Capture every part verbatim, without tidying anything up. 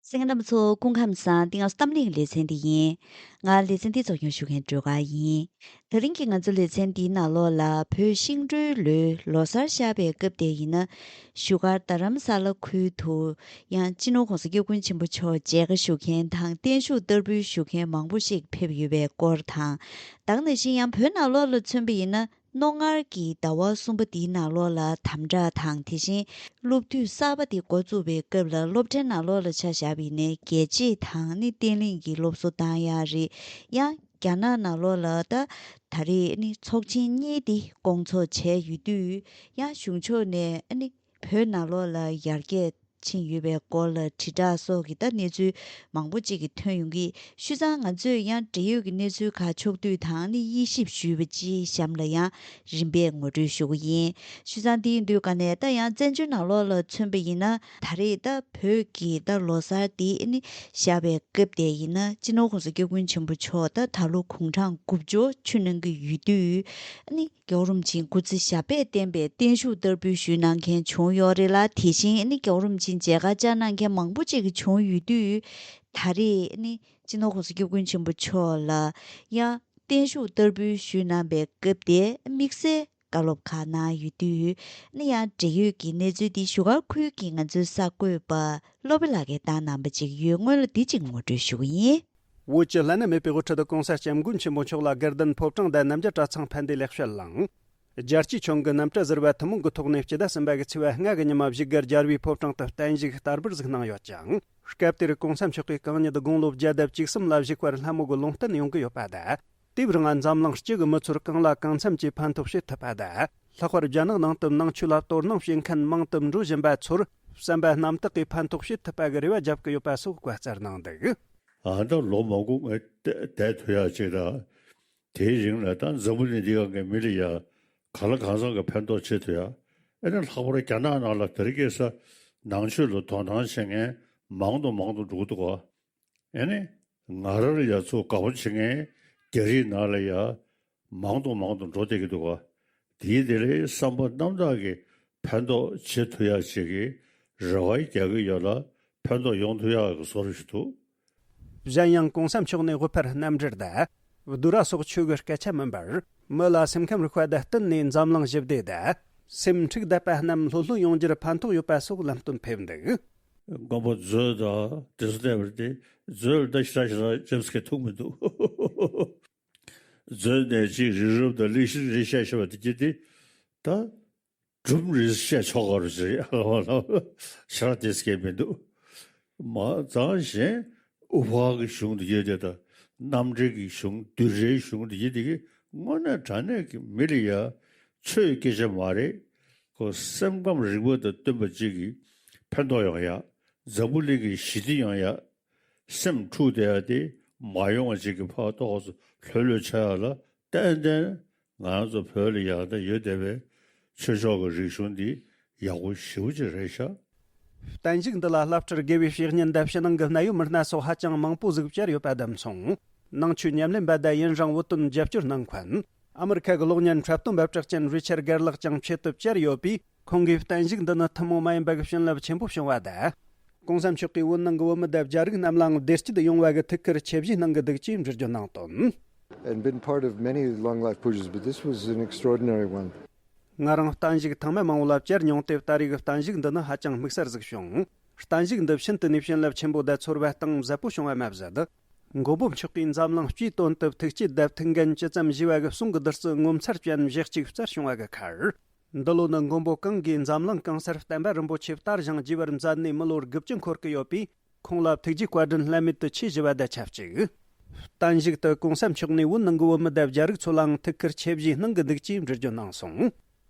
གསན་མཁན་རྣམ་པ་ཚོ་སྐུ་ཁམས་བཟང་། འདི་ང་ཚོ་གཏམ་གླེང་ལེ་ཚན་འདི་ཡིན། ང་ལེ་ཚན་འདི་གཙོ་སྐྱོང་ཞུ་མཁན་སྒྲོལ་དཀར་ཡིན། ད་རིང་གི་ང་ཚོ་ལེ་ཚན་འདིའི་ནང་ལོགས་ལ་བོད་ཤིང་སྦྲུལ་ལོའི་ལོ་གསར་ཤར་བའི་སྐབས་དེ་ཡིན་ན། བཞུགས་སྒར་རྡ་རམ་ས་ལ་ཁུལ་དུ་ཡང་སྤྱི་ནོར་༸གོང་ས་༸སྐྱབས་མགོན་ཆེན་པོ་མཆོག་མཇལ་ཁ་ཞུ་མཁན་དང་བརྟན་བཞུགས་བསྟར་འབུལ་ཞུ་མཁན་མང་པོ་ཞིག་ཕེབས་ཡོད་པའི་སྐོར་དང་། ད་ག་ནང་བཞིན་ཡང་བོད་ནང་ལོགས་ལ་མཚོན་པ་ཡིན་ན། རྣོ་ངར་གྱི་ཟླ་བ་གསུམ་པ་འདིའི་ནང་ལོགས་ལ་དམ་དྲག་དང་། དེ་བཞིན་སློབ་དུས་གསར་པ་འདི་འགོ་བཙུགས་པའི་སྐབས་ལ་སློབ་གྲྭའི་ནང་ལོགས་ལ་ཆ་བཞག་པ་ཡིན་ན་རྒྱལ་གཅེས་དང་ནི་བརྟན་ལྷིང་གི་སློབ་གསོ་བཏང་ཡག་རེད། ཡང་རྒྱ་ནག་ནང་ལོགས་ལ་ད་ད་རེས་ནི་ཚོགས་ཆེན་གཉིས་འདི་སྐོང་ཚོགས་བྱས་ཡོད་དུས། ཡང་གཞུང་ཕྱོགས་ནས་ནི་བོད་ནང་ལོགས་ལ་ཡར་རྒྱས་ཕྱིན་ཡོད་པའི་སྐོར་ལ་དྲིལ་བསྒྲགས་སོགས་ཀྱི་ད་གནས་ཚུལ་མང་པོ་ཅིག་གི་ཐོན་ཡོང་གི། བྱས་ཙང་ང་ཚོས་ཡང་འབྲེལ་ཡོད་ཀྱི་གནས་ཚུལ་ཁག་ཕྱོགས་བསྡུས་དང་ནི་དབྱེ་ཞིབ་ཞུས་པ་ཅིག་གཤམ་ལ་ཡང་རིམ་པས་ངོ་སྤྲོད་ཞུ་གི་ཡིན། བྱས་ཙང་དེ་ཡིན་དུས་ག་ནས་ད་ཡང་བཙན་བྱོལ་ནང་ལོགས་ལ་མཚོན་པ་ཡིན་ན། ད་རེས་ད་བོད་ཀྱི་ད་ལོ་གསར་འདི་ནི་ཤར་བའི་སྐབས་དེ་ཡིན་ན། སྤྱི་ནོར་༸གོང་ས་༸སྐྱབས་མགོན་ཆེན་པོ་མཆོག་ད་ད་ལོ་དགུང་གྲངས་དགུ་བཅུ་ཆུ་གནང་གི་ཡོད་དུས་ནི། རྒྱལ་བ་རིན་པོ་ཆེའི་སྐུ་ཚེ་ཞབས་པད་བརྟན་པའི་བརྟན་བཞུགས་བསྟར་འབུལ་ཞུས་གནང་མཁན་བྱུང་ཡོད་རེད་ལ། དེ་བཞིན་ནི་རྒྱལ་བ་རིན་པོ་ཆེའི་མཇལ་ཁ་བཅར་གནང་མཁན་མང་པོ་ཅིག་བྱུང་ཡོད་དུས། ད་རེས་ནི་སྤྱི་ནོར་༸གོང་ས་༸སྐྱབས་མགོན་ཆེན་པོ་མཆོག་ལ་ཡང་བརྟན་བཞུགས་བསྟར་འབུལ་ཞུས་གནང་པའི་སྐབས་དེ་དམིགས་བསལ་བཀའ་སློབ་ཁག་གནང་ཡོད་དུས། ནི་ཡང་འབྲེལ་ཡོད་ཀྱི་གནས་ཚུལ་འདི་བཞུགས་སྒར་ཁུལ་གྱི་ང་ཚོའི་གསར་འགོད་པ་བློ་བྷེ་ལགས་ཀྱིས་བཏང་གནང་པ་ཅིག་ཡོད། སྔོན་ལ་འདི་གཅིག་ངོ་སྤྲོད་ཞུ་གི་ཡིན། བོད་ཀྱི་བླ་ན་མེད་པའི་དབུ་ཁྲིད་༸གོང་ས་༸སྐྱབས་མགོན་ཆེན་པོ་མཆོག་ལ་དགའ་ལྡན་ཕོ་བྲང་དང་རྣམ་རྒྱལ་གྲྭ་ཚང་ཕན་བདེ་ལེགས་བཤད་གནང་། རྒྱལ་སྤྱིའི་ཁྱོན་གྱི་རྣམ་གྲྭ་ཟུར་པ་ཐུན་མོང་གི་ཐོག་ནས་སྤྱི་ཟླ་གསུམ་པ་གི་ཚེས་པ་ལྔ་གི་ཉི་མ་བཞུགས་སྒར་རྒྱལ་བའི་ཕོ་བྲང་དུ་བརྟན་བཞུགས་བསྟར་འབུལ་ཟིག་གནང་ཡོད་ཅིང་། སྐབས་དེར་༸གོང་ས་མཆོག་གིས་གང་ཉིད་དགུང་ལོ་བརྒྱ་དང་བཅུ་གསུམ་ལ་བཞུགས་པར་ལྷ་མོ་གི་ལུང་བསྟན་ཡོང་གི་ཡོད་པ་དང་། དེའི་རིང་འཛམ་གླིང་སྤྱི་གི་མི་ཚོར་གང་ལ་གང་འཚམ་གྱིས་ཕན་ཐོགས་བྱེད་ཐུབ་པ་དང་། ལྷག་པར་རྒྱ་ནག་ནང་དུ་ནང་ཆོས་ལ་དོ་སྣང་བྱེད་མཁན་མང་དུ་འགྲོ་བཞིན་པ་ཚོར་བསམ་པ་རྣམ་དག་གིས་ཕན་ཐོགས་བྱེད་ཐུབ་པ་གི་རེ་བ་རྒྱབ་ཀྱི་ཡོད་པ་སོགས་བཀའ་སྩལ་གནང་འདུག། ཨ་ད་ལོ་མང་པོ་ངས་བསྡད་ཐུབ་ཡག་ཅིག་དང་། དེའི་རིང་ལ་ད་འཛམ་བུ་གླིང་འདི་ག་གི་མི་ལ་ཡ་གང་ལ་གང་འཚམ་གྱི་ཕན་ཐོགས་བྱེད་ཐུབ་ཡ། ཨེ་ནི་ལྷག་པར་རྒྱ་ནག་ནང་ལ་དེ་རིང་ཁ་སང་ནང་ཆོས་ལ་དོ་སྣང་བྱེད་མཁན་མང་དུ་མང་དུ་འགྲོ་གི་འདུག་ག། ཨེ་ནི་ང་རང་ལ་ཡ་ཚོ་དགའ་པོ་བྱེད་མཁན་རྒྱ་རིགས་ནང་ལ་ཡ་མང་དུ་མང་དུ་འགྲོ་བསྡད་ཀྱི་འདུག་ག། དེའི་དེ་ལས་བསམ་པ་རྣམ་དག་གིས་ཕན་ཐོགས་བྱེད་ཐུབ་ཡ་ཅིག་གི་རེ་བ་རྒྱག་གི་ཡོད་ལ། ཕན་ཐོགས་ཡོང་ཐུབ་ཡག་གི་བཟོ་འདྲ་ཞིག་འདུག། གཞན་ཡང་༸གོང་ས་མཆོག་ནས་དབུ་ཕར་རྣམ་འགྲེལ་དང་། བསྡུས་གྲྭ་སོགས་ཆོས་གི་སྐད་ཆ་མིན་པར། མི་ལ་སེམས་ཁམས་རིག་པ་དང་བསྟུན་ནས་འཛམ་གླིང་ཞི་བདེ་དང་། སེམས་འཁྲུག་བསྡད་པ་རྣམས་ལྷོད་ལྷོད་ཡོང་རྒྱུར་ཕན་ཐོགས་ཡོད་པ་སོགས་ལམ་སྟོན་ཕེབས་འདུག། མགོན་པོ་མཛོད་དང་དེ་ཚོ་བལྟས་པར་དེ་མཛོད་ལ་ད་ཞེ་དྲག་ཞེ་དྲག་ཅེམ་སི་ཀེ་ཐུག་མི་འདུག། མཛོད་ནས་ཅིག་རི་རབ་དང་གླིང་ཤིང་རེ་བཤད་བཤད་པ་དེ་གྱིས་དེ་ད། སྒྲུང་རེ་བཤད་ཆོག་ག་རུ་ཟེར་ཡ་ལ་བ་ལ་ཞེ་དྲག་དེ་སྐད་མི་འདུག། མ་ཙང་གཞན་དབུ་ཕར་གྱི་གཞུང་དེ་ཡོད་དེ་དང་རྣམ་འགྲེལ་གྱི་གཞུང་བསྡུས་གྲྭའི་གཞུང་དེ་ཡོད་དེ་གི་དངོས་གནས་དྲང་གནས་ཀྱི་མི་ལ་ཡ་ཆོས་སྐད་ཆ་མ་རེད། ཁོ་སེམས་ཁམས་རིག་པ་དང་བསྟུན་པ་ཅིག་གིས་ཕན་ཐོགས་ཡོང་ཡ། འཛམ་བུ་གླིང་གི་ཞི་བདེ་ཡོང་ཡ། སེམས་འཁྲུག་བསྡད་ཡ་དེ་མ་ཡོང་བ་ཅིག་གི་ཕར་ཏོག་ཙམ་ལྷོད་ལྷོད་ཆགས་ཡ་ལ་ཏན་ཏན་ང་རང་ཚོ་བོད་ལ་ཡག་ད་ཡོད་བསྡད་པའི་ཆོས་ཕྱོགས་ཀྱི་རིག་གཞུང་འདི་ཡག་པོ་ཞེ་པོ་ཅིག་རེད་ཤག། བརྟན་བཞུགས་འདི་ལ་བླ་སྤྲུལ་དགེ་བའི་བཤེས་གཉེན་དང་ཕྱི་ནང་གི་གནད་ཡོད་མི་སྣ་སོགས་ཧ་ཅང་མང་པོ་ཟིག་བཅར་ཡོད་པ་དང་མཚུངས། ནང་ཆོས་ཉམས་ལེན་པ་དང་ཡུན་རིང་བོད་དོན་རྒྱབ་སྐྱོར་གནང་མཁན་ཨ་མི་རི་ཁ་གི་གློག་བརྙན་འཁྲབ་སྟོན་པ་གྲགས་ཅན་རི་ཆར་གར་ལགས་ཀྱང་ཆེད་དུ་བཅར་ཡོད་པས། ཁོང་གིས་བརྟན་བཞུགས་འདི་ནི་ཐུན་མོང་མ་ཡིན་པ་གི་བྱིན་རླབས་ཆེན་པོ་བྱུང་བ་དང་། ༸གོང་ས་མཆོག་གིས་བོད་ནང་གི་བོད་མི་དང་རྒྱ་རིགས་རྣམས་ལའང་བདེ་སྐྱིད་ཡོང་བ་གི་ཐུགས་ཁུར་ཆེ་བཞེས་གནང་གི་འདུག་ཅེས་འགྲེལ་བརྗོད་གནང་དོན། And been part of many long life pujas, but this was an extraordinary one. ང་རང་བརྟན་བཞུགས་ཐེངས་མ་མང་བོ་ལ་བཅར་མྱོང་སྟེ། ད་རེས་ཀྱི་བརྟན་བཞུགས་འདི་ནི་ཧ་ཅང་དམིགས་བསལ་ཟིག་བྱུང་། བརྟན་བཞུགས་འདི་ཤིན་ཏུ་ནས་བྱིན་རླབས་ཆེན་པོ་དང་ཚོར་བ་གཏིང་ཟབ་པོ་བྱུང་བ་མ་ཟད། མགོན་པོ་མཆོག་གིས་འཛམ་གླིང་སྤྱིའི་དོན་དུ་ཐུགས་བསྐྱེད་དང་ཐུགས་འགན་ཇི་ཙམ་བཞེས་པ་གི་གསུང་གི་བདུད་རྩི་ངོ་མཚར་ཅན་བཞེས་གཅིག་མཚར་བྱུང་བ་གི་ཁར། འདི་ལོ་ནི་མགོན་པོ་གང་གིས་འཛམ་གླིང་གང་སར་བསྟན་པ་རིན་པོ་ཆེ་དར་ཞིང་རྒྱས་པར་མཛད་ནས་མི་ལོ་དགུ་བཅུ་འཁོར་གི་ཡོད་པས། ཁོང་ལ་ཐུགས་རྗེ་བཀའ་དྲིན་བླ་མེད་དུ་ཆེ་ཞུ་བ་དང་ཆབས་ཅིག། བརྟན་བཞུགས་དུ་༸གོང་ས་མཆོག་ནས་བོད་ནང་གི་བོད་མི་དང་རྒྱ་རིགས་ཚོ་ལའང་ཐུགས་ཁུར་ཆེ་བཞེས་གནང་གི་འདུག་ཅེས་འགྲེལ་བརྗོད་གནང་སོང་།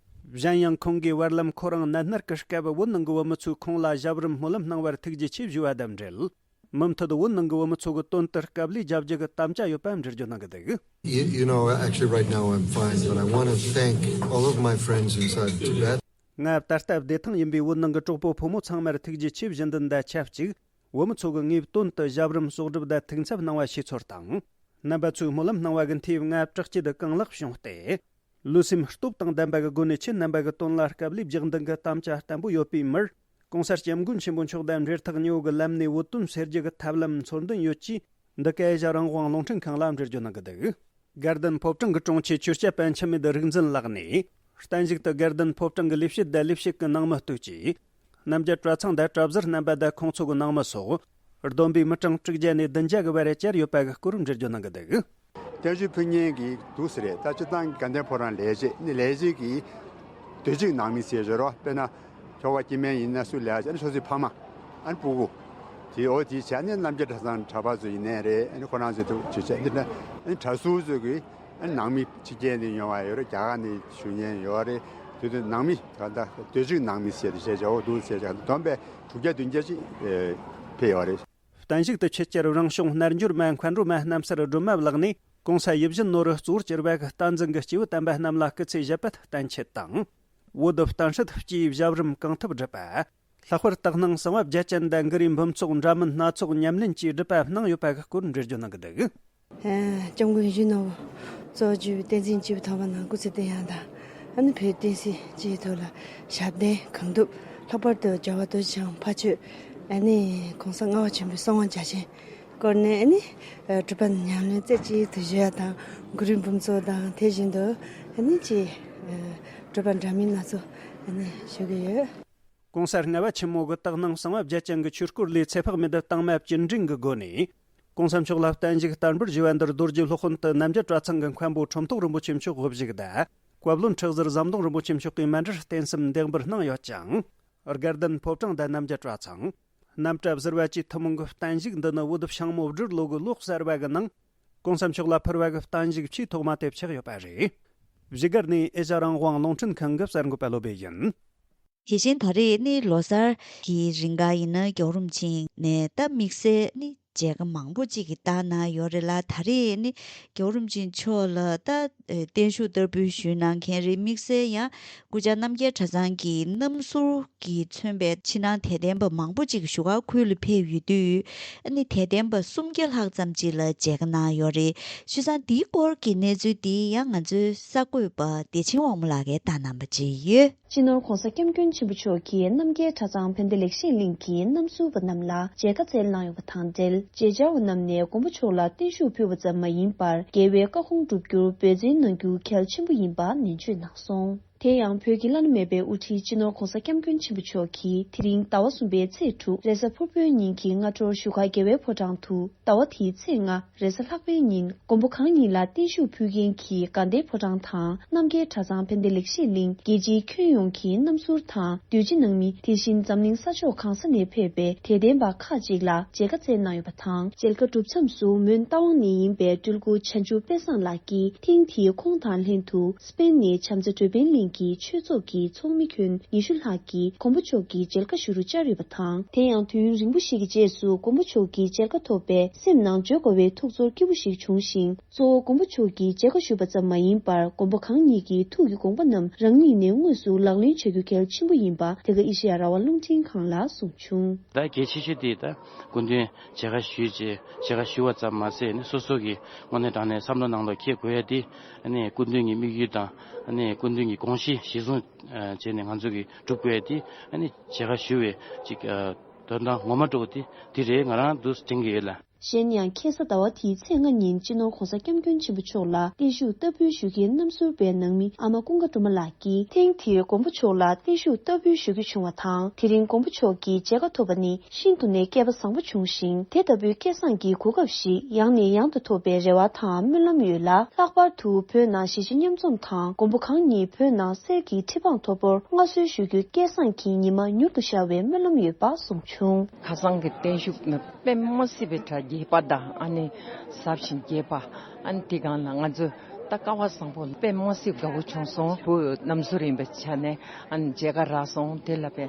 གཞན་ཡང་ཁོང་གིས་བར་ལམ་ཁོ་རང་ནད་མནར་གྱི་སྐབས་བོད་ནང་གི་བོད་མི་ཚོས་ཁོང་ལ་ཞབས་རིམ་སྨོན་ལམ་གནང་བར་ཐུགས་རྗེ་ཆེ་ཞུ་བ་དང་འབྲེལ། མུ་མཐུད་བོད་ནང་གི་བོད་མི་ཚོ་གི་དོན་དུ་དཀའ་ལས་རྒྱབ་རྒྱུ་གི་དམ་བཅའ་ཡོད་པ་འགྲེལ་བརྗོད་གནང་གི་འདུག། You, you know, actually, right now I'm fine, but I want to thank all of my friends inside Tibet. ང་ད་ལྟ་བདེ་ཐང་ཡིན་པའི་བོད་ནང་གི་གྲོགས་པོ་ཕོ་མོ་ཚང་མར་ཐུགས་རྗེ་ཆེ་བཞེས་འདུན་དང་ཆབས་ཅིག། བོད་མི་ཚོ་གི་ངའི་དོན་དུ་ཞབས་རིམ་གསོག་སྒྲུབ་དང་ཐུགས་འཚབ་གནང་བ་ཞེས་ཚོར་དང་། རྣམ་པ་ཚོས་སྨོན་ལམ་གནང་བ་གི་མཐུས་ང་དྲག་སྐྱེད་དུ་གང་ལེགས་བྱུང་སྟེ། ལུས་སེམས་སྟོབས་དང་ལྡན་པ་གི་སྒོ་ནས་ཁྱེད་རྣམ་པ་གི་དོན་ལ་དཀའ་ལས་རྒྱག་འདུན་གི་དམ་བཅའ་བརྟན་པོ་ཡོད་པའི་མིར། ྋགོང་ས་ྋསྐྱབས་མགོན་ཆེན་པོ་མཆོག་དང་འབྲེལ་ཐག་ཉེ་བོ་གི་ལམ་ནས་བོད་དོན་སེལ་རྒྱུ་གི་ཐབས་ལམ་ཚོར་འདུན་ཡོད་ཅེས། འདི་ག་ཨེ་ཤ་རང་དབང་རླུང་འཕྲིན་ཁང་ལ་འགྲེལ་བརྗོད་གནང་གི་འདུག་དགའ་ལྡན་ཕོ་བྲང་གི་དྲུང་ཆེ་ཆོས་སྐྱབས་པཎ་ཆེན་མི་འདི་རིག་འཛིན་ལགས་ནས། བརྟན་བཞུགས་དུ་དགའ་ལྡན་ཕོ་བྲང་གི་ལས་བྱེད་དང་ལས་བྱེད་ཀྱི་ནང་མི་བསྟུད་ཅིང་། རྣམ་རྒྱལ་གྲྭ་ཚང་དང་གྲྭ་ཟུར་རྣམ་པ་དང་ཁོང་ཚོ་གི་ནང་མི་སོགས། བསྡོམས་པས་མི་གྲངས་དྲུག་བརྒྱ་ནས་བདུན་བརྒྱ་གི་བར་བཅར་ཡོད་པ་གི་སྐོར་འགྲེལ་བརྗོད་གནང་གི་འདུག་བརྟན་བཞུགས་ཕུལ་མཁན་གྱི་འདུག་ཟེར་རེད། ད་སྤྱིར་བཏང་དགའ་ལྡན་ཕོ་བྲང་ལས་བྱེད་ནི་ལས་བྱེད་ཀྱི་སྡོད་ཅིག་ནང་མི་ཟེར་བརྗོད་རོགས། དཔེར་ན། ཁྱོ་ག་སྐྱེ་དམན་ཡིན་ན་སུ་ལས་ཨ་ནི་ཆོས་སྲིད་ཕ་མ། ཨ་ནི་སྤུ་གུ། དེ་འོ་དེའི་བྱས་ནས་རྣམ་རྒྱལ་གྲྭ་ཚང་གྲྭ་པ་ཚོ་ཡིན་ནའི་རེད། ཨ་ནི་ཁོ་རང་ཚོའི་ཐུགས་ཆེ་ཆེ་འདི་འདྲ་ཨ་ནི་གྲྭ་ཟུར་ཚོ་གི་ཨ་ནི་ནང་མི་ཕྱི་རྒྱལ་ནས་ཡོང་བ་ཡོད་རེད། རྒྱ་གར་ནས་བཞུགས་མཁན་ཡོད་རེད། དེ་དུས་ནང་མི་ག་ད་སྡོད་ཅིག་ནང་མི་ཟེར་དེ་བྱས་བྱའོ་འདུག་ཟེར་བྱ་བསྡོམས་པས་དྲུག་བརྒྱ་བདུན་བརྒྱ་ཅིག་ཕེབས་ཡོད་རེད། བརྟན་བཞུགས་དུ་ཆེད་བཅར་རང་གཞུང་རྣལ་འབྱོར་མ་མཁའ་འགྲོ་མ་རྣམ་གསར་སྒྲོལ་མ་ལགས་ནས་ྋགོང་ས་ཡིད་བཞིན་ནོར་བུ་གཙོ་བོར་གྱུར་པ་གི་བསྟན་འཛིན་གྱི་སྐྱེས་བུ་དམ་པ་རྣམས་ལ་སྐུ་ཚེ་ཞབས་པད་བརྟན་ཆེད་དང་། བོད་དུ་བསྟན་སྲིད་སྤྱིའི་ཞབས་རིམ་གང་ཐུབ་སྒྲུབ་པ། ལྷག་པར་དག་སྣང་གསང་བ་བརྒྱ་ཅན་དང་གུ་རུའི་འབུམ་ཚོགས་འདྲ་མིན་སྣ་ཚོགས་ཉམས་ལེན་གྱིས་སྒྲུབ་པ་གནང་ཡོད་པ་གི་སྐོར་འགྲེལ་བརྗོད་གནང་གི་འདུག་སྐྱབས་མགོན་ཡིད་བཞིན་ནོར་བུ་གཙོ་བོ་བརྒྱུད་པའི་བསྟན་འཛིན་སྐྱེས་བུ་དམ་པ་རྣམས་སྐུ་ཚེ་བརྟན་ཡག་དང་། ཨ་ནི་བོད་བསྟན་སྲིད་སྤྱིའི་ཐོག་ལ་ཞབས་བརྟན་གང་ཐུབ། ལྷག་པར་དུ་རྒྱལ་བ་རྡོ་རྗེ་འཆང་ཕ་ཆོས། ཨ་ནི་ྋགོང་ས་ལྔ་པ་ཆེན་པོའི་གསང་བ་རྒྱ་ཆེན་སྐོར་ནས། ཨ་ནི་སྒྲུབ་པ་ཉམས་ལེན་རྩེ་གཅིག་ཏུ་ཞུ་ཡ་དང་། གུ་རུའི་འབུམ་ཚོགས་དང་དེ་བཞིན་དུ་ཨ་ནི་ཅིག་སྒྲུབ་པ་འདྲ་མིན་སྣ་ཚོགས་ཨ་ནི་ཞུ་གི་ཡོད། ྋགོང་ས་ལྔ་པ་ཆེན་མོ་གི་དག་སྣང་གསང་བ་བརྒྱ་ཅན་གྱི་ཆོས་སྐོར་ལས་ཚེ་དཔག་མེད་དུ་གཏིང་མ་བཅུད་འདྲེན་གྱི་སྒོ་ནས། ྋགོང་ས་མཆོག་ལ་བརྟན་བཞུགས་བསྟར་འབུལ་ཞུ་བ་འདིར་རྡོ་རྗེ་སློབ་དཔོན་དུ་རྣམ་རྒྱལ་གྲྭ་ཚང་གི་མཁན་པོ་ཁྲོམ་ཐོག་རིན་པོ་ཆེ་མཆོག་དབུ་བཞུགས་དང་། བཀའ་བློན་ཁྲི་ཟུར་ཟམ་གདོང་རིན་པོ་ཆེ་མཆོག་གིས་མཎྜལ་རྟེན་གསུམ་འདེགས་འབུལ་གནང་ཡོད་ཅིང་། དགའ་ལྡན་ཕོ་བྲང་དང་རྣམ་རྒྱལ་གྲྭ་ཚང་། རྣམ་གྲྭ་ཟུར་པ་བཅས་ཐུན་མོང་གི་བརྟན་བཞུགས་འདི་ནི་བོད་ཤིང་མོ་སྦྲུལ་ལོ་གི་ལོ་གསར་བ་གི་ནང་། ྋགོང་ས་མཆོག་ལ་ཕུལ་བ་གི་བརྟན་བཞུགས་ཆེས་ཐོག་མ་དེ་ཆགས་ཡོད་པ་རེད། བཞུགས་སྒར་ནས་ཨེ་ཤ་རང་དབང་རླུང་འཕྲིན་ཁང་གི་གསར་འགོད་པ་བློ་བྷེ་ཡིན། དེ་བཞིན་ད་རེས་ནི་ལོ་གསར་གྱི་རིང་ག་ཡིན་ན་རྒྱལ་བ་རིན་པོ་ཆེ་ནས་ད་དམིགས་བསལ་ནི་མཇལ་ཁ་མང་པོ་ཅིག་གིས་བཏང་གནང་ཡོད་རེད་ལ། ད་རེས་ནི་རྒྱལ་བ་རིན་པོ་ཆེ་མཆོག་ལ་ད་བརྟན་བཞུགས་བསྟར་འབུལ་ཞུས་གནང་མཁན་རེད། དམིགས་བསལ་ཡང་སྐུ་བཅར་རྣམ་རྒྱལ་གྲྭ་ཚང་གི་རྣམ་ཟུར་གྱིས་མཚོན་པའི་ཕྱི་ནང་དད་ལྡན་པ་མང་པོ་ཅིག་བཞུགས་སྒར་ཁུལ་ལ་ཕེབས་ཡོད་དུས། ཨ་ནི་དད་ལྡན་པ་སུམ་བརྒྱ་ལྷག་ཙམ་ཅིག་ལ་མཇལ་ཁ་གནང་ཡོད་རེད། བྱས་ཙང་འདིའི་སྐོར་གྱི་གནས་ཚུལ་འདི་ཡང་ང་ཚོའི་གསར་འགོད་པ་བདེ་ཆེན་དབང་མོ་ལགས་ཀྱིས་བཏང་གནང་བ་ཅིག་ཡོད། སྤྱི་ནོར་ྋགོང་ས་ྋསྐྱབས་མགོན་ཆེན་པོ་མཆོག་གིས་རྣམ་རྒྱལ་གྲྭ་ཚང་ཕན་བདེ་ལེགས་བཤད་གླིང་གི་རྣམ་ཟུར་པ་རྣམས་ལ་མཇལ་ཁ་བསྩལ་གནང་ཡོད་པ་དང་འབྲེལ། མཇལ་བཅར་བ་རྣམས་ནས་མགོན་པོ་མཆོག་ལ་བརྟན་བཞུགས་ཕུལ་བ་ཙམ་མ་ཡིན་པར། རྒྱལ་བའི་བཀའ་དགོངས་བསྒྲུབ་རྒྱུར་འབད་བརྩོན་གནང་རྒྱུ་གལ་ཆེན་པོ་ཡིན་པ་ནན་བརྗོད་གནང་སོང་། དེ་ཡང་བོད་ཀྱི་བླ་ན་མེད་པའི་དབུ་ཁྲིད་སྤྱི་ནོར་ྋགོང་ས་ྋསྐྱབས་མགོན་ཆེན་པོ་མཆོག་གིས་དེ་རིང་ཟླ་བ་གསུམ་པའི་ཚེས་དྲུག་རེས་གཟའ་ཕུར་བུའི་ཉིན་གྱི་སྔ་དྲོར་བཞུགས་སྒར་རྒྱལ་བའི་ཕོ་བྲང་དུ་ཟླ་བ་དེའི་ཚེས་ལྔ་རེས་གཟའ་ལྷག་པའི་ཉིན་མགོན་པོ་གང་ཉིད་ལ་བརྟན་བཞུགས་ཕུལ་མཁན་གྱི་དགའ་ལྡན་ཕོ་བྲང་དང་རྣམ་རྒྱལ་གྲྭ་ཚང་ཕན་བདེ་ལེགས་བཤད་གླིང་རྒྱལ་སྤྱིའི་ཁྱོན་ཡོངས་ཀྱི་རྣམ་ཟུར་དང་སྡོད་སྤྱི་ནང་མི། དེ་བཞིན་འཛམ་གླིང་ས་ཕྱོགས་གང་ས་ནས་ཕེབས་པའི་དད་ལྡན་པ་ཁག་ཅིག་ལ་མཇལ་ཁ་བསྩལ་གནང་ཡོད་པ་དང་། མཇལ་ཁ་གྲུབ་མཚམས་སུ་མོན་རྟ་དབང་ནས་ཡིན་པའི་སྤྲུལ་སྐུ་བྱང་ཆུབ་དཔལ་བཟང་ལགས་ཀྱིས་ཐེངས་འདིའི་ཁོང་དང་ལྷན་དུ་སྤེན་ནས་བྱམས་བརྩེ་འགྲོ་ཕན་གླིང་གི་ཆོས་ཚོགས་ཀྱི་ཚོགས་མི་ཁྱོན་ཉི་ཤུ་ལྷག་གིས་མགོན་པོ་མཆོག་གི་མཇལ་ཁ་ཞུ་རུ་བཅར་ཡོད་པ་དང་། དེ་ཡང་དུས་ཡུན་རིང་པོ་ཞིག་གི་རྗེས་སུ་མགོན་པོ་མཆོག་གི་མཇལ་ཁ་ཐོབ་པས་སེམས་ནང་བརྗོད་དཀའ་བའི་ཐུགས་ཚོར་སྐྱེ་བོ་ཞིག་བྱུང་ཞིང་། གཙོ་བོ་མགོན་པོ་མཆོག་གི་མཇལ་ཁ་ཞུ་བ་ཙམ་མ་ཡིན་པར། མགོན་པོ་གང་ཉིད་ཀྱི་ཐུགས་ཀྱི་དགོངས་པ་རྣམས་རང་ཉིད་ནས་དངོས་སུ་ལག་ལེན་བྱ་རྒྱུ་གལ་ཆེན་པོ་ཡིན་པ་དེ་ག་ཨེ་ཤེ་ཡ་རང་དབང་རླུང་འཕྲིན་ཁང་ལ་གསུངས་བྱུང་། ད་གལ་ཆེ་ཤོས་དེ་ད་སྐུ་མདུན་མཇལ་ཁ་ཞུས་རྗེས་མཇལ་ཁ་ཞུ་བ་ཙམ་མ་ཟད་ནས་སོ་སོ་གི་དངོས་གནས་དྲང་གནས་བསམ་བློ་ནང་ལ་འཁྱེར་དགོས་ཡ་དེ། ཨ་ནི་སྐུ་མདུན་གྱི་དམིགས་ཡུལ་དང་ཨ་ནི་སྐུ་མདུན་གྱི་དགོངས་གཞི་གཞིར་བཟུང་བྱས་ནས་ང་ཚོ་གི་སྒྲུབ་དགོས་ཡ་དེ། ཨ་ནི་མཇལ་ཁ་ཞུ་བའི་ཅིག་དོན་དག་ངོ་མ་འགྲོ་བ་དེ་དེ་རེད། ང་རང་འདུག་དྲན་གྱི་ཡོད་ལ། གཞན་ཡང་ཁ་སང་ཟླ་བ་འདིའི་ཚེས་ལྔ་ཉིན་སྤྱི་ནོར་ྋགོང་ས་ྋསྐྱབས་མགོན་ཆེན་པོ་མཆོག་ལ་བརྟན་བཞུགས་བསྟར་འབུལ་ཞུ་མཁན་རྣམ་ཟུར་པའི་ནང་མི་ཨ་མ་ཀུན་དགའ་སྒྲོལ་མ་ལགས་ཀྱིས་ཐེངས་འདིར་མགོན་པོ་མཆོག་ལ་བརྟན་བཞུགས་བསྟར་འབུལ་ཞུ་རྒྱུ་བྱུང་བ་དང་། དེ་རིང་མགོན་པོ་མཆོག་གི་མཇལ་ཁ་ཐོབ་པ་ནི་ཤིན་ཏུ་ནས་སྐལ་པ་བཟང་པོ་བྱུང་ཞིང་། དེ་ལྟ་བུའི་སྐལ་བཟང་གི་གོ་སྐབས་ཤིག་ཡང་ནས་ཡང་དུ་ཐོབ་པའི་རེ་བ་དང་སྨོན་ལམ་ཡོད་ལ། ལྷག་པར་དུ་བོད་ནང་གཞིས་བྱེས་མཉམ་འཛོམས་དང་མགོན་པོ་གང་ཉིད་བོད་ནང་གསེར་གྱི་ཁྲི་འཕང་མཐོ་པོར་མངའ་གསོལ་ཞུ་རྒྱུའི་སྐལ་བཟང་གི་ཉི་མ་མྱུར་དུ་ཤར་བའི་སྨོན་ལམ་ཡོད་པ་གསུངས་བྱུང་། ཁ་སང་གི་བརྟན་བཞུགས་ནི་དཔེ་མ་སྲིད་པའི་གྲ་རྒྱས་པ་དང་ཨ་ནི་ཟབ་ཞིང་རྒྱས་པ། ཨ་ནི་དེ་སྒང་ལ་ང་ཚོས་ད་སྐལ་བ་བཟང་པོ་དཔེ་མ་སྲིད་དགའ་བོ་བྱུང་སོང་། བུ་རྣམ་ཟུར་ཡིན་པའི་ཆ་ནས་ཨ་ནི་མཇལ་ཁ་རག་སོང་། དེ་ལ་དཔེ་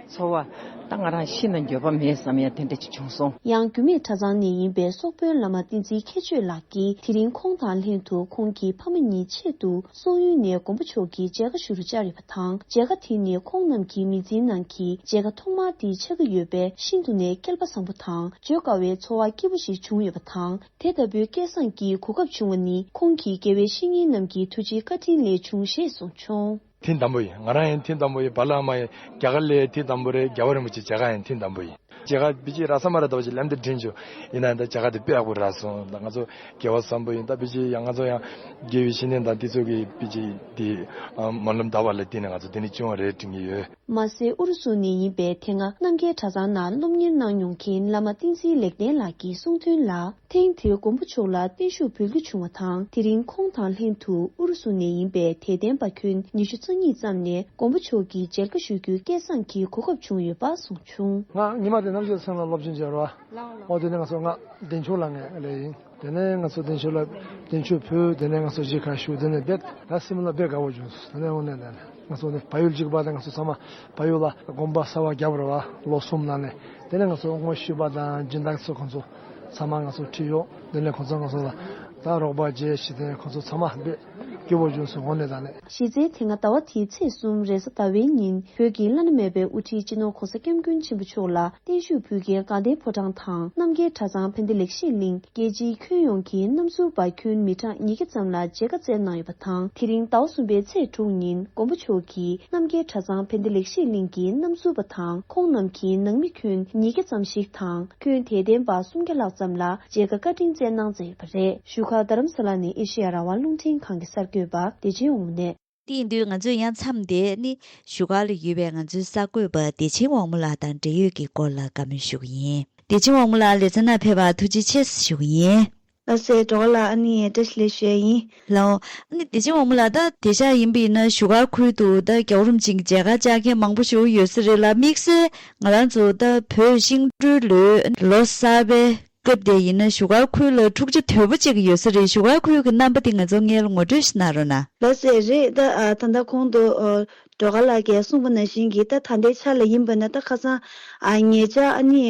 ཚོར་བ་ད་ང་རང་ཤི་ན་འགྱོད་པ་མེད་བསམ་ཡ་དེ་འདྲ་ཅིག་བྱུང་སོང་། ཡང་རྒྱུད་སྨད་གྲྭ་ཚང་ནས་ཡིན་པའི་སོག་པོའི་བླ་མ་བསྟན་འཛིན་མཁས་ཆོས་ལགས་ཀྱིས་དེ་རིང་ཁོང་དང་ལྷན་དུ་ཁོང་གི་ཕ་མ་གཉིས་ཆེད་དུ་སོག་ཡུལ་ནས་མགོན་པོ་མཆོག་གི་མཇལ་ཁ་ཞུ་རུ་བཅར་ཡོད་པ་དང་། མཇལ་ཁ་དེ་ནི་ཁོང་རྣམས་ཀྱི་མི་ཚེའི་ནང་གི་མཇལ་ཁ་ཐོག་མ་དེ་ཆགས་ཀྱི་ཡོད་པས་ཤིན་ཏུ་ནས་སྐལ་པ་བཟང་པོ་དང་བརྗོད་དཀའ་བའི་ཚོར་བ་སྐྱིད་པོ་ཞིག་བྱུང་ཡོད་པ་དང་། དེ་ལྟ་བུའི་སྐལ་བཟང་གི་གོ་སྐབས་བྱུང་བ་ནི་ཁོང་གི་དགེ་བའི་བཤེས་གཉེན་རྣམས་ཀྱི་ཐུགས་རྗེའི་བཀའ་དྲིན་ལས་བྱུང་ཞེས་གསུངས་བྱུང་། ཐེངས་དང་པོ་ཡིན། ང་རང་ཡང་ཐེངས་དང་པོ་ཡིན། པཱ་ལགས་ཨ་མ་ཡང་རྒྱ་གར་སླེབས་ཐེངས་དང་པོ་རེད། རྒྱལ་བ་རིན་པོ་ཆེ་མཇལ་ཁ་ཡང་ཐེངས་དང་པོ་ཡིན། མཇལ་ཁ་ཕལ་ཆེར་རག་ས་མ་རེད། ད་བ་ཅིག་ལམ་དེ་འདྲེན་བྱུང་ཡིན་ན་ད་མཇལ་ཁ་དེ་དཔེ་ཡག་པོ་རག་སོང་། ད་ང་ཚོ་དགེ་བ་བཟང་པོ་ཡིན། ད་ཕལ་ཆེར་ཡང་ང་ཚོ་ཡང་དགེ་བའི་བཤེས་གཉེན་དང་དེ་ཚོ་གི་ཕལ་ཆེར་དེ་སྨོན་ལམ་བཏབ་པ་ལ་བརྟེན་ནས་ང་ཚོ་དེ་ནས་བྱུང་བ་རེད་དྲན་གྱི་ཡོད། མ་ཟད་ཨུ་རུ་སུ་ནས་ཡིན་པའི་དེ་སྔ་རྣམ་རྒྱལ་གྲྭ་ཚང་ནང་སློབ་གཉེར་གནང་མྱོང་མཁན་བླ་མ་བསྟན་འཛིན་ལེགས་ལྡན་ལགས་ཀྱིས་གསུངས་དོན་ལ། ཐེངས་འདིར་མགོན་པོ་མཆོག་ལ་བརྟན་བཞུགས་འབུལ་རྒྱུ་བྱུང་བ་དང་། དེ་རིང་ཁོང་དང་ལྷན་དུ་ཨུ་རུ་སུ་ནས་ཡིན་པའི་དད་ལྡན་པ་ཁྱོན་ཉི་ཤུ་རྩ་གཉིས་ཙམ་ནས་མགོན་པོ་མཆོག་གི་མཇལ་ཁ་ཞུ་རྒྱུའི་སྐལ་བཟང་གི་གོ་སྐབས་བྱུང་ཡོད་པ་གསུངས་བྱུང་། ང་ཉི་མ་དེ་རྣམ་རྒྱལ་ཚང་ལ་སློབ་ཆེན་མཇལ་བ། ཨོ་དེ་ནས་ང་ཚོ་ང་བདེ་མཆོག་ལ་ངས་ལས་ཡིན། དེ་ནས་ང་ཚོ་བདེ་མཆོག་ལ་བདེ་མཆོག་ཕུལ། དེ་ནས་ང་ཚོ་གཞིས་ཁར་བཞུགས། དེ་ནས་བསྡད། ད་སེམས་ལ་དཔེ་དགའ་བོ་བྱུང་། དེ་ནས་འོང་ནས་དེ་ནས་ང་ཚོ་ནི་བལ་ཡུལ་གཅིག་པ་དང་ང་ཚོ་ཚང་མ་བལ་ཡུལ་ལ་དགོན་པ་གསར་པ་བརྒྱབ་རེད་བ། ལོ་གསུམ་ནང་ནས། དེ་ནས་ང་ཚོ་དངོས་ཤུལ་པ་དང་སྦྱིན་བདག་ཚོ་ཁོང་ཚོ་ཚང་མ་ང་ཚོ་ཁྲིད་ཡོང་། དེ་ནས་ཁོང་ཚོ་ང་ཚོ་ལ་ད་རོགས་པ་བྱས་ཤིག་དེ་ནས་ཁོང་ཚོ་ཚང་མ་དཔེ་སྐྱིད་པོ་བྱུང་སོང་། འོང་ནས་དེ་ནས། གཞི་རྩའི་དེ་སྔ་ཟླ་བ་འདིའི་ཚེས་གསུམ་རེས་གཟའ་ཟླ་བའི་ཉིན་བོད་ཀྱི་བླ་ན་མེད་པའི་དབུ་ཁྲིད་སྤྱི་ནོར་༧གོང་ས་༧སྐྱབས་མགོན་ཆེན་པོ་མཆོག་ལ་བརྟན་བཞུགས་ཕུལ་མཁན་དགའ་ལྡན་ཕོ་བྲང་དང་རྣམ་རྒྱལ་གྲྭ་ཚང་ཕན་བདེ་ལེགས་བཤད་གླིང་། རྒྱལ་སྤྱིའི་ཁྱོན་ཡོངས་ཀྱི་རྣམ་ཟུར་པ་ཁྱོན་མི་གྲངས་ཉིས་བརྒྱ་ཙམ་ལ་མཇལ་ཁ་བསྩལ་གནང་ཡོད་པ་དང་། དེ་རིང་ཟླ་བ་གསུམ་པའི་ཚེས་དྲུག་ཉིན་མགོན་པོ་མཆོག་གིས་རྣམ་རྒྱལ་གྲྭ་ཚང་ཕན་བདེ་ལེགས་བཤད་གླིང་གི་རྣམ་ཟུར་པ་དང་ཁོང་རྣམས་ཀྱི་ནང་མི་ཁྱོན་ཉིས་བརྒྱ་ཙམ་ཞིག་དང་ཁྱོན་དད་ལྡན་པ་སུམ་བརྒྱ་ལྷག་ཙམ་ལ་མཇལ་ཁ་བཀའ་དྲིན་བསྩལ་གནང་མཛད་ཡོད་པ་རེད། བཞུགས་སྒར་རྡ་རམ་ས་ལ་ནས་ཨེ་ཤེ་ཡ་རང་དབང་རླུང་འཕྲིན་ཁང་གི་གསར་འགོད་པ་བདེ་ཆེན་དབང་མོ་ནས། དེ་ཡིན་དུས་ང་ཚོས་ཡང་མཚམས་འདི་ནི་བཞུགས་སྒར་ལ་ཡོད་པའི་ང་ཚོའི་གསར་འགོད་པ་བདེ་ཆེན་དབང་མོ་ལགས་དང་འབྲེལ་ཡོད་ཀྱི་སྐོར་ལ་བཀའ་མོལ་ཞུ་གི་ཡིན། བདེ་ཆེན་དབང་མོ་ལགས་ལེ་ཚན་ནང་ཕེབས་པར་ཐུགས་རྗེ་ཆེ་ཞུ་གི་ཡིན། ལགས་སེ་སྒྲོལ་དཀར་ལགས་ཨ་ནི་བཀྲ་ཤིས་བདེ་ལེགས་ཞུ་ཡ་ཡིན། ལགས། ཨ་ནི་བདེ་ཆེན་དབང་མོ་ལགས་ད་དེང་སང་ཡིན་པ་ཡིན་ན་བཞུགས་སྒར་ཁུལ་དུ་ད་རྒྱལ་བ་རིན་པོ་ཆེ་གི་མཇལ་ཁ་བཅར་མཁན་མང་པོ་ཞིག་ཡོད་ས་རེད་ལ། དམིགས་བསལ་ང་རང་ཚོ་ད་བོད་ཤིང་འབྲུག་ལོའི་ལོ་གསར་པའི་སྐབས་དེ་ཡིན་ན་བཞུགས་སྒར་ཁུལ་ལ་འཁྲུག་ཆ་དོད་པོ་ཅིག་ཡོད་ས་རེད། བཞུགས་སྒར་ཁུལ་གྱི་རྣམ་པ་དེ་ང་ཚོ་སྔོན་ལ་ངོ་སྤྲོད་ཞིག་གནང་རོགས་གནང་། ལགས་སེ་རེད། ད་ཨ་ད་ལྟ་གོང་དུ་ཨ་སྒྲོལ་དཀར་ལགས་ཀྱིས་གསུངས་པ་ནང་བཞིན་གྱི་ད་ད་ལྟའི་ཆ་ལ་ཡིན་པ་ན་ད་ཁ་སང་ཨ་ཉེ་ཆར་ཨ་ནི་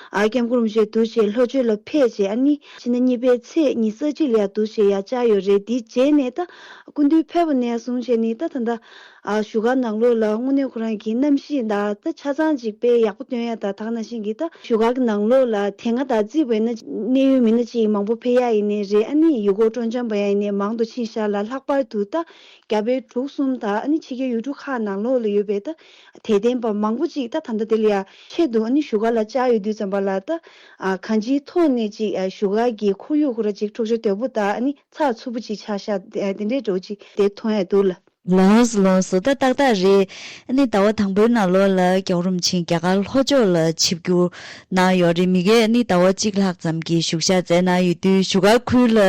ཨ་སྐྱབས་མགོན་རིན་པོ་ཆེ་འདུག་སེ་ལྷོ་ཕྱོགས་ལ་ཕེབས་བྱས་ཨ་ནི་ཕྱི་ཟླ་གཉིས་པའི་ཚེས་ཉི་ཤུ་རྩ་གཅིག་ལ་ཡར་འདུག་སེ་ཡར་བཅར་ཡོད་རེད། དེ་རྗེས་ནས་ད་སྐུ་མདུན་ཕེབས་པ་ནས་བཟུང་བྱས་ནས་ད་ད་ལྟ་ཨ་བཞུགས་སྒར་ནང་ལོགས་ལ་དངོས་གནས་ཁོ་རང་གི་གནམ་གཤིས་ད་ད་ཆ་ཚང་ཅིག་དཔེ་ཡག་པོ་སྟོན་ཡ་ད་ད་ག་ནང་བཞིན་གྱི་ད་བཞུགས་སྒར་གྱི་ནང་ལོགས་ལ་དེ་སྔ་ད་རྩིས་པ་ཡིན་ན་གནད་ཡོད་མི་སྣ་ཅིག་མང་པོ་ཕེབས་ཡ་ཡིན་ནའི་རེད། ཨ་ནི་ཡུལ་སྐོར་སྤྲོ་འཆམ་པ་ཡ་ཡིན་ནའི་མང་དུ་ཕྱིན་ཤག་ལ། ལྷག་པར་དུ་ད་རྒྱ་བལ་འབྲུག་གསུམ་ད་ཨ་ནི་ཕྱི་རྒྱལ་ཡུལ་གྲུ་ཁག་ནང་ལོགས་ལ་ཡོད་པའི་ད་དད་ལྡན་པ་མང་པོ་ཅིག་ད་ད་ལྟ་དེ་ལ་ཡ་ཆེད་དུ་ཨ་ནི་བཞུགས་སྒར་ལ་བཅར་ཡོད་དུས་ཙམ་པ་ལ་ད་ཨ་གང་ཅིའི་ཐོག་ནས་ཅིག་ཨ་བཞུགས་སྒར་གྱི་ཁོར་ཡུག་ཁོ་ར་ཅིག་འཁྲུག་ཆ་དོད་པོ་ད་ཨ་ནི་ཚགས་ཚུད་པོ་ཅིག་ཆགས་ཤག་དེ་འདྲའི་འདྲ་བོ་ཅིག་དེ་མཐོང་ཡ་འདུག་ལ། ལགས་སོ་ལགས་སོ། ད་ཏག་ཏག་རེད། ཨ་ནི་ཟླ་བ་དང་པོའི་ནང་ལོགས་ལ་རྒྱལ་བ་རིན་པོ་ཆེ་རྒྱ་གར་ལྷོ་ཕྱོགས་ལ་ཆིབས་བསྒྱུར་གནང་ཡོད་རེད། མི་རྒན་ཨ་ནི་ཟླ་བ་གཅིག་ལྷག་ཙམ་གྱི་བཞུགས་ཞག་བསྩལ་གནང་ཡོད་དུས་བཞུགས་སྒར་ཁུལ་ལ་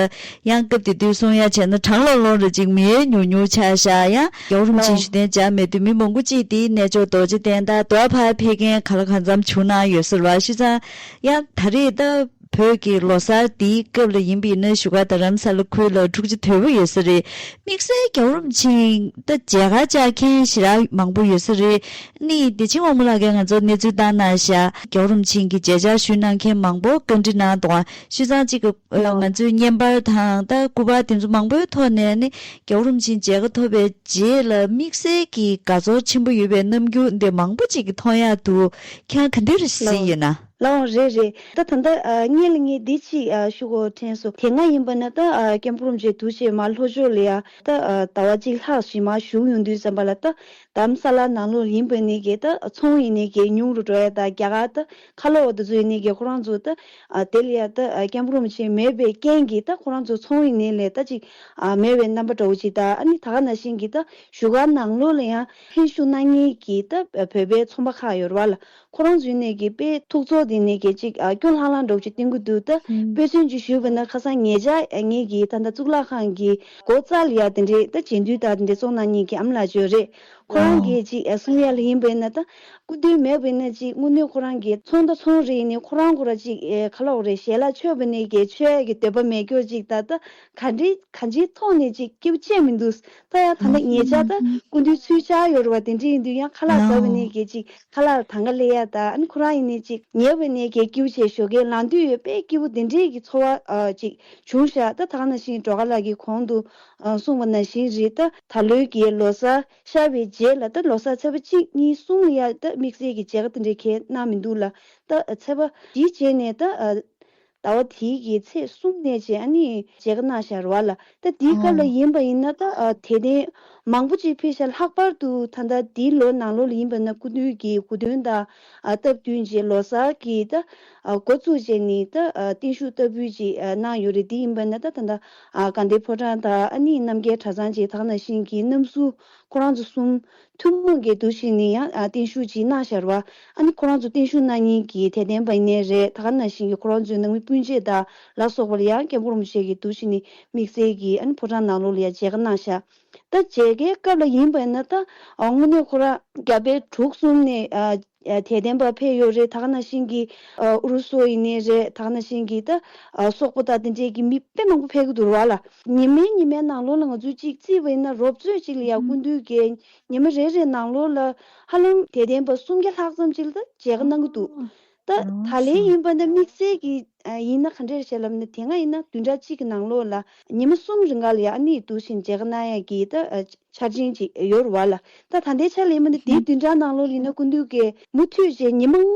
ཡང་སྐབས་དེ་དུས་གསུང་ཡ་བྱས་ན་གྲང་ལོང་ལོང་རེ་ཅིག་མི་ཉུང་ཉུང་ཆགས་ཤག་ཡང་རྒྱལ་བ་རིན་པོ་ཆེ་ལོ་བཞུགས་གདན་འཇགས་མེད་དུས་མི་མང་པོ་ཅིག་དེའི་གནས་མཆོག་རྡོ་རྗེ་གདན་དང་དེ་བ་ཕར་ཕེབས་མཁན་ག་ལ་གང་འཚམ་བྱུང་གནང་ཡོད་ས་རེད་བ། བྱས་ཙང་ཡང་ད་རེས་ད་བོད་ཀྱི་ལོ་གསར་འདིའི་སྐབས་ལ་ཡིན་པ་ཡིན་ན་བཞུགས་སྒར་རྡ་རམ་ས་ལ་ཁུལ་ལ་འཁྲུག་ཆ་དོད་པོ་ཡོད་ས་རེད། དམིགས་བསལ་རྒྱལ་བ་རིན་པོ་ཆེ་ད་མཇལ་ཁ་བཅར་མཁན་ཞེ་དྲག་མང་པོ་ཡོད་ས་རེད། ཨ་ནི་བདེ་ཆེན་དབང་མོ་ལགས་ཀྱིས་ང་ཚོར་གནས་ཚུལ་བཏང་གནང་ཤག་རྒྱལ་བ་རིན་པོ་ཆེ་གི་མཇལ་བཅར་ཞུས་གནང་མཁན་མང་པོ་བཀའ་འདྲི་གནང་འདུག་ཨ། བྱས་ཙང་གཅིག་གི་ང་ཚོའི་བརྙན་པར་དང་ད་སྐུ་པར་དེ་ཚོ་མང་པོའི་ཐོག་ནས་ཨ་ནི་རྒྱལ་བ་རིན་པོ་ཆེ་མཇལ་ཁ་ཐོབ་པའི་རྗེས་ལ་དམིགས་བསལ་གྱི་དགའ་ཚོར་ཆེན་པོ་ཡོད་པའི་རྣམ་འགྱུར་འདི་མང་པོ་ཅིག་གི་མཐོང་ཡག་འདུག་ཁྱེད་རང་ག་འདྲ་རེ་གཟིགས་ཡོད་ན། ལགས་འོང་། རེད་རེད། ད་ད་ལྟ་ཨ་སྔོན་ལ་ངས་འདི་གཅིག་ཨ་ཞུ་དགོས་དྲན་སོང་། དེ་སྔ་ཡིན་པ་ན་ད་ཨ་སྐྱབས་མགོན་རིན་པོ་ཆེ་འདུག་སེ་མར་ལྷོ་ཕྱོགས་ལ་ཡ་ད་ཨ་ཟླ་བ་གཅིག་ལྷག་ཞིག་མར་བཞུགས་ཡོང་དུས་ཙམ་པ་ལ་ད་རྡ་རམ་ས་ལ་ནང་ལོགས་ཡིན་པ་ནས་ཀྱི་ད་ཚོང་ཡིན་ནས་ཀྱི་ཉུང་རུ་འགྲོ་ཡ་ད་རྒྱ་གར་ད་ཁ་ལོ་བ་དེ་ཚོ་ཡིན་ནས་ཀྱི་ཁོ་རང་ཚོ་ད་ཨ་དེ་ལ་ཡ་ད་ཨ་སྐྱབས་མགོན་རིན་པོ་ཆེ་མེད་པའི་རྐྱེན་གྱིས་ད་ཁོ་རང་ཚོ་ཚོང་ཡིན་ནས་ལས་ད་ཅིག་ཨ་མེད་པའི་རྣམ་པ་འདྲ་བོ་ཅིག་ད་ཨ་ནི་ད་ག་ནང་བཞིན་གྱི་ད་བཞུགས་སྒར་ནང་ལོགས་ལ་ཡང་ལྷན་ཞུགས་གནང་མཁན་གྱི་ད་བོད་པའི་ཚོང་པ་ཁག་ཡོད་རེད་བ་ལ། ཁོ་རང་ཚོའི་ནས་ཀྱི་དཔེ་ཐུགས་ཚོར་དེ་ནས་ཀྱི་ཅིག་ཨ་སྐྱོ་ལྷང་ལྷང་འདྲ་བོ་ཅིག་བསྟན་གྱི་འདུག་ད་དཔེ་མཚོན་ཅིག་ཞུས་པ་ན་ཁ་སང་ཉེ་ཆར་ངེད་ཀྱི་ད་ལྟ་གཙུག་ལག་ཁང་གི་སྒོ་རྩ་ལ་ཡ་དེ་འདྲའི་ད་བྱེད་འདུན་ད་དེ་འདྲའི་བཙོང་གནང་མཁན་གྱི་ཨ་མ་ལགས་ཅིག་ཡོད་རེད། ཁོ་རང་གིས་ཅིག་ཨ་གསུང་ཡ་ལ་ཡིན་པས་ན་ད་སྐུ་མདུན་མེད་པས་ན་ཅིག་དངོས་གནས་ཁོ་རང་གིས་ཚོང་ད་ཚོང་རེད་ནས་ཁོ་རང་ཁོ་ར་ཅིག་ཨེ་ག་ལབ་དགོས་རེད། ཞལ་ལག་མཆོད་པ་ནས་ཀྱི་མཆོད་ཡ་གི་འདོད་པ་མེད་སྐྱོ་ཅིག་ད་ད་ག་འདྲའི་གང་ཅིའི་ཐོག་ནས་ཅིག་སྐྱིད་པོ་བྱས་མི་འདུག་ད་ཡང་ད་ལྟ་ཉེ་ཆར་ད་སྐུ་མདུན་ཚུར་བཅར་ཡོད་རེད་བ། དེ་འདྲ་ཡིན་དུས་ཡང་ཁ་ལག་ཟ་བ་ནས་ཀྱི་ཅིག་ཁ་ལག་ལ་དང་ག་ལེན་ཡ་ད་ཨ་ནི་ཁོ་རང་ཡིན་ནའི་ཅིག་ཉལ་བ་ནས་ཀྱི་སྐྱིད་པོ་བྱས་ཞོགས་ཀས་ལངས་དུས་ཡོད་པའི་སྐྱིད་པོ་དེ་འདྲའི་གི་ཚོར་བ་ཨ་ཅིག་བྱུང་ཤག་ད་ད་ག་ནང་བཞིན་སྒྲོལ་དཀར་ལགས་ཀྱིས་གོང་དུ་ཨ་གསུངས་པ་ནང་བཞིན་རེད། ད་ད་ལོའི་གི་ལོ་གསར་ཤར་བའི་རྗེས་ལ་ད་ལོ་གསར་ཚེས་པ་གཅིག་གཉིས་གསུམ་ལ་ཡ་ད་དམིགས་བསལ་གྱི་མཇལ་ཁ་དེ་འདྲའི་གས་གནང་མི་འདུག་ལ། ད་ཚེས་པ་དེའི་རྗེས་ནས་ད་ཨ་ཟླ་བ་དེའི་གི་ཚེས་གསུམ་ནས་བྱས་ཨ་ནི་མཇལ་ཁ་གནང་བཞག་རེད་བ་ལ། ད་དེའི་སྐབས་ལ་ཨོ། ཡིན་པ་ཡིན་ན་ད་ཨ་དད་ལྡན་ མང་པོ་ཅིག་ཕེབས་ཤག་ལྷག་པར་དུ་ད་ལྟ་འདིའི་ལོ་ནང་ལོགས་ལ་ཡིན་པ་ན་སྐུ་མདུན་གྱི་གོ་སྟོན་དང་ཨ་སྟབས་བསྟུན་བྱས་ལོ་གསར་གྱི་ད་ཨ་འགོ་བཙུགས་བྱས་ནས་ད་ཨ་བརྟན་བཞུགས་ལྟ་བུ་ཅིག་ཨ་གནང་ཡོད་རེད། འདི་ཡིན་པ་ན་ད་ད་ལྟ་ཨ་དགའ་ལྡན་ཕོ་བྲང་དང་ཨ་ནི་རྣམ་རྒྱལ་གྲྭ་ཚང་བཅས་ད་ག་ནང་བཞིན་གྱི་རྣམ་གསུམ་ཁོ་རང་ཚོ་གསུམ་ཐུན་མོང་གི་འདུ་ཤེས་ནས་ཡང་ཨ་བརྟན་བཞུགས་ཅིག་གནང་ཤར་བ། ཨ་ནི་ཁོ་རང་ཚོ་བརྟན་བཞུགས་གནང་མཁན་གྱི་དད་ལྡན་པ་ཡིན་ནའི་རེད། ད་ག་ནང་བཞིན་གྱི་ཁོ་རང་ཚོའི་ནང་མི་སྤུན་མཆེད་དང་ལ་སོགས་པ་ལ་ཡང་སྐྱབས་མགོན་རིན་པོ་ཆེ་གི་འདུ་ཤེས་ནས་དམིགས་བསལ་གྱི་ཨ་ནི་ཕོ་བྲང་ནང་ལོགས་ལ་ཡང་མཇལ་ཁ་གནང་ཤག་ད་མཇལ་ཁའི་སྐབས་ལ་ཡིན་པ་ཡིན་ན་ད་ཨ་དངོས་གནས་ཁོ་རང་རྒྱ་བལ་འབྲུག་གསུམ་ནས་ཨ་ཨ་དད་ལྡན་པ་ཕེབས་ཡོད་རེད། ད་ག་ནང་བཞིན་གྱི་ཨ་ཨུ་རུ་སུ་ཡིན་ནའི་རེད། ད་ག་ནང་བཞིན་གྱི་ད་ཨ་སོག་པོ་དང་དེ་འདྲས་ཀྱི་མི་དཔེ་མང་པོ་ཕེབས་ཀྱི་འདུག་ར་བ་ལ། ཉི་མའི་ཉི་མའི་ནང་ལོགས་ལ་ང་ཚོས་གཅིག་བརྩིས་པ་ཡིན་ན་རོབ་ཙམ་གཅིག་ལ་ཡང་སྐུ་མདུན་གྱི་ཉི་མ་རེ་རེ་ནང་ལོགས་ལ་ཧ་ལམ་དད་ལྡན་པ་སུམ་བརྒྱ་ལྷག་ཙམ་ཅིག་ལ་ད་མཇལ་ཁ་གནང་གི་འདུག་ད་ད་ལན་ཡིན་པ་ན་དམིགས་བསལ་གྱི་ཨ་ཡིན་ན་ག་འདྲས་བྱས་ལབ་ན་དེ་སྔ་ཡིན་ན་བདུན་ཕྲག་གཅིག་གི་ནང་ལོགས་ལ་ཉི་མ་གསུམ་རིང་ག་ལ་ཡ་ཨ་ནི་འདུག་བཞིན་མཇལ་ཁ་གནང་ཡ་གི་ད་ཨ་འཆར་ཅན་ཅིག་ཡོད་རེད་བ་ལ། ད་ད་ལྟའི་ཆ་ལ་ཡིན་པ་ན་དེའི་བདུན་ཕྲག་ནང་ལོགས་ལ་ཡིན་ན་སྐུ་མདུན་གྱིས་མུ་མཐུད་བྱས་ཉི་མ་ལྔ་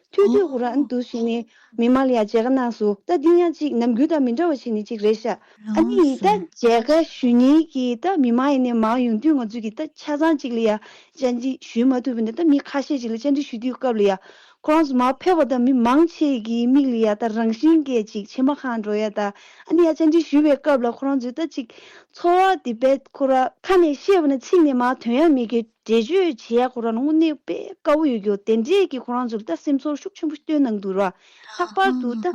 མཐུད་མཐུད་ཁོ་རང་ཨ་ནི་འདུག་བཞིན་ནས་མི་མང་ལ་ཡ་མཇལ་ཁ་གནང་སོང་། ད་འདི་ཡང་ཅིག་ནམ་རྒྱུན་དང་མི་འདྲ་བ་ཞིག་ནི་ཅིག་རེད་ཤག་ཨ་ནི་ད་མཇལ་ཁ་ཞུ་མཁན་གྱི་ད་མི་མང་ཡིན་ནའི་མང་ཡོང་དུས་ང་ཚོས་ཀྱི་ད་ཆ་ཚང་ཅིག་ལ་ཡ་བཅར་འདྲི་ཞུས་མ་ཐུབ་པ་ནི་ད་མི་ཁ་ཤས་ཅིག་ལ་བཅར་འདྲི་ཞུ་དུས་སྐབས་ལ་ཡ་ཁོ་རང་ཚོ་མར་ཕེབས་པ་དང་མི་མང་ཆེ་གི་མིག་ལ་ཡ་ད་རང་བཞིན་གྱིས་ཅིག་མཆི་མ་གང་འགྲོ་ཡ་ད་ཨ་ནི་ཡ་བཅར་འདྲི་ཞུས་པའི་སྐབས་ལ་ཁོ་རང་ཚོས་ད་ཅིག་ཚོར་བ་དེ་དཔེ་ཁོ་ར་ཁ་ནས་བཤད་པ་ན་ཚིག་ནས་མར་ཐོན་ཡ་མེད་ཀི་འགྲེལ་བརྗོད་བྱེད་ཡ་ཁོ་རང་དངོས་གནས་དཔེ་དཀའ་བོ་ཡོད་རྒྱུ་དེ་འདྲས་ཀྱི་ཁོ་རང་ཚོར་ད་སེམས་ཚོར་ཤུགས་ཆེན་པོ་སྟོན་གནང་འདུག་ར། ལྷག་པར་དུ་ད་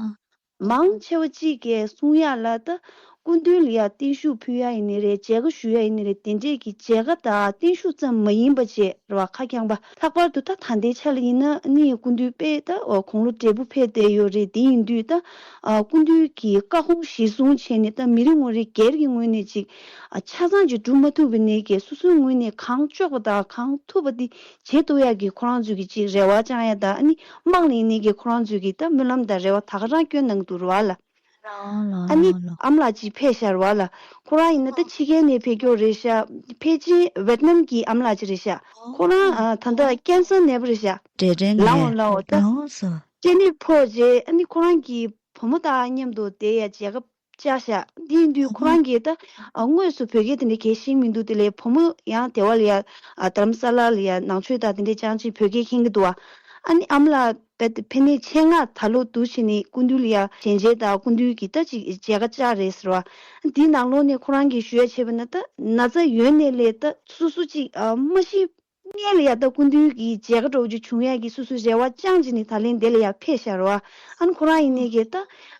མང་ཆེ་བ་གཅིག་གིས་གསུང་ཡ་ལ་ད་སྐུ་མདུན་ལ་ཡ་བརྟན་བཞུགས་ཕུལ་ཡ་ཡིན་ནི་རེད། མཇལ་ཁ་ཞུ་ཡ་ཡིན་ནི་རེད། དེ་འདྲས་ཀྱི་མཇལ་ཁ་དང་བརྟན་བཞུགས་ཙམ་མ་ཡིན་པ་བྱས་ར་བ་ཁ་རྐྱང་པ། ལྷག་པར་དུ་ད་ད་ལྟའི་ཆ་ལ་ཡིན་ན་ནི་སྐུ་མདུན་དཔེ་ད་དགུང་ལོ་བགྲེས་པོ་ཕེབས་བསྡད་ཡོད་རེད། དེ་ཡིན་དུས་ད་སྐུ་མདུན་གྱི་བཀའ་དགོངས་གཞིར་བཟུང་བྱས་ནས་ད་མི་རེ་ངོ་རེ་སྒེར་གྱི་ངོས་ནས་ཅིག་ཆ་ཚང་ཅིག་སྒྲུབ་མ་ཐུབ་པ་ནས་ཀྱི་སོ་སོའི་ངོས་ནས་གང་ལྕོགས་པ་དང་གང་ཐུབ་པ་དེ་བྱེད་ཐུབ་ཡག་གི་ཁོ་རང་ཚོས་ཀྱི་ཅིག་རེ་བ་བཅང་ཡ་དང་ཨ་ནི་དམངས་ལ་ཡིན་ནའི་ཀྱི་ཁོ་རང་ཚོས་ཀྱི་ད་སྨོན་ལམ་དང་རེ་བ་ད་ག་རང་བསྐྱོན་གནང་འདུག་ར་བ་ལ། ཨ་ནི་ཨ་མ་ལགས་ཅིག་ཕེབས་ཤར་བ་ལ། ཁོ་རང་ཡིན་ན་ད་ཕྱི་རྒྱལ་ནས་ཕེབས་ཀྱོག་རེད་ཤག་ཕལ་ཆེར་ཝེད་ནམ་གྱི་ཨ་མ་ལགས་ཅིག་རེད་ཤག་ཁོ་རང་ཨ་ད་ལྟ་ཀན་སར་ནད་པ་རེད་ཤག་ལའོ་ལའོ་ད་སྐྱེ་ནད་ཕོག་རྗེས་ཨ་ནི་ཁོ་རང་གི་བུ་མོ་དང་མཉམ་དུ་བསྡད་ཡ་མཇལ་ཁ་བཅར་ཤག་དེ་ཡིན་དུས་ཁོ་རང་གིས་ད་ཨ་དངོས་སུ་བོད་སྐད་དེ་འདྲ་གས་ཤེས་མི་འདུག་དེ་ལས་བུ་མོ་ཡང་དེ་བ་ལ་ཡ་ཨ་དྷ་རམ་ས་ལ་ལ་ཡ་ནང་ཆོས་དང་དེ་འདྲ་ཅང་ཅིག་བོད་སྐད་མཁྱེན་གྱི་འདུག་བ། ཨ་ནི་ཨ་མ་ལགས་ད་ཕ་ནས་ཆེད་མངགས་ད་ལོ་འདུག་བྱས་ནས་སྐུ་མདུན་ལ་ཡ་ཞལ་མཇལ་དང་སྐུ་མདུན་གྱི་ད་ཅིག་མཇལ་ཁ་བཅར་རེད་ཟེར་བ། འདིའི་ནང་ལོགས་ནས་ཁོ་རང་གིས་ཞུ་ཡ་བྱས་པ་ན་ད་ན་ཚ་ཡོད་ནའི་ལས་ད་སོ་སོ་ཅིག་ཨ་མ་ཤི་སྔོན་ལ་ཡ་ད་སྐུ་མདུན་གྱི་མཇལ་ཁ་འདྲ་བོ་ཅིག་བྱུང་ཡ་གི་སོ་སོའི་རེ་བ་བཅངས་བྱས་ནས་ད་ལན་དེ་ལ་ཡ་ཕེབས་ཤར་བ། ཨ་ནི་ཁོ་རང་ཡིན་ནའི་གི་ད་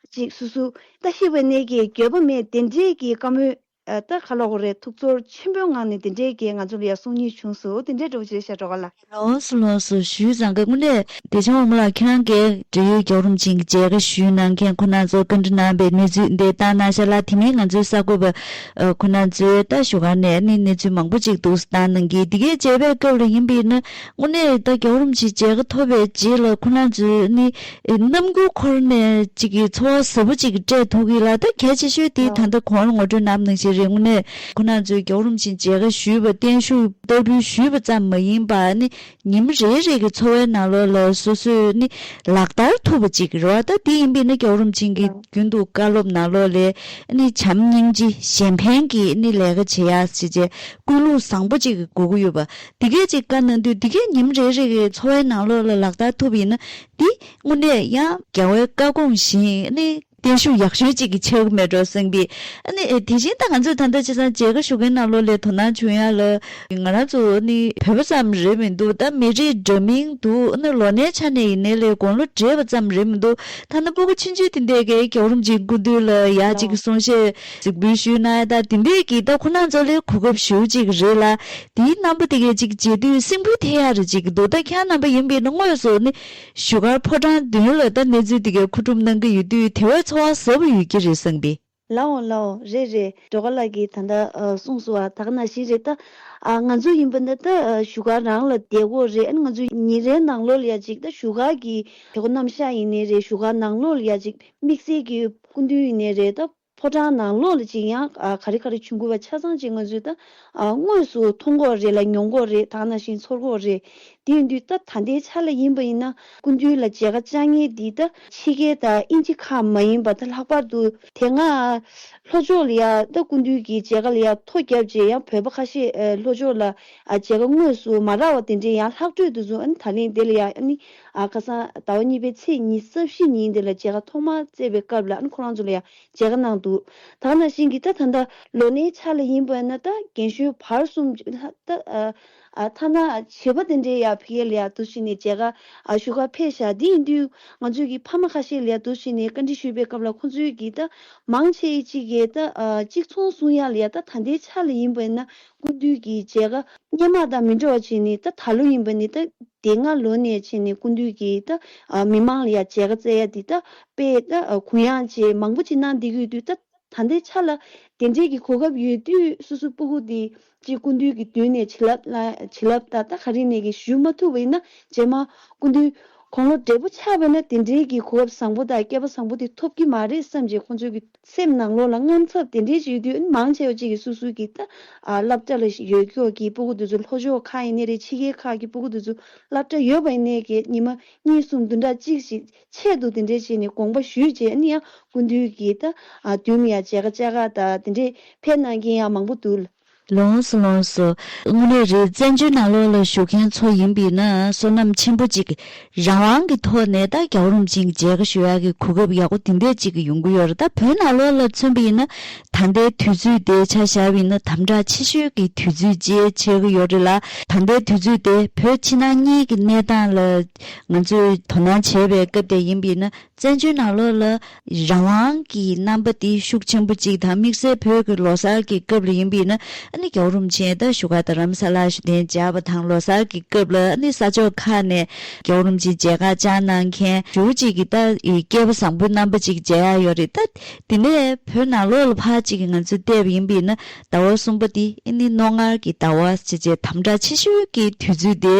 ཅིག་སོ་སོ་ད་ཤི་བ་ནའི་གི་འགྱོད་པ་མེད་དེ་འདྲའི་གི་བཀའ་མོལ་ཨ་ད་ག་ལབ་དགོས་རེད། ཐུགས་ཚོར་ཆེན་པོའི་ངང་ནས་དེ་འདྲའི་གི་ང་ཚོ་ལ་ཡ་གསུང་ཉན་བྱུང་སོང་། དེ་འདྲའི་འདྲ་བོ་ཅིག་རེད་ཤག་གྲོགས་ལ། ལགས་སོ་ལགས་སོ། ཞུས་ཙང་གི་དངོས་གནས་བདེ་ཆེན་དབང་མོ་ལགས་ཁྱེད་རང་གིས་འབྲེལ་ཡོད་རྒྱལ་བ་རིན་པོ་ཆེ་མཇལ་ཁ་ཞུས་གནང་མཁན་ཁོང་རྣམ་ཚོ་བཀའ་འདྲི་གནང་བའི་གནས་ཚུལ་འདི་བཏང་གནང་ཤག་ལ། དེ་མིན་ང་ཚོའི་གསར་འགོད་པ་ཨ་ཁོང་རྣམ་ཚོས་ད་བཞུགས་སྒར་ནས་ནི་གནས་ཚུལ་མང་པོ་ཅིག་འདུག་སེ་བཏང་གནང་གི། འདི་གའི་མཇལ་བའི་སྐབས་ལ་ཡིན་པས་ན་དངོས་གནས་ད་རྒྱལ་བ་རིན་པོ་ཆེ་མཇལ་ཁ་ཐོབ་པའི་རྗེས་ལ་ཁོང་རྣམ་ཚོས་ནི་རྣམ་འགྱུར་འཁོར་ནས་ཅིག་གི་ཚོར་བ་ཟབ་པོ་ཅིག་སྤྲད་ཐུབ་ཀྱི་ལ། ད་གལ་ཆེ་ཤོས་དེ་ད་ལྟ་གོང་ལ་ངོ་སྤྲོད་གནང་ནང་བཞིན་རེད། དངོས་གནས་ཁོང་རྣམ་ཚོས་རྒྱལ་བ་རིན་པོ་ཆེ་མཇལ་ཁ་ཞུས་པ་བརྟན་བཞུགས་བསྟར་འབུལ་ཞུས་པ་ཙམ་མ་ཡིན་པ་ནི་ཉིན་རེ་རེ་གི་འཚོ་བའི་ནང་ལོགས་ལ་སོ་སོས་ནི་ལག་བསྟར་ཐུབ་པ་ཅིག་རེད་བ། ད་དེ་ཡིན་པས་ན་རྒྱལ་བ་རིན་པོ་ཆེ་གིས་རྒྱུན་དུ་བཀའ་སློབ་ནང་ལོགས་ལ་ནི་བྱམས་སྙིང་རྗེ་གཞན་ཕན་གྱི་ནི་ལས་ཀ་བྱེད་ཡ་ཞེས་བྱས་ཀུན་སློང་བཟང་པོ་ཅིག་གི་དགོས་ཀྱི་ཡོད་པ། འདི་གས་ཅིག་བཀའ་གནང་དུས་འདི་གས་ཉིན་རེ་རེ་གི་འཚོ་བའི་ནང་ལོགས་ལ་ལག་བསྟར་ཐུབ་པ་ཡིན་ན་འདི་དངོས་གནས་ཡང་རྒྱལ་བའི་བཀའ་དགོངས་བཞིན་ནི་བརྟན་བཞུགས་ཡག་ཤོས་ཅིག་གི་ཆགས་ཀྱི་མེད་འགྲོ་བསམ་པས། ཨ་ནི་ཨེ་དེ་བཞིན་ད་ང་ཚོས་ད་ལྟ་བྱས་ཙང་མཇལ་ཁ་ཞུ་མཁན་ནང་ལོགས་ལ་དོ་སྣང་བྱུང་ཡ་ལ་ང་རང་ཚོ་ནི་བོད་པ་ཙམ་རེད་མི་འདུག་ད་མི་རིགས་འདྲ་མིན་འདུག་ཨ་ནི་ལོ་ནའི་ཆ་ནས་ཡིན་ནའི་ལས་དགུང་ལོ་བགྲེས་པ་ཙམ་རེད་མི་འདུག་ཐ་ན་སྤུ་གུ་ཆུང་ཆུང་དེ་འདྲས་ཀྱིས་རྒྱལ་བ་རིན་པོ་ཆེའི་སྐུ་མདུན་ལ་ཡ་གཅིག་གི་གསུང་བཤད་གཟིགས་འབུལ་ཞུས་གནང་ཡ་ད་དེ་འདྲས་ཀྱིས་ད་ཁོ་རང་ཚོ་ལ་གོ་སྐབས་ཞེ་པོ་ཅིག་རེད་ལ། དེའི་རྣམ་པ་དེ་གས་ཅིག་མཇལ་དུས་སེམས་འགུལ་ཐེབས་ཡ་རེ་ཅིག་འདུག་ད་ཁྱེད་རྣམ་པ་ཡིན་པས་ན་དངོས་སུ་ནི་བཞུགས་སྒར་ཕོ་བྲང་མདུན་ལ་ད་གནས་ཚུལ་དེ་གས་མཁོ་སྒྲུབ་གནང་གི་ཡོད་དུས་དེ་བས་ཚོར་བ་ཟབ་པོ་ཡོད་ཀྱི་རེད་བསམ་པས། ལའོ་ལའོ་རེད་རེད། སྒྲོལ་དཀར་ལགས་ཀྱིས་ད་ལྟ་ཨ་གསུངས་སོང་བ་ད་ག་ནང་བཞིན་རེད་ད། ཨ་ང་ཚོ་ཡིན་པ་ན་ད་ཨ་བཞུགས་སྒར་རང་ལ་བསྡད་དགོས་རེད། ཨ་ནི་ང་ཚོ་ཉིན་རེའི་ནང་ལོགས་ལ་ཡ་ཅིག་ད་བཞུགས་སྒར་གྱི་བྱེད་སྒོ་རྣམ་གཞག་ཡིན་ནའི་རེད། བཞུགས་སྒར་ནང་ལོགས་ལ་ཡ་ཅིག་དམིགས་བསལ་གྱི་སྐུ་མདུན་ཡིན་ནའི་རེད་ད། ཕོ་བྲང་ནང་ལོགས་ལ་ཅིག་ཡང་ཨ་ག་རེ་ག་རེ་བྱུང་དགོས་པ་ཆ་ཚང་ཅིག་ང་ཚོས་ད་ཨ་དངོས་སུ་མཐོང་གི་ཡོད་རེད་ལ་མྱོང་གི་ཡོད་རེད། ད་ག་ནང་བཞིན་ཚོར་གྱི་ཡོད་རེད། དེ་ཡིན་དུས་ད་ད་ལྟའི་ཆ་ལ་ཡིན་པ་ཡིན་ན་སྐུ་མདུན་ལ་མཇལ་ཁ་བཅར་མཁན་འདི་ད་ཕྱི་རྒྱལ་དང་དབྱིན་ཇི་ཁག་མ་ཡིན་པ་ད་ལྷག་པར་དུ་དེ་སྔ་ལྷོ་ཕྱོགས་ལ་ཡ་ད་སྐུ་མདུན་གྱི་མཇལ་ཁ་ལ་ཡ་ཐོ་བརྒྱབ་རྗེས་ཡང་བོད་པ་ཁ་ཤས་ཨ་ལྷོ་ཕྱོགས་ལ་ཨ་མཇལ་ཁ་དངོས་སུ་མ་རག་པ་དེ་འདྲའི་ཡང་ལྷག་འཕྲོས་དུ་བཟུང་ཨ་ནི་ད་ལན་དེ་ལ་ཡ་ཨ་ནི་ཨ་ཁ་སང་ཟླ་བ་གཉིས་པའི་ཚེས་ཉི་ཤུ་རྩ་བཞི་ཉིན་དེ་ལ་མཇལ་ཁ་ཐོག་མར་བསྩལ་བའི་སྐབས་ལ་ཨ་ནི་ཁོ་རང་ཚོ་ལ་ཡ་མཇལ་ཁ་གནང་འདུག་ད་ག་ནང་བཞིན་གྱི་ད་ད་ལྟ་ལོ་ནའི་ཆ་ལ་ཡིན་པ་ན་ད་རྒན་གཞོན་བར་གསུམ་ད་ཨ་ཨ་ཐ་ན་བྱིས་པ་དེ་འདྲའི་ཡ་ཕ་གི་ལ་ཡ་འདུག་བྱས་ནས་མཇལ་ཁ་ཨ་ཞུ་ག་ཕེབས་ཤག་དེ་ཡིན་དུས་ང་ཚོའི་གི་ཕ་མ་ཁ་ཤས་ལ་ཡ་འདུག་བྱས་ནས་བཀའ་འདྲི་ཞུས་པའི་སྐབས་ལ་ཁོང་ཚོའི་གི་ད་མང་ཆེ་གཅིག་གིས་ད་ཨ་གཅིག་ཚོང་ཟོང་ཡ་ལ་ཡ་ད་ད་ལྟའི་ཆ་ལ་ཡིན་པ་ན་སྐུ་མདུན་གྱི་མཇལ་ཁ་སྔོན་མ་དང་མི་འདྲ་བ་བྱས་ནས་ད་ད་ལོ་ཡིན་པ་ནི་ད་དེ་སྔ་ལོ་ནས་བྱས་ནས་སྐུ་མདུན་གྱི་ད་ཨ་མི་མང་ལ་ཡ་མཇལ་ཁ་བསྩལ་ཡ་འདི་ད་དཔེ་ད་ཨ་གུ་ཡངས་བྱས་མང་པོ་ཅིག་གནང་བསྡད་ཀྱི་ཡོད་དུས་ད། ད་ལྟའི་ཆ་ལ་དེ་འདྲའི་གི་གོ་སྐབས་ཡོད་དུས་སོ་སོ་སྤུ་གུ་དེ་ཅིག་སྐུ་མདུན་གྱི་མདུན་ནས་བྱིན་རླབས་ལ་བྱིན་རླབས་དང་ད་ག་རེ་ནས་གི་ཞུ་མ་ཐུབ་པ་ཡིན་ན་རྗེས་མ་སྐུ་མདུན་དགུང་ལོ་བགྲེས་པོ་ཆགས་པ་ཡིན་ན་དེ་འདྲའི་གི་གོ་སྐབས་བཟང་པོ་དང་སྐལ་པ་བཟང་པོ་དེ་ཐོབ་ཀྱི་མ་རེད་བསམ་བྱས་ཁོང་ཚོའི་གི་སེམས་ནང་ལོགས་ལ་དངངས་འཚབ་དེ་འདྲའི་ཅིག་ཡོད་དུས་མང་ཆེ་བ་ཅིག་གིས་སོ་སོའི་གི་ད་ཨ་སློབ་གྲྭ་ལ་ཡོད་ཀྱོག་གི་སྤུ་གུ་དེ་ཚོ་ལྷོ་ཕྱོགས་ཁག་ཡིན་ནའི་རེད་ཕྱི་རྒྱལ་ཁག་གི་སྤུ་གུ་དེ་ཚོ་སློབ་གྲྭ་ཡོད་པ་ཡིན་ནའི་གི་ཉི་མ་གཉིས་གསུམ་བདུན་ཕྲག་གཅིག་ཞིག་ཆེད་དུ་དེ་འདྲས་བྱས་ནས་དགོངས་པ་ཞུས་རྗེས་ཨ་ནི་ཡང་སྐུ་མདུན་གྱིས་ད་ཨ་མདུན་ཡང་མཇལ་ཁ་བཅར་ཁ་དང་དེ་འདྲས་ཕེབས་གནང་མཁན་ཡང་མང་པོ་འདུག་ལགས་སོ་ལགས་སོ། དངོས་གནས་རེད། བཙན་བྱོལ་ནང་ལོགས་ལ་བཞུགས་མཁན་ཚོ་ཡིན་པས་ན་བསོད་ནམས་ཆེན་པོ་གཅིག་རང་དབང་གི་ཐོག་ནས་ད་རྒྱལ་བ་རིན་པོ་ཆེའི་མཇལ་ཁ་ཞུ་ཡག་གི་གོ་སྐབས་ཡག་པོ་དེ་འདྲས་གཅིག་ཡོང་གི་ཡོད་རེད། ད་བོད་ནང་ལོགས་ལ་མཚོན་པ་ཡིན་ན་ད་ལྟའི་དུས་ཚོད་དེ་ཆ་བཞག་པ་ཡིན་ན་དམ་དྲག་ཆེ་ཤོས་ཀྱི་དུས་ཚོད་ཅིག་ཆགས་ཀྱི་ཡོད་རེད་ལ། ད་ལྟའི་དུས་ཚོད་དེ་བོད་ཕྱི་ནང་གཉིས་ཀྱི་གནས་སྟངས་ལ་ང་ཚོས་དོ་སྣང་བྱས་པའི་སྐབས་དེ་ཡིན་པས་ན། བཙན་བྱོལ་ནང་ལོགས་ལ་རང་དབང་གི་རྣམ་པ་དེ་ཤུགས་ཆེན་པོ་གཅིག་དང་དམིགས་བསལ་བོད་ཀྱི་ལོ་གསར་གྱི་སྐབས་ལ་ཡིན་པས་ན་ཨ་ནི་རྒྱལ་བ་རིན་པོ་ཆེ་ད་བཞུགས་སྒར་རྡ་རམ་ས་ལར་བཞུགས་གདན་འཇགས་པ་དང་ལོ་གསར་གྱི་སྐབས་ལ་ཨ་ནི་ས་ཕྱོགས་ཁག་ནས་རྒྱལ་བ་རིན་པོ་ཆེ་མཇལ་ཁ་བཅར་གནང་མཁན་ཞེ་པོ་གཅིག་གི་ད་སྐལ་པ་བཟང་པོའི་རྣམ་པ་གཅིག་མཇལ་ཡག་ཡོད་རེད། ད་དེ་ནས་བོད་ནང་ལོགས་ལ་ཕར་གཅིག་གི་ང་ཚོས་བལྟས་པ་ཡིན་པས་ན། ཟླ་བ་གསུམ་པ་འདི་ཨ་ནི་རྣོ་ངར་གྱི་ཟླ་བ་ཞེས་བྱས་དམ་དྲག་ཆེ་ཤོས་ཀྱི་དུས་ཚོད་དེ་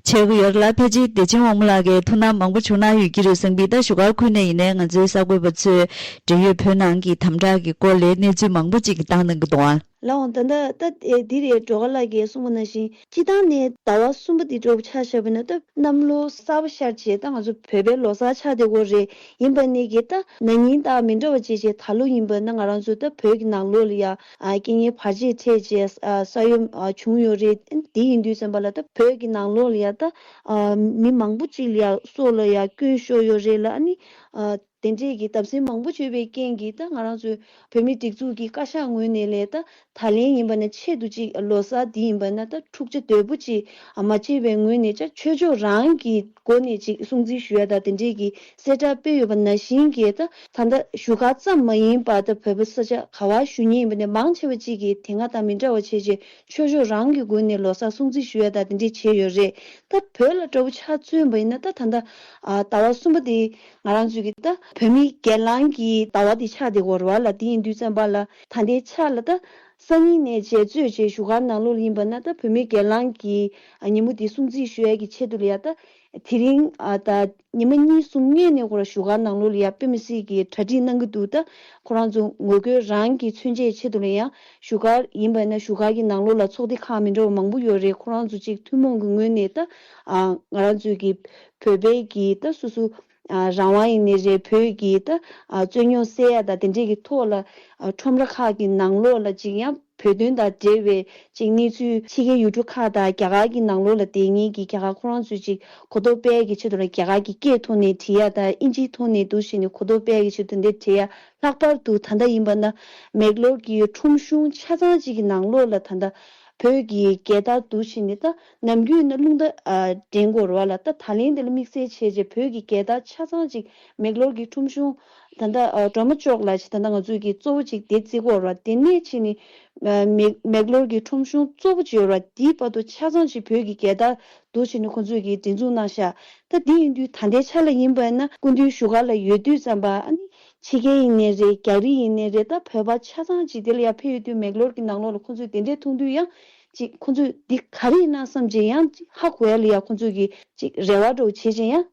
ཆགས་ཀྱི་ཡོད་ལ། ཕལ་ཆེར་བདེ་ཆེན་དབང་མོ་ལགས་ཀྱིས་ཐུགས་སྣང་མང་པོ་བྱུང་གནང་ཡོད་ཀྱི་རེད་བསམ་གྱི། ད་བཞུགས་སྒར་ཁུལ་ནས་ཡིན་ནའི་ང་ཚོའི་གསར་འགོད་པ་ཚོས་འབྲེལ་ཡོད་བོད་ནང་གི་དམ་དྲག་གི་སྐོར་ལ་གནས་ཚུལ་མང་པོ་ཅིག་བཏང་གནང་གི་འདུག་ཨང་། ལགས་འོང་། ད་ལྟ་ད་ཨེ་འདི་རེད། སྒྲོལ་དཀར་ལགས་ཀྱིས་གསུངས་པ་ནང་བཞིན་སྤྱིར་བཏང་ནས་ཟླ་བ་གསུམ་པ་འདི་འདྲ་བོ་ཆ་བཞག་པ་ཡིན་ན་ད་གནམ་ལོ་གསར་པ་ཤར་རྗེས་ད་ང་ཚོ་བོད་པའི་ལོ་གསར་ཆགས་བསྡད་ཡོད་རེད། ཡིན་པ་ནི་གི་ད་ན་ནིང་དང་མི་འདྲ་བ་བྱས་བྱས་ད་ལོ་ཡིན་པ་ན་ང་རང་ཚོ་ད་བོད་ཀྱི་ནང་ལོགས་ལ་ཡ། ཨ་རྐྱེན་ངན་བར་ཆད་འཕྲད་རྗེས་ཨ་ས་ཡོམ་ཨ་བྱུང་ཡོད་རེད། དེ་ཡིན་དུས་ཙམ་པ་ལ་ད་བོད་ཀྱི་ནང་ལོགས་ལ་ཡ་ད་ཨ་མི་མང་པོ་ཅིག་ལ་ཡ་སྲོག་ལ་ཡ་སྐྱོན་ཤོར་ཡོད་རེད་ལ། ཨ་ནི་ཨ་དེ་འདྲས་ཀྱི་བརྡབ་གསིག་མང་པོ་བྱུང་བའི་རྐྱེན་གྱིས་ད་ང་རང་ཚོའི་བོད་མིའི་སྒྲིག་འཛུགས་ཀྱི་བཀའ་ཤག་ངོས་ནས་ལས་ད་ད་ལན་ཡིན་པ་ན་ཆེད་དུ་ཅིག་ལོ་གསར་འདི་ཡིན་པ་ན་ད་འཁྲུག་ཆ་དོད་པོ་ཅིག་ཨ་མ་བྱེད་པའི་ངོས་ནས་ཅིག་ཆོས་ཕྱོགས་རང་གི་སྒོ་ནས་ཅིག་སྲུང་བརྩི་ཞུ་ཡ་ད་དེ་འདྲས་ཀྱི་གསལ་བསྒྲགས་སྤེལ་ཡོད་པ་ནང་བཞིན་གྱི་ད་ད་ལྟ་བཞུགས་སྒར་ཙམ་མ་ཡིན་པར་ད་བོད་པ་ས་ཆ་ག་བར་བཞུགས་མཁན་ཡིན་པ་ནས་མང་ཆེ་བ་ཅིག་གིས་དེ་སྔ་དང་མི་འདྲ་བ་བྱས་རྗེས་ཆོས་ཕྱོགས་རང་གི་སྒོ་ནས་ལོ་གསར་སྲུང་བརྩི་ཞུ་ཡ་ད་དེ་འདྲས་བྱས་ཡོད་རེད། ད་བོད་ལ་འདྲ་བོ་ཆ་མཚོན་པ་ཡིན་ན་ད་ད་ལྟ་ཨ་ཟླ་བ་གསུམ་པ་དེ་ང་རང་ཚོའི་གི་ད་བོད་མིའི་སྒེར་ལངས་ཀྱི་ཟླ་བ་དེ་ཆགས་བསྡད་ཡོད་རེད་བ་ལ། དེ་ཡིན་དུས་ཙམ་པ་ལ་ད་ལྟའི་ཆ་ལ་ད་སང་ཉིན་ནས་འཆད་རྩོད་བྱས་བཞུགས་སྒར་ནང་ལོགས་ལ་ཡིན་པ་ན་ད་བོད་མིའི་སྒེར་ལངས་ཀྱི་ཨ་ཉིན་མོ་དེ་སྲུང་བརྩི་ཞུ་ཡ་གི་ཆེད་དུ་ལ་ཡ་ད་དེ་རིང་ཨ་ད་ཉི་མ་གཉིས་གསུམ་སྔོན་ནས་ཁོ་རང་བཞུགས་སྒར་ནང་ལོགས་ལ་ཡ་དཔེ་མི་སྲིད་ཀྱི་གྲ་སྒྲིག་གནང་གི་འདུག་ད་ཁོ་རང་ཚོ་ངོ་རྒོལ་རང་གི་མཚོན་ཆའི་ཆེད་དུ་ལ་ཡང་བཞུགས་སྒར་ཡིན་པ་ན་བཞུགས་སྒར་གྱི་ནང་ལོགས་ལ་ཚོགས་སྡེ་ཁག་མི་འདྲ་བ་མང་པོ་ཡོད་རེད། ཁོ་རང་ཚོ་གཅིག་ཐུན་མོང་གི་ངོས་ནས་ད་ཨ་ང་རང་ཚོའི་གི་བོད་པའི་གི་ད་སོ་སོ་ཨ་རང་དབང་ཡིན་ནའི་རེད། བོད་ཀྱི་ད་ཨ་རྩོད་རྙོག་སེལ་ཡ་དང་དེ་འདྲས་ཀྱི་ཐོག་ལ་ཨ་ཁྲོམ་ར་ཁག་གི་ནང་ལོགས་ལ་ཅིག་ཡང་བོད་དོན་དང་འབྲེལ་བའི་ཅིག་གནས་ཚུལ་ཕྱི་རྒྱལ་ཡུལ་གྲུ་ཁག་དང་རྒྱ་གར་གྱི་ནང་ལོགས་ལ་བསྡད་མཁན་གྱི་རྒྱ་གར་ཁོ་རང་ཚོས་ཅིག་གོ་རྟོགས་སྤེལ་ཡ་གི་ཆེད་དུ་ལ་རྒྱ་གར་གྱི་སྐད་ཐོག་ནས་བྲིས་ཡ་དང་དབྱིན་ཇིའི་ཐོག་ནས་འདུག་བྱས་ནས་གོ་རྟོགས་སྤེལ་ཡ་གི་ཆེད་དུ་དེ་འདྲས་བྲིས་ཡ། ལྷག་པར་དུ་ད་ལྟ་ཡིན་པ་ན་མེག་ལོར་གྱི་ཁྲོམ་གཞུང་ཆ་ཚང་ཅིག་གི་ནང་ལོགས་ལ་ད་ལྟ་བོད་ཀྱི་རྒྱལ་དར་འདུག་བྱས་ནས་ད་ནམ་རྒྱུན་ན་རླུང་རྟ་ཨ་འགྲེང་དགོས་རེད་བ་ལ། ད་ད་ལན་དེ་ལ་དམིགས་བསལ་བྱས་རྗེས་བོད་ཀྱི་རྒྱལ་དར་ཆ་ཚང་ཅིག་མེག་ལོར་གྱི་ཁྲོམ་གཞུང་ད་ལྟ་ཨ་སྒྲོལ་མ་ཅོག་ལ་ཅིག་ད་ལྟ་ང་ཚོས་ཀྱི་གཙོ་བོ་ཅིག་དེ་བརྩི་གི་ཡོད་རེད་བ། དེ་ནས་ཕྱིན་ནས་ཨ་མེག་མེག་ལོར་གྱི་ཁྲོམ་གཞུང་གཙོ་བོ་ཅིག་ཡོད་རེད་བ། དེའི་བར་དུ་ཆ་ཚང་ཅིག་བོད་ཀྱི་རྒྱལ་དར་འདུག་བྱས་ནས་ཁོང་ཚོས་ཀྱི་སྒྲེང་འཛུགས་གནང་ཤག་ད་དེ་ཡིན་དུས་ད་ལྟའི་ཆ་ལ་ཡིན་པ་ན་སྐུ་མདུན་བཞུགས་སྒར་ལ་ཡོད་དུས་ཙམ་པ་ཨ་ནི་ཕྱི་རྒྱལ་ཡིན་ནའི་རེད། རྒྱ་རིགས་ཡིན་ནའི་རེད། ད་བོད་པ་ཆ་ཚང་ཅིག་དེ་ལ་ཡར་ཕེབས་ཡོད་དུས་མེག་ལོར་གྱི་ནང་ལོགས་ལ་ཁོང་ཚོས་དེ་འདྲས་མཐོང་དུས་ཡང་ཅིག་ཁོང་ཚོས་འདི་ག་རེ་ཡིན་ན་བསམ་བྱས་ཡང་ཅིག་ཧ་གོ་ཡ་ལ་ཡ་ཁོང་ཚོས་ཀྱི་ཅིག་རེ་བ་འདྲ་བོ་བྱེད་བྱས་ཡང་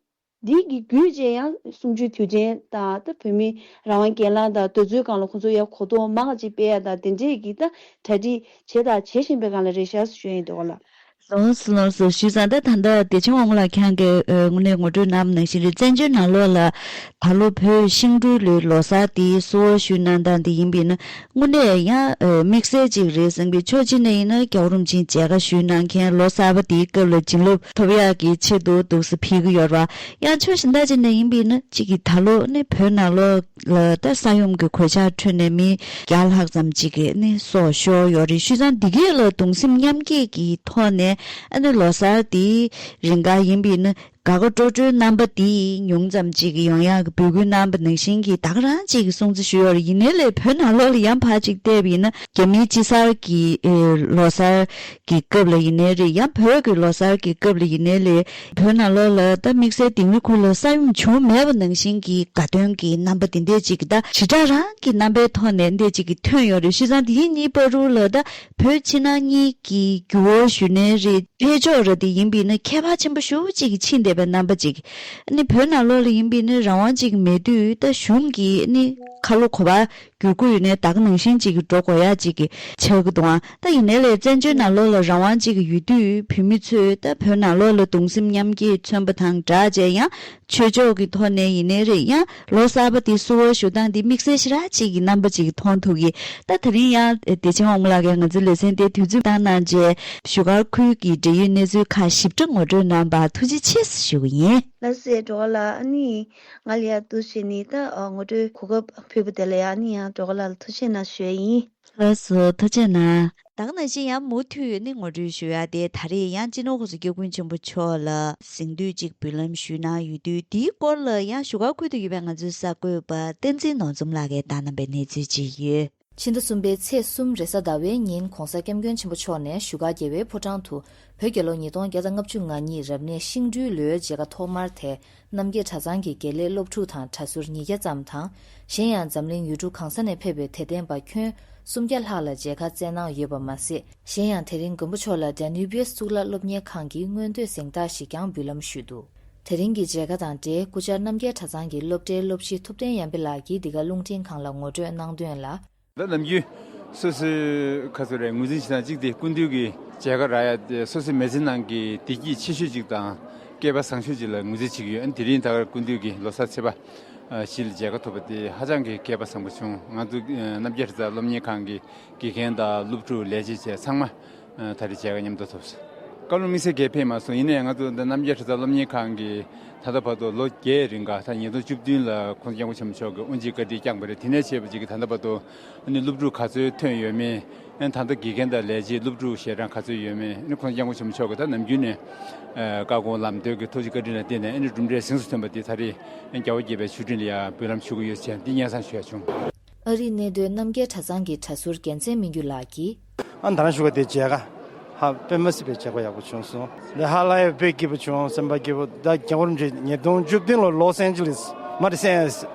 འདི་གི་བརྒྱུད་བྱས་ཡང་གསུམ་བཅུའི་དུས་དྲན་དང་ད་བོད་མི་རང་དབང་སྒེར་ལངས་དང་རྡོ་སོལ་སྒང་ལ་ཁོང་ཚོ་ཡ་གོ་རྟོགས་མང་ཅིག་སྤེལ་ཡ་དང་དེ་འདྲས་ཀྱི་ད་གྲ་སྒྲིག་བྱས་དང་བྱེད་བཞིན་པའི་སྒང་ལ་རེད་ཤག་ཞུ་ཡ་ཡིན་འདུག་ག་ལ། ལགས་སོ་ལགས་སོ། ཞུས་ཙང་ད་ད་ལྟ་བདེ་ཆེན་དབང་མོ་ལགས་ཁྱེད་རང་གིས་ཨ་དངོས་གནས་ངོ་སྤྲོད་གནང་བ་ནང་བཞིན་རེད། བཙན་བྱོལ་ནང་ལོགས་ལ་ད་ལོ་བོད་ཤིང་འབྲུག་ལོའི་ལོ་གསར་དེ་གསོལ་བ་ཞུ་གནང་སྟངས་དེ་ཡིན་པས་ན་དངོས་གནས་ཡང་ཨ་དམིགས་བསལ་ཅིག་རེད་བསམ་གི། ཕྱོགས་གཅིག་ནས་ཡིན་ན་རྒྱལ་བ་རིན་པོ་ཆེའི་མཇལ་ཁ་ཞུ་གནང་མཁན་ལོ་གསར་པ་དེའི་སྐབས་ལ་བྱིན་རླབས་ཐོབ་ཡག་གི་ཆེད་དུ་འདུག་སེ་ཕེབས་ཀྱི་ཡོད་རེད་བ། ཡང་ཕྱོགས་གཞན་དག་ཅིག་ནས་ཡིན་པས་ན་གཅིག་གི་ད་ལོ་ནི་བོད་ནང་ལོགས་ལ་ད་ས་ཡོམ་གྱི་གོད་ཆག་འཕྲད་ནས་མི་བརྒྱ་ལྷག་ཙམ་ཅིག་གི་ནི་སྲོག་ཤོར་ཡོད་རེད། ཞུས་ཙང་འདི་གས་ལ་གདུང་སེམས་མཉམ་སྐྱེད་ཀྱི་ཐོག་ནས་ཨ་ནི་ལོ་གསར་དེའི་རིང་ག་ཡིན་པས་ན་དགའ་དགའ་སྤྲོ་སྤྲོའི་རྣམ་པ་དེ་ཉུང་ཙམ་ཅིག་ཡོང་ཡག་གི་འབོད་སྐུལ་གནང་བ་ནང་བཞིན་གྱི་ད་ག་རང་ཅིག་གི་སྲུང་བརྩི་ཞུས་ཡོད་རེད། ཡིན་ནའི་ལས་བོད་ནང་ལོགས་ལ་ཡང་ཕར་ཅིག་བལྟས་པ་ཡིན་ན་རྒྱ་མིའི་དཔྱིད་གསར་གྱི་ཨེ་ལོ་གསར་གྱི་སྐབས་ལ་ཡིན་ནའི་རེད། ཡང་བོད་ཀྱི་ལོ་གསར་གྱི་སྐབས་ལ་ཡིན་ནའི་ལས་བོད་ནང་ལོགས་ལ་ད་དམིགས་བསལ་དིང་རི་ཁུལ་ལ་ས་ཡོམ་བྱུང་མེད་པ་ནང་བཞིན་གྱི་དགའ་སྟོན་གྱི་རྣམ་པ་དེ་འདྲས་ཅིག་གི་ད་ཞེ་དྲག་རང་གི་རྣམ་པའི་ཐོག་ནས་འདྲས་ཅིག་གི་ཐོན་ཡོད་རེད། བྱས་ཙང་དེའི་གཉིས་བར་དུ་ལ་ད་བོད་ཕྱི་ནང་གཉིས་ཀྱི་འགྱུར་བ་ཞུ་ནའི་རེད། འཕེལ་ཕྱོགས་ར་དེ་ཡིན་པས་ན་ཁྱད་པར་ཆེན་པོ་ཞེ་པོ་ཅིག་གི་ཕྱིན་བསྡད་པའི་རྣམ་པ་ཅིག་ཨ་ནི་བོད་ནང་ལོགས་ལ་ཡིན་པས་ན་རང་དབང་ཅིག་མེད་དུས་ད་གཞུང་གི་ཨ་ནི་ཁ་ལོ་གོ་བ་བསྒྱུར་དགོས་ཡོད་ནའི་ད་ག་ནང་བཞིན་ཅིག་གི་འགྲོ་དགོས་ཡ་ཅིག་གི་ཆགས་ཀྱི་འདུག་ཨང་། ད་ཡིན་ནའི་ལས་བཙན་བྱོལ་ནང་ལོགས་ལ་རང་དབང་ཅིག་གི་ཡོད་དུས་བོད་མི་ཚོས་ད་བོད་ནང་ལོགས་ལ་གདུང་སེམས་མཉམ་སྐྱེད་མཚོན་པ་དང་སྦྲགས་བྱས་ཡང་ཆོས་ཕྱོགས་ཀྱི་ཐོག་ནས་ཡིན་ནའི་རེད། ཡང་ལོ་གསར་པ་དེ་གསོལ་བ་ཞུ་སྟངས་དེ་དམིགས་བསལ་ཞེ་དྲག་ཅིག་གི་རྣམ་པ་ཅིག་མཐོང་ཐུབ་གི། ད་དེ་རིང་ཡང་བདེ་ཆེན་དབང་མོ་ལགས་ཀྱིས་ང་ཚོའི་ལེ་ཚན་དེ་དུས་ཚོད་བཏང་གནང་རྗེས་བཞུགས་སྒར་ཁུལ་གྱི་འབྲེལ་ཡོད་གནས་ཚུལ་ཁག་ཞིབ་ཕྲ་ངོ་སྤྲོད་གནང་བར་ཐུགས་རྗེ་ཆེ་ཞུ་གི་ཡིན། ལགས་སེ་སྒྲོལ་དཀར་ལགས། ཨ་ནི་ང་ལ་ཡ་འདུག་བྱས་ནས་ད་ཨ་ངོ་སྤྲོད་གོ་སྐབས་ཕུལ་བ་དེ་ལ་ཡ་ཨ་ནི་ཡང་སྒྲོལ་དཀར་ལགས་ལ་ཐུགས་རྗེ་གནང་ཞུ་ཡ་ཡིན། ལགས་སོ་ཐུགས་རྗེ་གནང་། ད་ག་ནང་བཞིན་ཡང་མུ་མཐུད་ནས་ངོ་སྤྲོད་ཞུ་ཡ་དེ་ད་རེས་ཡང་སྤྱི་ནོར་༸གོང་ས་༸སྐྱབས་མགོན་ཆེན་པོ་མཆོག་ལ་གཟེངས་བསྟོད་ཅིག་འབུལ་ལམ་ཞུས་གནང་ཡོད་དུས་དེའི་སྐོར་ལ་ཡང་བཞུགས་སྒར་ཁུལ་དུ་ཡོད་པའི་ང་ཚོའི་གསར་འགོད་པ་བསྟན་འཛིན་ནོར་འཛོམས་ལགས་ཀྱིས་བཏང་གནང་པའི་གནས་ཚུལ་ཅིག་ཡོད། ཕྱི་ཟླ་གསུམ་པའི་ཚེས་གསུམ་རེས་གཟའ་ཟླ་བའི་ཉིན་༸གོང་ས་༸སྐྱབས་མགོན་ཆེན་པོ་མཆོག་ནས་བཞུགས་སྒར་རྒྱལ་བའི་ཕོ་བྲང་དུ་བོད་རྒྱལ་ལོ་ཉིས་སྟོང་བརྒྱ་དང་ལྔ་བཅུ་ང་གཉིས་རབ་གནས་ཤིང་སྦྲུལ་ལོའི་མཇལ་ཁ་ཐོག་མར་དེ་རྣམ་རྒྱལ་གྲྭ་ཚང་གི་དགེ་ལས་སློབ་ཕྲུག་དང་གྲྭ་ཟུར་ཉིས་བརྒྱ་ཙམ་དང་། གཞན་ཡང་འཛམ་གླིང་ཡུལ་གྲུ་གང་ས་ནས་ཕེབས་པའི་དད་ལྡན་པ་ཁྱོན་སུམ་བརྒྱ་ལྷག་ལ་མཇལ་ཁ་བསྩལ་གནང་ཡོད་པ་མ་ཟད། གཞན་ཡང་དེ་རིང་མགོན་པོ་མཆོག་ལ་ཌེ་ནིའུ་བི་ཡས་གཙུག་ལག་སློབ་གཉེར་ཁང་གི་མངོན་བསྟོད་གཟེངས་རྟགས་ཤིག་ཀྱང་འབུལ་ལམ་ཞུས་འདུག་དེ་རིང་གི་མཇལ་ཁ་དང་འབྲེལ་སྐུ་བཅར་རྣམ་རྒྱལ་གྲྭ་ཚང་གི་སློབ་གྲྭའི་སློབ་སྤྱི་ཐུབ་བསྟན་ཡར་འཕེལ་ལགས་ཀྱིས་འདི་ག་རླུང་འཕྲིན་ཁང་ལ་ངོ་སྤྲོད་གནང་དོན་ལ། ད་ནམ་རྒྱུན་སོ་སོའི་ཁ་སོ་རེ་ངོས་འཛིན་བྱེད་སྟངས་གཅིག་དེ་སྐུ་མདུན་གྱི་མཇལ་ཁ་རག་ཡ་དེ་སོ་སོའི་མི་ཚེ་ནང་གི་བདེ་སྐྱིད་ཆེ་ཤོས་གཅིག་དང་སྐལ་པ་བཟང་ཤོས་གཅིག་ལ་ངོས་འཛིན་བྱེད་ཀྱི་ཡོད། ཨ་ནི་དེ་རིང་ད་གར་སྐུ་མདུན་གྱི་ལོ་གསར་ཚེས་པ་བཞི་ལ་མཇལ་ཁ་ཐོབ་པ་དེ་ཧ་ཅང་གི་སྐལ་པ་བཟང་པོ་བྱུང་། ང་ཚོ་རྣམ་རྒྱལ་གྲྭ་ཚང་སློབ་གཉེར་ཁང་གི་དགེ་རྒན་དང་སློབ་ཕྲུག་ལས་བྱེད་བཅས་ཚང་མ་ད་རེས་མཇལ་ཁ་མཉམ་དུ་ཐོབ་སོང་། བཀའ་བློན་དམིགས་བསལ་གྱིས་ཕེབས་མ་སོང་། ཡིན་ནའི་ང་ཚོ་འདི་རྣམ་རྒྱལ་གྲྭ་ཚང་སློབ་གཉེར་ཁང་གི་ད་ལྟ་བར་དུ་ལོ་བརྒྱད་རིང་ག་ད་ཉིས་སྟོང་བཅུ་བདུན་ལ་༸གོང་ས་༸སྐྱབས་མགོན་ཆེན་པོ་མཆོག་གིས་དབུ་འབྱེད་བཀའ་དྲིན་བསྐྱངས་པ་རེད། དེ་ནས་བྱས་པ་ཅིག་གིས་ད་ལྟ་བར་དུ་ཨ་ནི་སློབ་ཕྲུག་ག་ཚོད་ཐོན་ཡོད་མེད། ཨ་ནི་ད་ལྟ་དགེ་རྒན་དང་ལས་བྱེད་སློབ་ཕྲུག་ཞལ་གྲངས་ག་ཚོད་ཡོད་མེད། ཨ་ནི་༸གོང་ས་༸སྐྱབས་མགོན་ཆེན་པོ་མཆོག་གིས་ད་ནམ་རྒྱུན་ནས་ཨ་བཀའ་དགོངས་ལམ་སྟོན་གྱི་ཐུགས་རྗེ་བཀའ་དྲིན་ལ་བརྟེན་ནས་ཨ་ནི་གྲུབ་འབྲས་གཟེངས་སུ་ཐོན་པ་དེ་ད་རེས་རྒྱལ་བ་དགྱེས་པའི་མཆོད་སྤྲིན་ལ་ཡང་འབུལ་ལམ་ཞུ་གི་ཡོད་ཅེས་འདི་སྙན་སེང་ཞུ་ཡ་བྱུང་། ཨ་རིར་གནས་སྡོད་རྣམ་རྒྱལ་གྲྭ་ཚང་གི་གྲྭ་ཟུར་རྒྱལ་མཚན་སྨིན་གྱུ་ལགས་ཀྱིས། ཨ་ད་རང་བཞུགས་སྒར་དེ་མཇལ་ཁ་ཧ་དཔེ་མ་སྲིད་པའི་མཇལ་ཁ་ཡག་པོ་བྱུང་སོང་། འདི་ཧ་ལས་དཔེ་སྐྱིད་པོ་བྱུང་། སེམས་པ་སྐྱིད་པོ། ད་རྒྱལ་བ་རིན་པོ་ཆེ་ཉིས་སྟོང་བཅུ་བདུན་ལོ་ལོས་ཨན་ཇི་ལིས་མ་རེད་སན་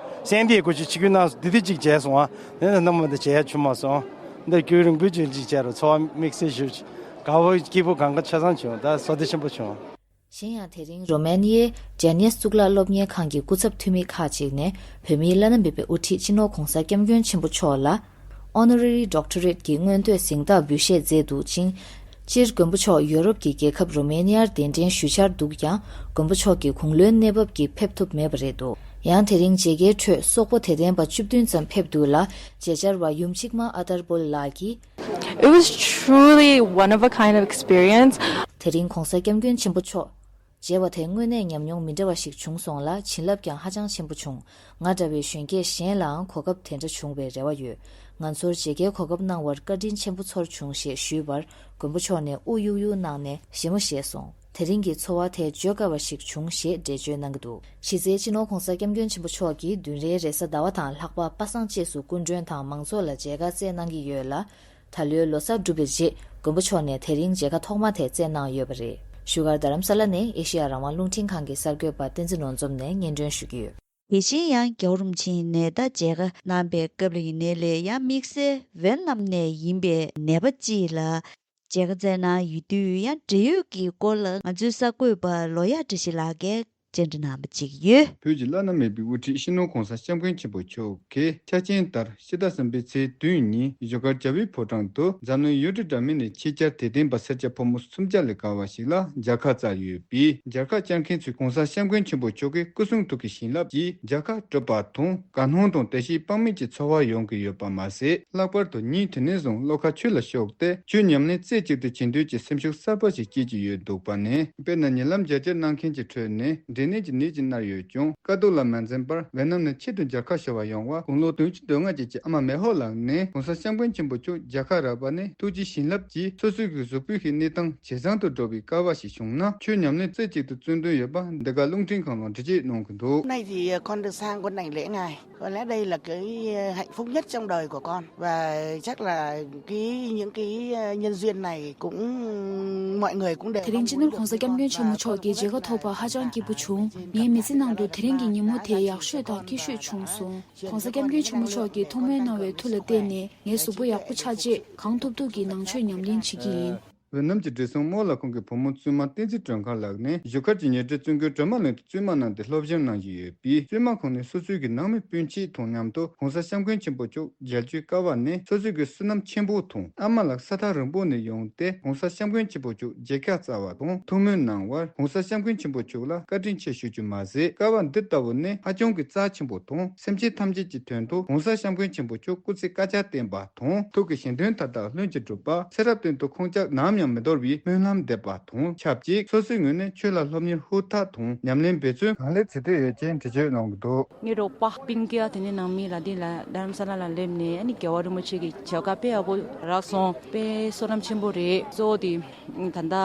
སན་ཏི་ཡེ་གོ་ཅིག་ཆིབས་བསྒྱུར་གནང་སོང་། འདི་དུས་གཅིག་མཇལ་སོང་། ཨ་དེ་ནས་ནམ་མ་དེ་མཇལ་ཡ་བྱུང་མ་སོང་། འདི་རྒྱུན་རིང་པོའི་རྗེས་གཅིག་མཇལ་རུ་ཚོར་བ་དམིགས་བསལ་ཞིག་དགའ་པོ་སྐྱིད་པོ་གང་ག་ཆ་ཚང་བྱུང་། ད་བསོད་བདེ་ཆེན་པོ་བྱུང་། གཞན་ཡང་དེ་རིང་རོ་མེ་ནི་ཡའི་ཇེ་ནི་ཡས་གཙུག་ལག་སློབ་གཉེར་ཁང་གི་སྐུ་ཚབ་འཐུས་མི་ཁག་ཅིག་ནས་བོད་མིའི་བླ་ན་མེད་པའི་དབུ་ཁྲིད་སྤྱི་ནོར་༸གོང་ས་༸སྐྱབས་མགོན་ཆེན་པོ་མཆོག་ལ་Honorary Doctorate གྱི་མངོན་བསྟོད་གཟེངས་རྟགས་འབུལ་བཞེས་མཛད་འདུག་ཅིང་། སྤྱིར་མགོན་པོ་མཆོག་ཡོ་རོབ་ཀྱི་རྒྱལ་ཁབ་རོ་མེ་ནི་ཡར་གདན་འདྲེན་ཞུ་འཆར་འདུག་ཀྱང་། མགོན་པོ་མཆོག་གི་དགུང་ལོའི་གནས་བབ་ཀྱིས་ཕེབས་ཐུབ་མེད་པ་རེད་འདུག་ཡང་དེ་རིང་མཇལ་ཁའི་ཁྲོད་སོག་པོ་དད་ལྡན་པ་བཅུ་བདུན་ཙམ་ཕེབས་འདུག་ལ། མཇལ་བཅར་བ་ཡུམ་ཆིག་མ་ཨ་དར་པོལ་ལགས་ཀྱིས། It was truly one of a kind of experience. དེ་རིང་༸གོང་ས་༸སྐྱབས་མགོན་ཆེན་པོ་མཆོག་མཇལ་བ་དེ་དངོས་གནས་ཉམས་མྱོང་མི་འདྲ་བ་ཞིག་བྱུང་སོང་ལ། བྱིན་རླབས་ཀྱང་ཧ་ཅང་ཆེན་པོ་བྱུང་། ང་འདྲ་བའི་གཞོན་སྐྱེས་གཞན་ལའང་གོ་སྐབས་དེ་འདྲ་བྱུང་བའི་རེ་བ་ཡོད། ང་ཚོར་མཇལ་ཁའི་གོ་སྐབས་གནང་བར་བཀའ་དྲིན་ཆེན་པོ་ཚོར་བྱུང་ཞེས་ཞུས་པར། མགོན་པོ་མཆོག་ནས་དབུགས་གཡུག་གཡུག་གནང་ནས་བཞད་མོ་བཞད་སོང་། དེ་རིང་གི་ཚོར་བ་དེ་བརྗོད་དཀའ་བ་ཞིག་བྱུང་ཞེས་འགྲེལ་བརྗོད་གནང་གི་འདུག་གཞི་རྩའི་སྤྱི་ནོར་༸གོང་ས་༸སྐྱབས་མགོན་ཆེན་པོ་མཆོག་གིས་བདུན་རེའི་རེས་གཟའ་ཟླ་བ་དང་ལྷག་པ་པ་སངས་བཅས་སུ་སྐུ་མགྲོན་དང་མང་ཚོགས་ལ་མཇལ་ཁ་བསྩལ་གནང་གི་ཡོད་ལ། ད་ལོའི་ལོ་གསར་གྲུབ་པའི་རྗེས་མགོན་པོ་མཆོག་ནས་དེ་རིང་མཇལ་ཁ་ཐོག་མ་དེ་བསྩལ་གནང་ཡོད་པ་རེད། བཞུགས་སྒར་རྡ་རམ་ས་ལ་ནས་ཨེ་ཤེ་ཡ་རང་དབང་རླུང་འཕྲིན་ཁང་གི་གསར་འགོད་པ་བསྟན་འཛིན་ནོར་འཛོམས་ནས་སྙན་སྒྲོན་ཞུ་གི་ཡོད། དེ་བཞིན་ཡང་རྒྱལ་བ་རིན་པོ་ཆེ་ནས་ད་མཇལ་ཁ་གནང་པའི་སྐབས་ལ་ཡིན་ནའི་ལས་ཡང་དམིགས་བསལ་ཝེ་ཏི་ནམ་ནས་ཡིན་པའི་ནད་པ་གཅིག་ལ་མཇལ་ཁ་བསྩལ་གནང་ཡོད་དུས། ཡང་འབྲེལ་ཡོད་ཀྱི་སྐོར་ལ་ང་ཚོའི་གསར་འགོད་པ་ལོ་ཡག་བཀྲ་ཤིས་ལགས་ཀྱིས་ བཅར་འདྲི་གནང་བ་བཅས་ཡོད། བོད་ཀྱི་བླ་ན་མེད་པའི་དབུ་ཁྲིད་སྤྱི་ནོར་༧གོང་ས་༧སྐྱབས་མགོན་ཆེན་པོ་མཆོག་གིས་འཆར་ཅན་ལྟར་ཕྱི་ཟླ་གསུམ་པའི་ཚེས་བདུན་ཉིན་བཞུགས་སྒར་རྒྱལ་བའི་ཕོ་བྲང་དུ་འཛམ་གླིང་ཡུལ་གྲུ་འདྲ་མིན་ནས་ཆེད་བཅར་དད་ལྡན་པ་སེར་སྐྱ་ཕོ་མོ་སུམ་བརྒྱ་ལས་བརྒལ་བ་ཞིག་ལ་མཇལ་ཁ་བསྩལ་ཡོད་པས། མཇལ་ཁ་བཅར་མཁན་ཚོས་༧གོང་ས་༧སྐྱབས་མགོན་ཆེན་པོ་མཆོག་གི་སྐུ་གསུང་ཐུགས་ཀྱི་བྱིན་རླབས་ཀྱིས་མཇལ་ཁ་གྲུབ་པ་དང་དགའ་སྣང་དང་བདེ་སྐྱིད་དཔག་མེད་ཀྱི་ཚོར་བ་ཡོང་གི་ཡོད་པ་མ་ཟད། ལྷག་པར་དུ་ཉིན་དེ་ནས་བཟུང་བློ་ཁ་ཆོས་ལ་ཕྱོགས་ཏེ་ཆོས་ཉམས་ལེན་རྩེ་གཅིག་ཏུ་བྱེད་འདོད་ཀྱི་སེམས་ཤུགས་གསར་པ་ཞིག་སྐྱེས་ཀྱི་ཡོད་འདུག་པ་ནས། དཔེར་ན་ཉེ་ལམ་མཇལ་བཅར་གནང་མཁན་གྱི་ཁྲོད་ནས་འབྲས་ནད་ཀྱི་ནད་ཀྱིས་མནར་ཡོད་ཀྱང་དཀའ་སྡུག་ལ་མ་འཛེམས་པར་ཝེ་ནམ་ནས་ཆེད་དུ་མཇལ་ཁ་ཞུ་བར་ཡོང་བ་དགུང་ལོ་བདུན་ཅུ་དོན་ལྔ་ཅན་གྱི་ཨ་མ་མེ་ཧོ་ལགས་ནས་༧གོང་ས་༧སྐྱབས་མགོན་ཆེན་པོ་མཆོག་མཇལ་ཁ་རག་པ་ནི་ཐུགས་རྗེ་བྱིན་རླབས་ཀྱིས་སོ་སོའི་གཟུགས་པོའི་གནས་སྟངས་ཇེ་བཟང་དུ་འགྲོ་བའི་སྐལ་བ་ཞིག་བྱུང་ན་ཆོས་ཉམས་ལེན་རྩེ་གཅིག་ཏུ་བརྩོན་འདུན་ཡོད་པ་འདི་ག་རླུང་འཕྲིན་ཁང་ལ་འགྲེལ་བརྗོད་གནང་གི་འདུག Hôm nay thì ờ, con được sang con này lễ ngài. Có lẽ đây là cái ờ, hạnh phúc nhất trong đời của con. Và chắc là cái những cái ờ, nhân duyên này cũng mọi người cũng đều དེ་རིང་སྤྱི་ནོར་༧གོང་ས་༧སྐྱབས་མགོན་ཆེན་པོ་མཆོག་གི་མཇལ་ཁ་ཐོབ་པ་ཧ་ཅང་སྐྱིད་པོ་བྱུང་། ངའི་མི་ཚེ་ནང་དུ་དེ་རིང་གི་ཉིན་མོ་དེ་ཡག་ཤོས་དང་སྐྱིད་ཤོས་བྱུང་སོང་། ༧གོང་ས་༧སྐྱབས་མགོན་ཆེན་པོ་མཆོག་གིས་ཐུགས་སྨོན་གནང་བའི་མཐུ་ལ་བརྟེན་ནས་ངའི་གཟུགས་པོ་ཡག་པོ་ཆགས་རྗེས་གང་ཐུབ་ཐུབ་ཀྱིས་ནང་ཆོས་ཉམས་ལེན་བྱེད་ཀྱི་ཡིན། ཝེ་ནམ་གྱི་བགྲེས་སོང་རྨོ་ལགས་ཁོང་གི་བུ་མོ་བཙུན་མ་བསྟན་འཛིན་སྒྲོལ་དཀར་ལགས་ནས་བཞུགས་སྒར་གྱི་ཉེ་འབྲེལ་བཙུན་དགོན་སྒྲོལ་མ་གླིང་དུ་བཙུན་མ་གནང་སྟེ་སློབ་སྦྱོང་གནང་བཞིན་ཡོད་པས། བཙུན་མ་ཁོང་ནས་སོ་སོའི་གི་ནང་མི་སྤུན་མཆེད་དང་མཉམ་དུ་༧གོང་ས་༧སྐྱབས་མགོན་ཆེན་པོ་མཆོག་མཇལ་རྒྱུའི་སྐལ་བ་ནི་སོ་སོའི་གི་བསོད་ནམས་ཆེན་པོ་དང་ཨ་མ་ལགས་ས་ཐག་རིང་པོ་ནས་ཡོང་སྟེ་༧གོང་ས་༧སྐྱབས་མགོན་ཆེན་པོ་མཆོག་མཇལ་ཁ་བསྩལ་བ་དང་ཐུགས་སྨོན་གནང་བར་༧གོང་ས་༧སྐྱབས་མགོན་ཆེན་པོ་མཆོག་ལ་བཀའ་དྲིན་ཆེ་ཞུ་རྒྱུ་མ་ཟད། སྐལ་བ་འདི་ལྟ་བུ་ནི་ཧ་ཅང་གི་རྩ་ཆེན་པོ་དང་སེམས་ཅན་ཐམས་ཅད་ཀྱི་དོན་དུ་༧གོང་ས་༧སྐྱབས་མགོན་ཆེན་པོ་མཆོག་སྐུ་ཚེ་བསྐལ་བརྒྱར་བརྟན་པ། དང་། ཐུགས་ཀྱི་བཞེད་དོན་མཐའ་དག་ལྷུན་གྱིས་གྲུབ་པ། ཚེ་རབས་གཏན་དུ་ཁོང་ཅག་ནམ་ཡང་མི་འདོར་བའི་སྨོན་ལམ་འདེབས་པ་དང་ཆབས་ཅིག་སོ་སོའི་ངོས་ནས་ཆོས་ལ་སློབ་གཉེར་ཧུར་ཐག་དང་ཉམས་ལེན་འབད་བརྩོན་གང་ལེགས་བྱེད་འདོད་ཡོད་ཅེས་འགྲེལ་བརྗོད་གནང་གི་འདུག་ངའི་རོགས་པ་སྤུན་ཀྱག་དེ་ནས་ནང་མི་ལ་དེ་ལ་རྡ་རམ་ས་ལ་ལ་སླེབས་ནས་ཨ་ནི་རྒྱལ་བ་རིན་པོ་ཆེ་གི་མཇལ་ཁ་དཔེ་ཡག་པོ་རག་སོང་། དཔེ་བསོད་ནམས་ཆེན་པོ་རེད། གཙོ་བོ་དེ་ད་ལྟ་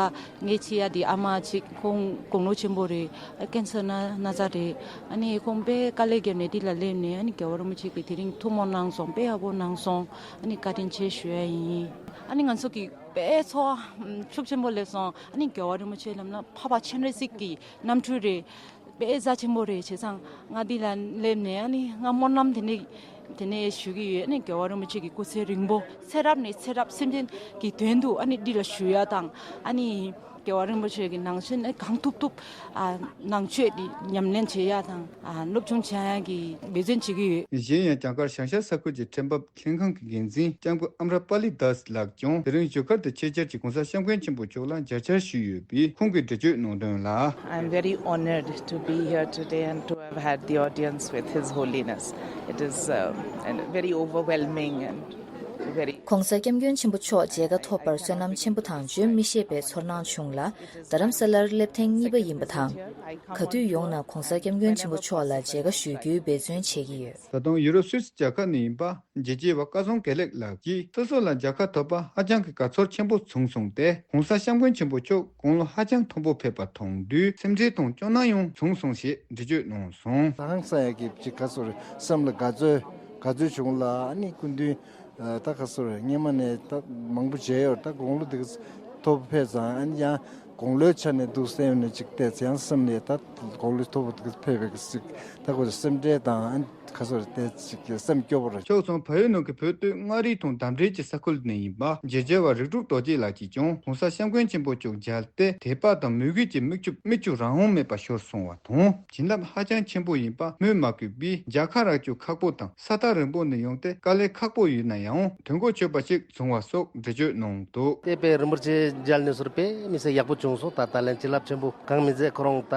ངའི་ཆེ་ཡ་དེ་ཨ་མ་ཅིག་ཁོང་དགུང་ལོ་ཆེན་པོ་རེད། ཨ་ཀན་སར་ན་ན་ཚ་རེད། ཨ་ནི་ཁོང་དཔེ་དཀའ་ལས་བརྒྱབ་ནས་འདི་ལ་སླེབས་ནས་ཨ་ནི་རྒྱལ་བ་རིན་པོ་ཆེ་གིས་དེ་རིང་ཐུགས་སྨོན་གནང་སོང་། དཔེ་ཡག་པོ་གནང་སོང་། ཨ་ནི་བཀའ་དྲིན་ཆེ་ཞུ་ཡ་ཡིན། ཨ་ནི་ང་ཚོ་གི་དཔེ་ཚོར་བ་ཤུགས་ཆེན་པོ་སླེབས་སོང་། ཨ་ནི་རྒྱལ་བ་རིན་པོ་ཆེ་ལབ་ན་འཕགས་པ་སྤྱན་རས་གཟིགས་ཀྱི་རྣམ་འཕྲུལ་རེད། དཔེ་རྩ་ཆེན་པོ་རེད། བྱས་ཙང་ང་འདི་ལ་སླེབས་ནས་ཨ་ནི་ང་སྨོན་ལམ་དེ་ནས་དེ་ནས་ཞུ་གི་ཡོད། ཨ་ནི་རྒྱལ་བ་རིན་པོ་ཆེ་གི་སྐུ་ཚེ་རིང་པོ་ཚེ་རབས་ནས་ཚེ་རབས་སེམས་ཅན་གྱི་དོན་དུ་ཨ་ནི་འདི་ལ་བཞུགས་ཡ་དང་། ཨ་ནི་རྒྱལ་བ་རིན་པོ་ཆེ་གི་ནང་ཆོས་ནི་གང་ཐུབ་ཐུབ་ཨ་ནང་ཆོས་འདི་ཉམས་ལེན་བྱེད་ཡ་དང་ཨ་སློབ་སྦྱོང་བྱེད་ཡ་གི་འབད་བརྩོན་བྱེད་ཀྱི་ཡོད། གཞན་ཡང་རྒྱ་གར་བྱང་ཤར་ས་ཁུལ་གྱི་ཁྲལ་འབབ་ལྷན་ཁང་གི་འགན་འཛིན་ལྕམ་སྐུ་ཨམ་ར་པ་ལི་དཱས་ལགས་ཀྱང་དེ་རིང་བཞུགས་སྒར་དུ་ཆེད་བཅར་གྱིས་༧གོང་ས་༧སྐྱབས་མགོན་ཆེན་པོ་མཆོག་ལ་མཇལ་བཅར་ཞུས་ཡོད་པས་ཁོང་གིས་འགྲེལ་བརྗོད་གནང་དོན་ལ། I'm very honored to be here today and to have had the audience with His Holiness. It is um, and very overwhelming and very. ༸གོང་ས་༸སྐྱབས་མགོན་ཆེན་པོ་མཆོག་མཇལ་ཁ་ཐོབ་པར་བསོད་ནམས་ཆེན་པོ་དང་བརྗོད་མི་ཤེས་པའི་ཚོར་སྣང་བྱུང་ལ། རྡ་རམ་ས་ལར་སླེབས་ཐེངས་གཉིས་པ་ཡིན་པ་དང་། ག་དུས་ཡོང་ན་༸གོང་ས་༸སྐྱབས་མགོན་ཆེན་པོ་མཆོག་ལ་མཇལ་ཁ་ཞུ་རྒྱུའི་འབད་བརྩོན་བྱེད་ཀྱི་ཡོད། ད་དུང་ཡུ་རོབ་སུད་སི་རྒྱལ་ཁབ་ནས་ཡིན་པ། རྒྱལ་གཅེས་པ་སྐལ་བཟང་དགེ་ལེགས་ལགས་ཀྱིས་སོ་སོ་ལ་མཇལ་ཁ་ཐོབ་པ་ཧ་ཅང་གི་དགའ་ཚོར་ཆེན་པོ་བྱུང་སོང་སྟེ། ༸གོང་ས་༸སྐྱབས་མགོན་ཆེན་པོ་མཆོག་དགུང་ལོ་ཧ་ཅང་མཐོན་པོ་ཕེབས་པ་མཐོང་དུས་སེམས་ཁྲལ་དང་སྐྱོ་སྣང་ཡང་བྱུང་སོང་ཞེས་འགྲེལ་བརྗོད་གནང་སོང་། ཧང་སང་ཡ་གི་ཅིག་ག་ཚོད་རེད། སེམས་ལ་དགའ་ཚོར་དགའ་ཚོར་བྱུང་ལ། ཨ་ནི་སྐུ་མདུན་ད་ག་ཚོད་རེད། སྔོན་མ་ནས་ད་མང་པོ་མཇལ་ཡོད། ད་དགུང་ལོ་དེ་ག་ཐོབ་ཕེབས་ཙང་ཨ་ནི་ཡང་དགུང་ལོའི་ཆ་ནས་འདུག་སེ་ཡོང་ནས་ཅིག་བལྟས་ཚེ་ཡང་སེམས་ནས་ད་དགུང་ལོ་མཐོ་པོ་དེ་ག་ཕེབས་པའི་ཅིག་ད་ག་ཚོད་སེམས་ཁྲལ་དང་ཨ་ནི། ཁ་སོར་བལྟས་ཅིག་གི་སེམས་སྐྱོ་བོར། ཕྱོགས་མཚུངས་བལ་ཡུལ་ནང་གི་བོད་སྟོད་མངའ་རིས་དང་འདབས་འབྲེལ་གྱི་ས་ཁུལ་ནས་ཡིན་པ་རྗེ་རྒྱལ་བ་རིགས་དྲུག་རྡོ་རྗེ་ལགས་ཀྱིས་ཀྱང་༸གོང་ས་༸སྐྱབས་མགོན་ཆེན་པོ་མཆོག་མཇལ་ཏེ་དད་པ་དང་མོས་གུས་ཀྱི་མིག་ཆུ་མིག་ཆུ་རང་དབང་མེད་པར་ཤོར་སོང་བ་དང་བྱིན་རླབས་ཧ་ཅང་ཆེན་པོ་ཡིན་པ་སྨོས་མ་དགོས་པས་མཇལ་ཁ་རག་རྒྱུ་ཁག་པོ་དང་ས་ཐག་རིང་པོ་ནས་ཡོང་སྟེ་དཀའ་ལས་ཁག་པོ་ཡོད་ན་ཡང་དོན་གོ་ཆོད་པ་ཞིག་བྱུང་བ་སོགས་འགྲེལ་བརྗོད་གནང་འདུག་དེ་དཔེ་རིན་པོ་ཆེ་མཇལ་ནས་ཟུར་དཔེ་མི་སྲིད་ཡག་པོ་བྱུང་སོང་། ད་ད་ལན་བྱིན་རླབས་ཆེན་པོ་གང་མི་མཛད། ཁོ་རང་ད་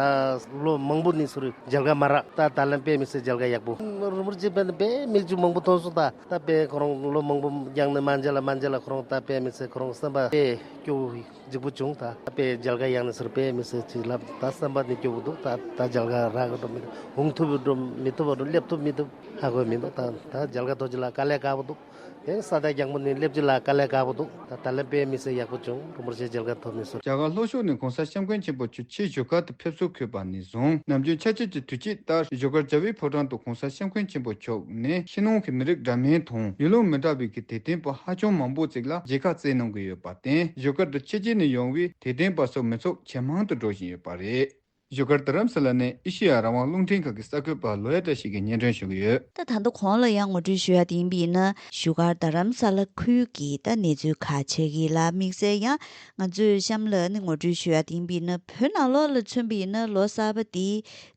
ལོ་མང་པོ་ནས་ཟུར་མཇལ་ཁ་མ་རག་ད་ད་ལན་དཔེ་མི་སྲིད་མཇལ་ཁ་ཡག་པོ། རིན་པོ་ཆེ་དཔེ་དཔེ་མིག་ཆུ་མང་པོ་ཐོན་སོང་། ད་ད་དཔེ་ཁོ་རང་ལོ་མང་པོ་རྒྱང་ནས་མ་མཇལ་ལ་མ་མཇལ་ལ་ཁོ་རང་ད་དཔེ་མི་སྲིད་ཁོ་རང་བསམ་པ་དཔེ་སྐྱོ་བོ་འཇིགས་པོ་བྱུང་། ད་དཔེ་མཇལ་ཁ་ཡག་ནས་ཟུར་དཔེ་མི་སྲིད་བྱིན་རླབས་ད་བསམ་པ་ནས་སྐྱོ་བོ་འདུག་ད་ད་མཇལ་ཁ་རག་གི་འགྲོ་མི་འདུག་འོང་ཐུབ་འགྲོ་མི་ཐུབ་འགྲོ་སླེབས་ཐུབ་མི་ཐུབ་ཧ་གོ་མི་འདུག་ད་ད་མཇལ་ཁ་ཐོབ་ཅི་ལ་དཀའ་ལས་ཁག་པོ་འདུག་དེ་ས་ཐག་རྒྱང་པོ་ནས་སླེབས་ཀྱི་ལ་དཀའ་ལས་ཁག་པོ་འདུག་ད་ད་ལན་དཔེ་མི་སྲིད་ཡག་པོ་བྱུང་། རིན་པོ་ཆེ་མཇལ་ཁ་ཐོབ་མི་སོར། རྒྱ་གར་ལྷོ་ཕྱོགས་ནས་༸གོང་ས་༸སྐྱབས་མགོན་ཆེན་པོ་མཆོག་ཕྱིར་བཞུགས་སྒར་དུ་ཕེབས་བསུ་འཁོད་པ་ནས་བཟུང་ནམ་རྒྱུན་ཆར་ཆུ་གི་དུས་ཆེན་ལྟར་བཞུགས་སྒར་རྒྱལ་བའི་ཕོ་བྲང་དུ་༸གོང་ས་༸སྐྱབས་མགོན་ཆེན་པོ་མཆོག་ནས་ཕྱི་ནང་གི་མི་རིགས་འདྲ་མིན་དང་ཡུལ་ལུང་མི་འདྲ་བའི་གི་དད་ལྡན་པ་ཧ་ཅང་མང་པོ་ཅིག་ལ་མཇལ་ཁ་བསྩལ་གནང་གི་ཡོད་པར་བརྟེན་བཞུགས་སྒར་དུ་ཕྱི་རྒྱལ་ནས་ཡོང་བའི་དད་ལྡན་པ་སོགས་མི་ཚོགས་ཇེ་མང་དུ་འགྲོ་བཞིན་ཡོད་པ་རེད། བཞུགས་སྒར་རྡ་རམ་ས་ལ་ནས་ཨེ་ཤེ་ཡ་རང་དབང་རླུང་འཕྲིན་ཁང་གི་གསར་འགོད་པ་ལོ་ཡ་བཀྲ་ཤིས་ཀྱིས་སྙན་སྒྲོན་ཞུ་གི་ཡོད། ད་ད་ལྟ་གོང་ལ་ཡང་ངོ་སྤྲོད་ཞུ་ཡ་དེ་ཡིན་པ་ཡིན་ན། བཞུགས་སྒར་རྡ་རམ་ས་ལ་ཁུལ་གྱི་ད་གནས་ཚུལ་ཁག་ཆེད་ཀྱི་ལ་དམིགས་བསལ་ཡང་ང་ཚོས་གཤམ་ལ་ནི་ངོ་སྤྲོད་ཞུ་ཡ་དེ་ཡིན་པ་ཡིན་ན། བོད་ནང་ལོགས་ལ་མཚོན་པ་ཡིན་ན་ལོ་གསར་པ་དེ་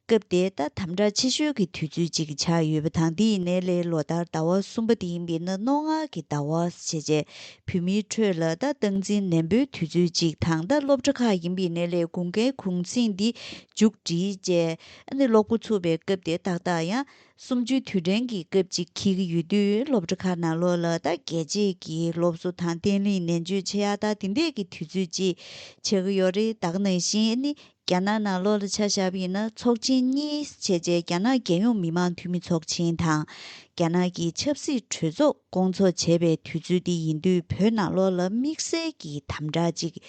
སྐབས་དེ་ད་དམ་དྲག་ཆེ་ཤོས་ཀྱི་དུས་ཚོད་ཅིག་ཆགས་ཡོད་པ་དང་། དེ་ཡིན་ནའི་ལས་ལོ་ལྟར་ཟླ་བ་གསུམ་པ་དེ་ཡིན་པ་ཡིན་ན་རྣོ་ངར་གྱི་ཟླ་བ་ཞེས་བྱས། བོད་མིའི་ཁྲོད་ལ་ད་སྟངས་འཛིན་ནན་པོའི་དུས་ཚོད་ཅིག་དང་། ད་སློབ་གྲྭ་ཁག་ཡིན་པ་ཡིན་ནའི་ལས་དགུན་ཁའི་གུང་གསེང་འདི་མཇུག་སྒྲིལ་བྱས། ཨ་ནི་ཀློག་འགོ་ཚུགས་པའི་སྐབས་དེ་ཏག་ཏག་ཡང་གསུམ་བཅུའི་དུས་དྲན་གྱི་སྐབས་ཅིག་འཁེལ་གྱི་ཡོད་དུས། སློབ་གྲྭ་ཁག་ནང་ལོགས་ལ་ད་རྒྱལ་གཅེས་ཀྱི་སློབ་གསོ་དང་བརྟན་ལྷིང་ནན་བརྗོད་བྱེད་ཡ་ད་དེ་འདྲས་ཀྱི་དུས་ཚོད་ཅིག་ཆགས་ཀྱི་ཡོད་རེད། ད་ག་ནང་བཞིན་ཨ་ནི། རྒྱ་ནག་ནང་ལོགས་ལ་ཆ་བཞག་པ་ཡིན་ན། ཚོགས་ཆེན་གཉིས་བྱས་རྗེས་རྒྱ་ནག་རྒྱལ་ཡོངས་མི་དམངས་འཐུས་མི་ཚོགས་ཆེན་དང་། རྒྱ་ནག་གི་ཆབ་སྲིད་གྲོས་ཚོགས་སྐོང་ཚོགས་བྱས་པའི་དུས་ཚོད་འདི་ཡིན་དུས། བོད་ནང་ལོགས་ལ་དམིགས་བསལ་གྱི་དམ་དྲག་ཅིག་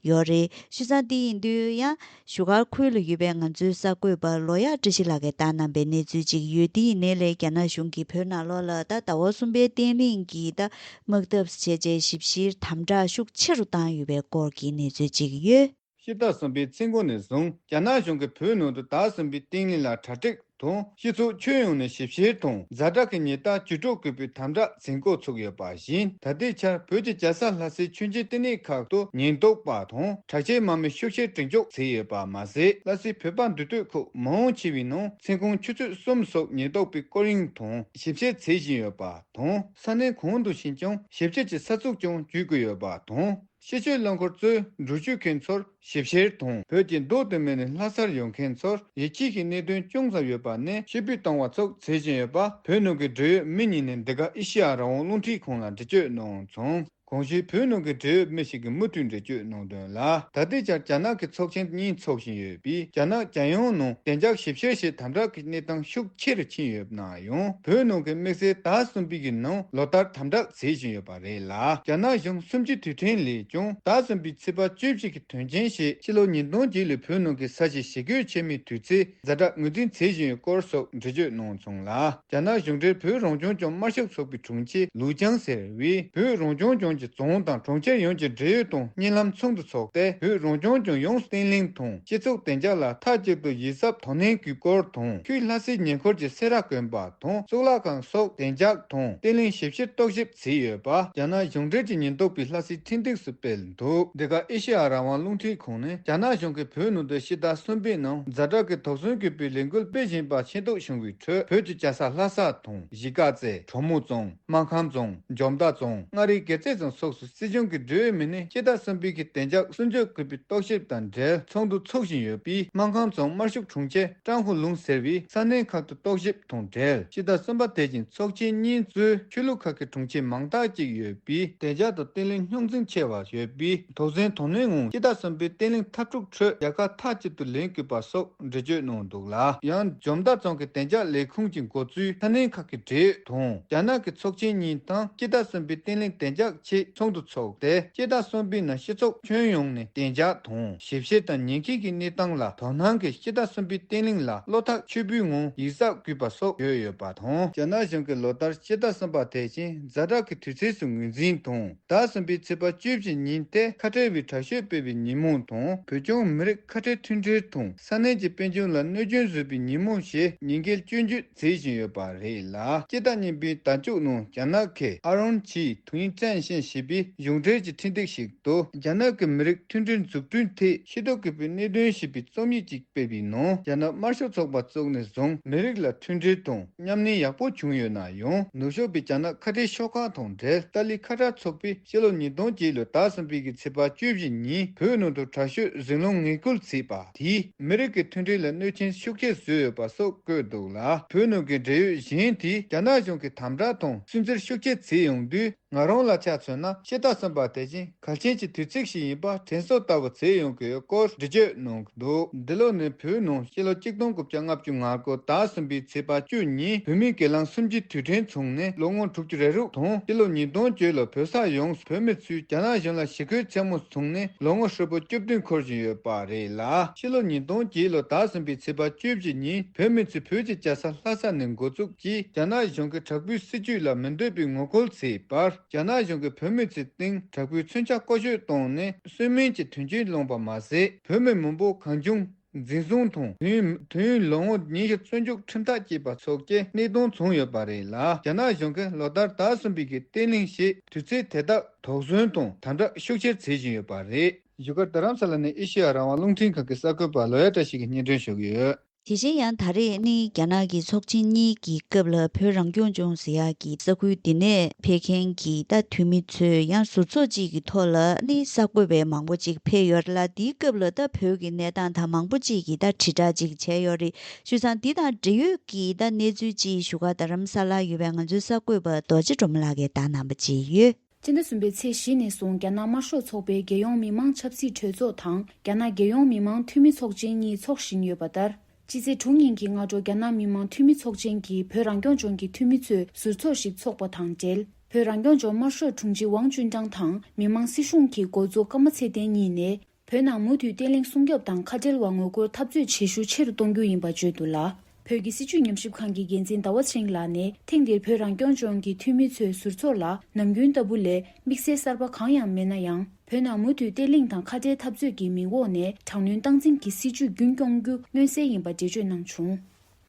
ཡོད་རེད། བྱས་ཙང་འདི་ཡིན་དུས་ཡང་བཞུགས་སྒར་ཁུལ་ལ་ཡོད་པའི་ང་ཚོའི་གསར་འགོད་པ་ལོ་ཡ་བཀྲ་ཤིས་ལགས་ཀྱིས་བཏང་གནང་པའི་གནས་ཚུལ་ཅིག་ཡོད། འདི་ཡིན་ནའི་ལས་རྒྱ་ནག་གཞུང་གིས་བོད་ནང་ལོགས་ལ་ད་ཟླ་བ་གསུམ་པའི་བརྟན་ལྷིང་གི་ད་དམག་འཐབ་བྱས་རྗེས་ཞིབ་བཤེར་དམ་དྲག་ཤུགས་ཆེ་རུ་བཏང་ཡོད་པའི་སྐོར་གྱི་གནས་ཚུལ་ཅིག་ཡོད། ཕྱི་ཟླ་གསུམ་པའི་ཚེས་འགོ་ནས་བཟུང་རྒྱ་ནག་གཞུང་གིས་བོད་ནང་དུ་ཟླ་གསུམ་པའི་བརྟན་ལྷིང་ལ་གྲ་སྒྲིག་དང་། སྤྱི་ཚོགས་ཁྱོན་ཡོངས་ནས་ཞིབ་བཤེར་དང་ཛ་དྲག་གི་ཉེན་རྟགས་ཇུས་གཏོགས་དགོས་པའི་དམ་དྲག་འཛིན་འགོ་ཚུགས་ཡོད་པ་བཞིན། ད་ལྟའི་ཆར་བོད་ཀྱི་རྒྱལ་ས་ལྷ་སའི་ཆོས་བརྒྱུད་བསྟི་གནས་ཁག་ཏུ་ཉེན་རྟོག་པ་དང་དྲག་ཆས་དམག་མི་ཤུགས་ཆེར་སྒྲིག་འཇོག་བྱས་ཡོད་པ་མ་ཟད། ལྷ་སའི་བོད་པ་འདུས་སྡོད་ཁུལ་མང་ཆེ་བའི་ནང་མཚན་གུང་ཆུ་ཚོད་གསུམ་སོགས་ཉེན་རྟོག་པས་སྐོར་གཡེང་དང་ཞིབ་བཤེར་བྱེད་བཞིན་ཡོད་པ་དང་། ས་གནས་གང་དུ་ཕྱིན་ཀྱང་ཞིབ་བཤེར་གྱི་ས་ཚུགས་ཀྱང་བརྒྱུད་དགོས་ཡོད་པ་དང་། སྤྱི་སྤྱོད་རླངས་འཁོར་གཙོས་འགྲུལ་བཞུད་མཁན་ཚོར་ཞིབ་བཤེར་དང་། བོད་ཀྱི་མདོ་དེ་མིན་ནས་ལྷ་སར་ཡོང་མཁན་ཚོར་ཡིད་ཆེས་ཀྱི་གནད་དོན་ཅུང་ཙམ་ཡོད་པ་ནས་ཕྱིར་འབུད་གཏོང་བ་སོགས་བྱེད་བཞིན་ཡོད་པ་བོད་ནང་གི་འབྲེལ་ཡོད་མི་གཉིས་ནས་འདི་ག་ཨེ་ཤེ་ཡ་རང་དབང་རླུང་འཕྲིན་ཁང་ལ་འགྲེལ་བརྗོད་གནང་སོང་། གོང་ཞུས་བོད་ནང་གི་འབྲེལ་ཡོད་མི་ཞིག་གིས་མུ་མཐུད་འགྲེལ་བརྗོད་གནང་དོན་ལ། ད་ལྟའི་ཆར་རྒྱ་ནག་གི་ཚོགས་ཆེན་གཉིས་འཚོགས་བཞིན་ཡོད་པས། རྒྱ་ནག་རྒྱལ་ཡོངས་ནང་བདེ་འཇགས་ཞིབ་བཤེར་ཞེས་དམ་དྲག་གི་གནས་སྟངས་ཤུགས་ཆེ་རུ་ཕྱིན་ཡོད་ན་ཡང་། བོད་ནང་གི་དམིགས་བསལ་ཟླ་གསུམ་པའི་གི་ནང་ལོ་ལྟར་དམ་དྲག་བྱེད་བཞིན་ཡོད་པ་རེད་ལ། རྒྱ་ནག་གཞུང་གསུམ་བཅུའི་དུས་དྲན་ལས་ཀྱང་ཟླ་གསུམ་པའི་ཚེས་པ་བཅུ་བཞི་གི་དོན་རྐྱེན་ཞེས་ཕྱི་ལོ་ཉིས་སྟོང་བརྒྱད་ལོའི་བོད་ནང་གི་ས་བྱི་ཞི་རྒོལ་ཆེན་མོའི་དུས་ཚེས་ཛ་དྲག་ངོས་འཛིན་བྱེད་བཞིན་ཡོད་སྐོར་སོགས་འགྲེལ་བརྗོད་གནང་སོང་ལ། རྒྱ་ནག་གཞུང་འབྲེལ་བོད་རང་སྐྱོང་ལྗོངས་དམར་ཤོག་ཚོགས་པའི་དྲུང་ཆེ་ལུའུ་ཅང་ཟེར་བས། བོད་རང་སྐྱོང་ལྗོངས་ཀྱི་རྫོང་དང་གྲོང་ཁྱེར་ཡོངས་ཀྱི་འབྲེལ་ཡོད་དང་གཉིད་ལམ་ཚོགས་འདུ་འཚོགས་ཏེ། བོད་རང་སྐྱོང་ལྗོངས་ཡོངས་སུ་བརྟན་ལྷིང་དང་སྤྱི་ཚོགས་བདེ་འཇགས་ལ་མཐའ་གཅིག་ཏུ་ཡིད་གཟབ་དོ་ནན་དགོས་སྐོར་དང་། ཁུལ་ལྷ་སའི་ཉེ་འཁོར་གྱི་སེ་ར་དགོན་པ་དང་གཙུག་ལག་ཁང་སོགས་བདེ་འཇགས་དང་བརྟན་ལྷིང་ཞིབ་བཤེར་རྟོག་ཞིབ་བྱས་ཡོད་པ་རྒྱ་ནག་གཞུང་འབྲེལ་གྱི་ཉེན་རྟོག་པས་ལྷ་སའི་འཕྲིན་སྟེགས་སུ་སྤེལ་འདུག་འདི་ག་ཨེ་ཤེ་ཡ་རང་དབང་རླུང་འཕྲིན་ཁང་ནས་རྒྱ་ནག་གཞུང་གིས་བོད་ནང་དུ་ཕྱི་ཟླ་གསུམ་པའི་ནང་ཛ་དྲག་གི་དོགས་ཟོན་དགོས་པའི་ལས་འགུལ་སྤེལ་བཞིན་པ་ཤེས་རྟོགས་བྱུང་བའི་ཁྲོད། བོད་ཀྱི་རྒྱལ་ས་ལྷ་ས་དང་གཞིས་ཀ་རྩེ། གྲོ་མོ་རྫོང་། སྨར་ཁམས་རྫོང་། འཇོ་མདའ་རྫོང་། མངའ་རིས་སྒེར་རྩེ་རྫོང་སོགས་སུ་སྲིད་གཞུང་གི་འབྲེལ་ཡོད་མི་སྣས་ཕྱི་ཟླ་གསུམ་པའི་གི་བདེ་འཇགས་སྲུང་སྐྱོབ་དགོས་པའི་རྟོག་ཞིབ་དང་འབྲེལ་ཚོགས་འདུ་འཚོགས་བཞིན་ཡོད་པས། སྨར་ཁམས་རྫོང་དམར་ཤོག་དྲུང་ཆེ་ཀྲང་ཧུ་ལུང་ཟེར་བས་ས་གནས་ཁག་ཏུ་རྟོག་ཞིབ་དང་འབྲེལ། ཕྱི་ཟླ་གསུམ་པ་དེ་བཞིན་ཚོགས་ཆེན་གཉིས་གཙོས་ཆོས་ལུགས་ཁག་གི་དྲུང་ཆེ་མང་དག་ཅིག་ཡོད་པས། བདེ་འཇགས་དང་བརྟན་ལྷིང་རྙོག་འཛིང་ཆེ་བ་ཡོད་པས། དོགས་ཟོན་དོ་ནན་ངང་ཕྱི་ཟླ་གསུམ་པའི་བརྟན་ལྷིང་འཐབ་འཁྲུག་ཁྲོད་རྒྱལ་ཁ་མཐའ་གཅིག་ཏུ་ལེན་དགོས་པ་སོགས་འགྲེལ་བརྗོད་གནང་འདུག་ལ། ཡང་འཇོ་མདའ་རྫོང་གི་བདེ་འཇགས་ལས་ཁུངས་ཀྱི་འགོ་གཙོས་ས་གནས་ཁག་གི་འབྲེལ་ཡོད་དང་རྒྱ་ནག་གི་ཚོགས་ཆེན་གཉིས་དང་ཕྱི་ཟླ་གསུམ་པའི་བརྟན་ལྷིང་བདེ་འཇགས་ཆེད་ཚོགས་འདུ་འཚོགས་ཏེ། ཕྱི་ཟླ་གསུམ་པའི་ནང་སྤྱི་ཚོགས་ཁྱོན་ཡོངས་ནས་བདེ་འཇགས་དང་ཞིབ་བཤེར་དང་ཉེན་ཁའི་གི་གནས་སྟངས་ལ་དོ་སྣང་གིས་ཕྱི་ཟླ་གསུམ་པའི་བརྟན་ལྷིང་ལ་བློ་ཐག་ཆོད་པོའི་ངང་ཡིད་གཟབ་དགོས་པ་སོགས་བཀོད་ཡོད་པ་དང་། རྒྱ་ནག་གཞུང་གིས་ལོ་ལྟར་ཕྱི་ཟླ་གསུམ་པ་དེ་བཞིན་ཛ་དྲག་གི་དུས་ཚོད་སུ་ངོས་འཛིན་དང་། ཟླ་གསུམ་པའི་ཚེས་པ་བཅུ་བཞི་ཉིན་དེ་ཁ་བྲལ་བའི་དྲག་ཤུགས་སྤེལ་བའི་ཉིན་མོ་དང་། བོད་ལྗོངས་མི་རིགས་ཁ་བྲལ་མཐུན་སྒྲིལ་དང་ས་གནས་ཀྱི་དཔལ་འབྱོར་ལ་གནོད་སྐྱོན་བཟོས་པའི་ཉིན་མོ་ཞེས་ཉིན་འགའི་སྐྱོན་བརྗོད་མཛད་བཞིན་ཡོད་པ་རེད་ལ། སྤྱི་ཟླ་གཉིས་པའི་ཟླ་མཇུག་ནང་རྒྱ་ནག་གི་ཨ་རོན་ཆི་ཐུའུ་ཀྲན་ཤན་ཞེས་པའི་གཞུང་འབྲེལ་གྱི་འཕྲིན་སྟེགས་ཤིག་ཏུ། རྒྱ་ནག་གི་མི་རིགས་མཐུན་སྒྲིལ་འཛུགས་སྐྲུན་ཐད་ཤེས་རྟོགས་དགོས་པའི་གནད་དོན་ཞེས་པའི་རྩོམ་ཡིག་ཅིག་སྤེལ་བའི་ནང་། རྒྱ་ནག་དམར་ཤོག་ཚོགས་པ་བཙུགས་ནས་བཟུང་མི་རིགས་ལ་མཐུན་སྒྲིལ་དང་མཉམ་གནས་ཡག་པོ་བྱུང་ཡོད་ན་ཡང་། ནུབ་ཕྱོགས་པའི་རྒྱ་ནག་ཁ་བྲལ་ཤོག་ཁག་དང་འབྲེལ་ཏཱ་ལའི་ཁ་བྲལ་ཚོགས་པས་ཕྱི་ལོ་ཉིས་སྟོང་བརྒྱད་ལོའི་ཟླ་གསུམ་པའི་གི་ཚེས་པ་བཅུ་བཞི་ཉིན་བོད་ནང་དུ་དྲག་ཤུགས་ཟིང་སློང་ངན་སྐུལ་བྱས་པ་དེས་མི་རིགས་ཀྱི་མཐུན་སྒྲིལ་ལ་གནོད་སྐྱོན་ཤུགས་ཆེ་བཟོས་ཡོད་པ་སོགས་བཀོད་འདུག་ལ། བོད་ནང་གི་འབྲེལ་ཡོད་གཞན་དེས་རྒྱ་ནག་གཞུང་གིས་དམ་དྲག་དང་སུན་གཙེར་ཤུགས་ཆེ་བྱས་ཡོང་དུས། ང་རང་ལ་ཆ་མཚོན་ན་ཕྱི་ཟླ་གསུམ་པ་དེ་བཞིན་གལ་ཆེན་གྱི་དུས་ཚིགས་ཤིག་ཡིན་པ་དྲན་གསོ་ལྟ་བུ་བྱས་ཡོང་གི་ཡོད་སྐོར་འགྲེལ་བརྗོད་གནང་གི་འདུག་འདི་ལོ་ནི་བོད་ནང་ཕྱི་ལོ་གཅིག་སྟོང་དགུ་བརྒྱ་ལྔ་བཅུ་ང་དགུ་ཟླ་གསུམ་པའི་ཚེས་པ་བཅུ་ཉིན་བོད་མིའི་སྒེར་ལངས་གསུམ་བཅུའི་དུས་དྲན་བྱུང་ནས་ལོ་ངོ་དྲུག་ཅུ་རེ་དྲུག་དང་། ཕྱི་ལོ་ཉིས་སྟོང་བརྒྱད་ལོ་བོད་ས་ཡོངས་སུ་བོད་མི་ཚོས་རྒྱ་ནག་གཞུང་ལ་ཞི་རྒོལ་ཆེན་མོ་བྱུང་ནས་ལོ་ངོ་ཧྲིལ་པོ་བཅུ་བདུན་འཁོར་བཞིན་ཡོད་པ་རེད་ལ། ཕྱི་ལོ་ཉིས་སྟོང་བརྒྱད་ལོ་ཟླ་གསུམ་པའི་ཚེས་པ་བཅུ་བཞི་ཉིན་བོད་མི་ཚོས་བོད་ཀྱི་རྒྱལ་ས་ལྷ་ས་ནས་འགོ་བཙུགས་ཀྱིས་རྒྱ་ནག་གཞུང་གི་དྲག་པོའི་སྲིད་བྱུས་ལ་མི་འདོད་པའི་ངོ་རྒོལ་བྱས་པར། རྒྱ་ནག་གཞུང་གིས་བོད་མི་ཚོའི་སྟེང་དྲག་པོའི་མཚོན་ཆ་ལྐོག་གཞུ་བཏང་ནས་གསོད་སྨན་གྱི་དོན་རྐྱེན་བསླངས་པ་མ་ཟད། བོད་མི་མང་པོ་གང་བྱུང་ འཛིན་བཟུང་དང་དུས་དུས་ཡུན་ལོ་ངོ་ཉི་ཤུ་བཙོན་འཇུག་ཁྲིམས་ཐག་བཅད་པ་སོགས་ཀྱི་གནད་དོན་བྱུང་ཡོད་པ་རེད་ལ། རྒྱ་ནག་གཞུང་གིས་ལོ་ལྟར་ཟླ་གསུམ་པའི་གི་བརྟན་ལྷིང་ཞེས་དུས་ཚོད་དེ་དག་དོགས་ཟོན་དང་དམ་དྲག་ཤུགས་ཆེར་བྱེད་བཞིན་ཡོད་པ་རེད། བཞུགས་སྒར་རྡ་རམ་ས་ལ་ནས་ཨེ་ཤེ་ཡ་རང་དབང་རླུང་འཕྲིན་ཁང་གི་གསར་འགོད་པ་ལོ་ཡ་བཀྲ་ཤིས་ཀྱིས་སྙན་སྒྲོན་ཞུ་གི་ཡོད། དེ་བཞིན་ཡང་ད་རེས་ནི་རྒྱ་ནག་གི་ཚོགས་ཆེན་གཉིས་ཀྱི་སྐབས་ལ་བོད་རང་སྐྱོང་ལྗོངས་ཟེར་ཡག་གི་ས་ཁུལ་འདི་ནས་ཕེབས་མཁན་གྱི་ད་འཐུས་མི་ཚོས་ཡང་ཟུར་ཚོགས་གཅིག་གི་ཐོག་ལ་ནི་གསར་འགོད་པ་མང་པོ་ཅིག་ཕེབས་ཡོད་ལ། དེའི་སྐབས་ལ་ད་བོད་ཀྱི་གནས་སྟངས་དང་མང་པོ་ཅིག་གི་ད་དྲིལ་བསྒྲགས་ཅིག་བྱས་ཡོད་རེད། བྱས་ཙང་འདི་དང་འབྲེལ་ཡོད་ཀྱི་ད་གནས་ཚུལ་ཅིག་བཞུགས་སྒར་རྡ་རམ་ས་ལ་ཡོད་པའི་ང་ཚོའི་གསར་འགོད་པ་རྡོ་རྗེ་སྒྲོལ་མ་ལགས་ཀྱིས་བཏང་གནང་པ་ཅིག་ཡོད། སྤྱི་ཟླ་གསུམ་པའི་ཚེས་བཞི་ནས་བཟུང་རྒྱ་ནག་དམར་ཤོག་ཚོགས་པའི་རྒྱལ་ཡོངས་མི་མང་ཆབ་སྲིད་གྲོས་ཚོགས་དང་རྒྱ་ནག་རྒྱལ་ཡོངས་མི་མང་འཐུས་མི་ཚོགས་ཆེན་གཉིས་འཚོགས་བཞིན་ཡོད་པ་ལྟར། སྤྱི་ཚེས་དྲུག་ཉིན་གྱི་སྔ་དྲོ་རྒྱ་ནག་མི་མང་འཐུས་མི་ཚོགས་ཆེན་གྱི་བོད་རང་སྐྱོང་ལྗོངས་ཀྱི་འཐུས་མི་ཚོས་ཟུར་ཚོགས་ཤིག་འཚོགས་པ་དང་འབྲེལ། བོད་རང་སྐྱོང་ལྗོངས་དམར་ཤོག་དྲུང་ཆེ་ཝང་ཅུན་ཀྲང་དང་མི་མང་སྲིད་གཞུང་གི་འགོ་གཙོ་ཀརྨ་ཚེ་བརྟན་གཉིས་ནས། བོད་ནང་མུ་མཐུད་བརྟན་ལྷིང་སྲུང་སྐྱོབ་དང་ཁ་བྲལ་བ་ངོ་རྒོལ་འཐབ་རྩོད་བྱེད་ཤུགས་ཆེ་རུ་གཏོང་རྒྱུ་ཡིན་པ་བརྗོད་འདུག་ལ། བོད་ཀྱི་སྲིད་བྱུས་ཉམས་ཞིབ་ཁང་གི་འགན་འཛིན་ཟླ་བ་ཚེ་རིང་ལགས་ནས་ཐེངས་འདིར་བོད་རང་སྐྱོང་ལྗོངས་ཀྱི་འཐུས་མི་ཚོའི་ཟུར་ཚོགས་ལ་ནམ་རྒྱུན་ལྟ་བུ་ལས་དམིགས་བསལ་གསར་པ་གང་ཡང་མེད་ན་ཡང་། བོད་ནང་མུ་མཐུད་བརྟན་ལྷིང་དང་ཁ་བྲལ་འཐབ་རྩོད་ཀྱི་མིང་འོག་ནས་དྲག་གནོན་སྟངས་འཛིན་གྱི་སྲིད་བྱུས་རྒྱུན་སྐྱོང་རྒྱུ་མངོན་གསལ་ཡིན་པ་འགྲེལ་བརྗོད་གནང་བྱུང་།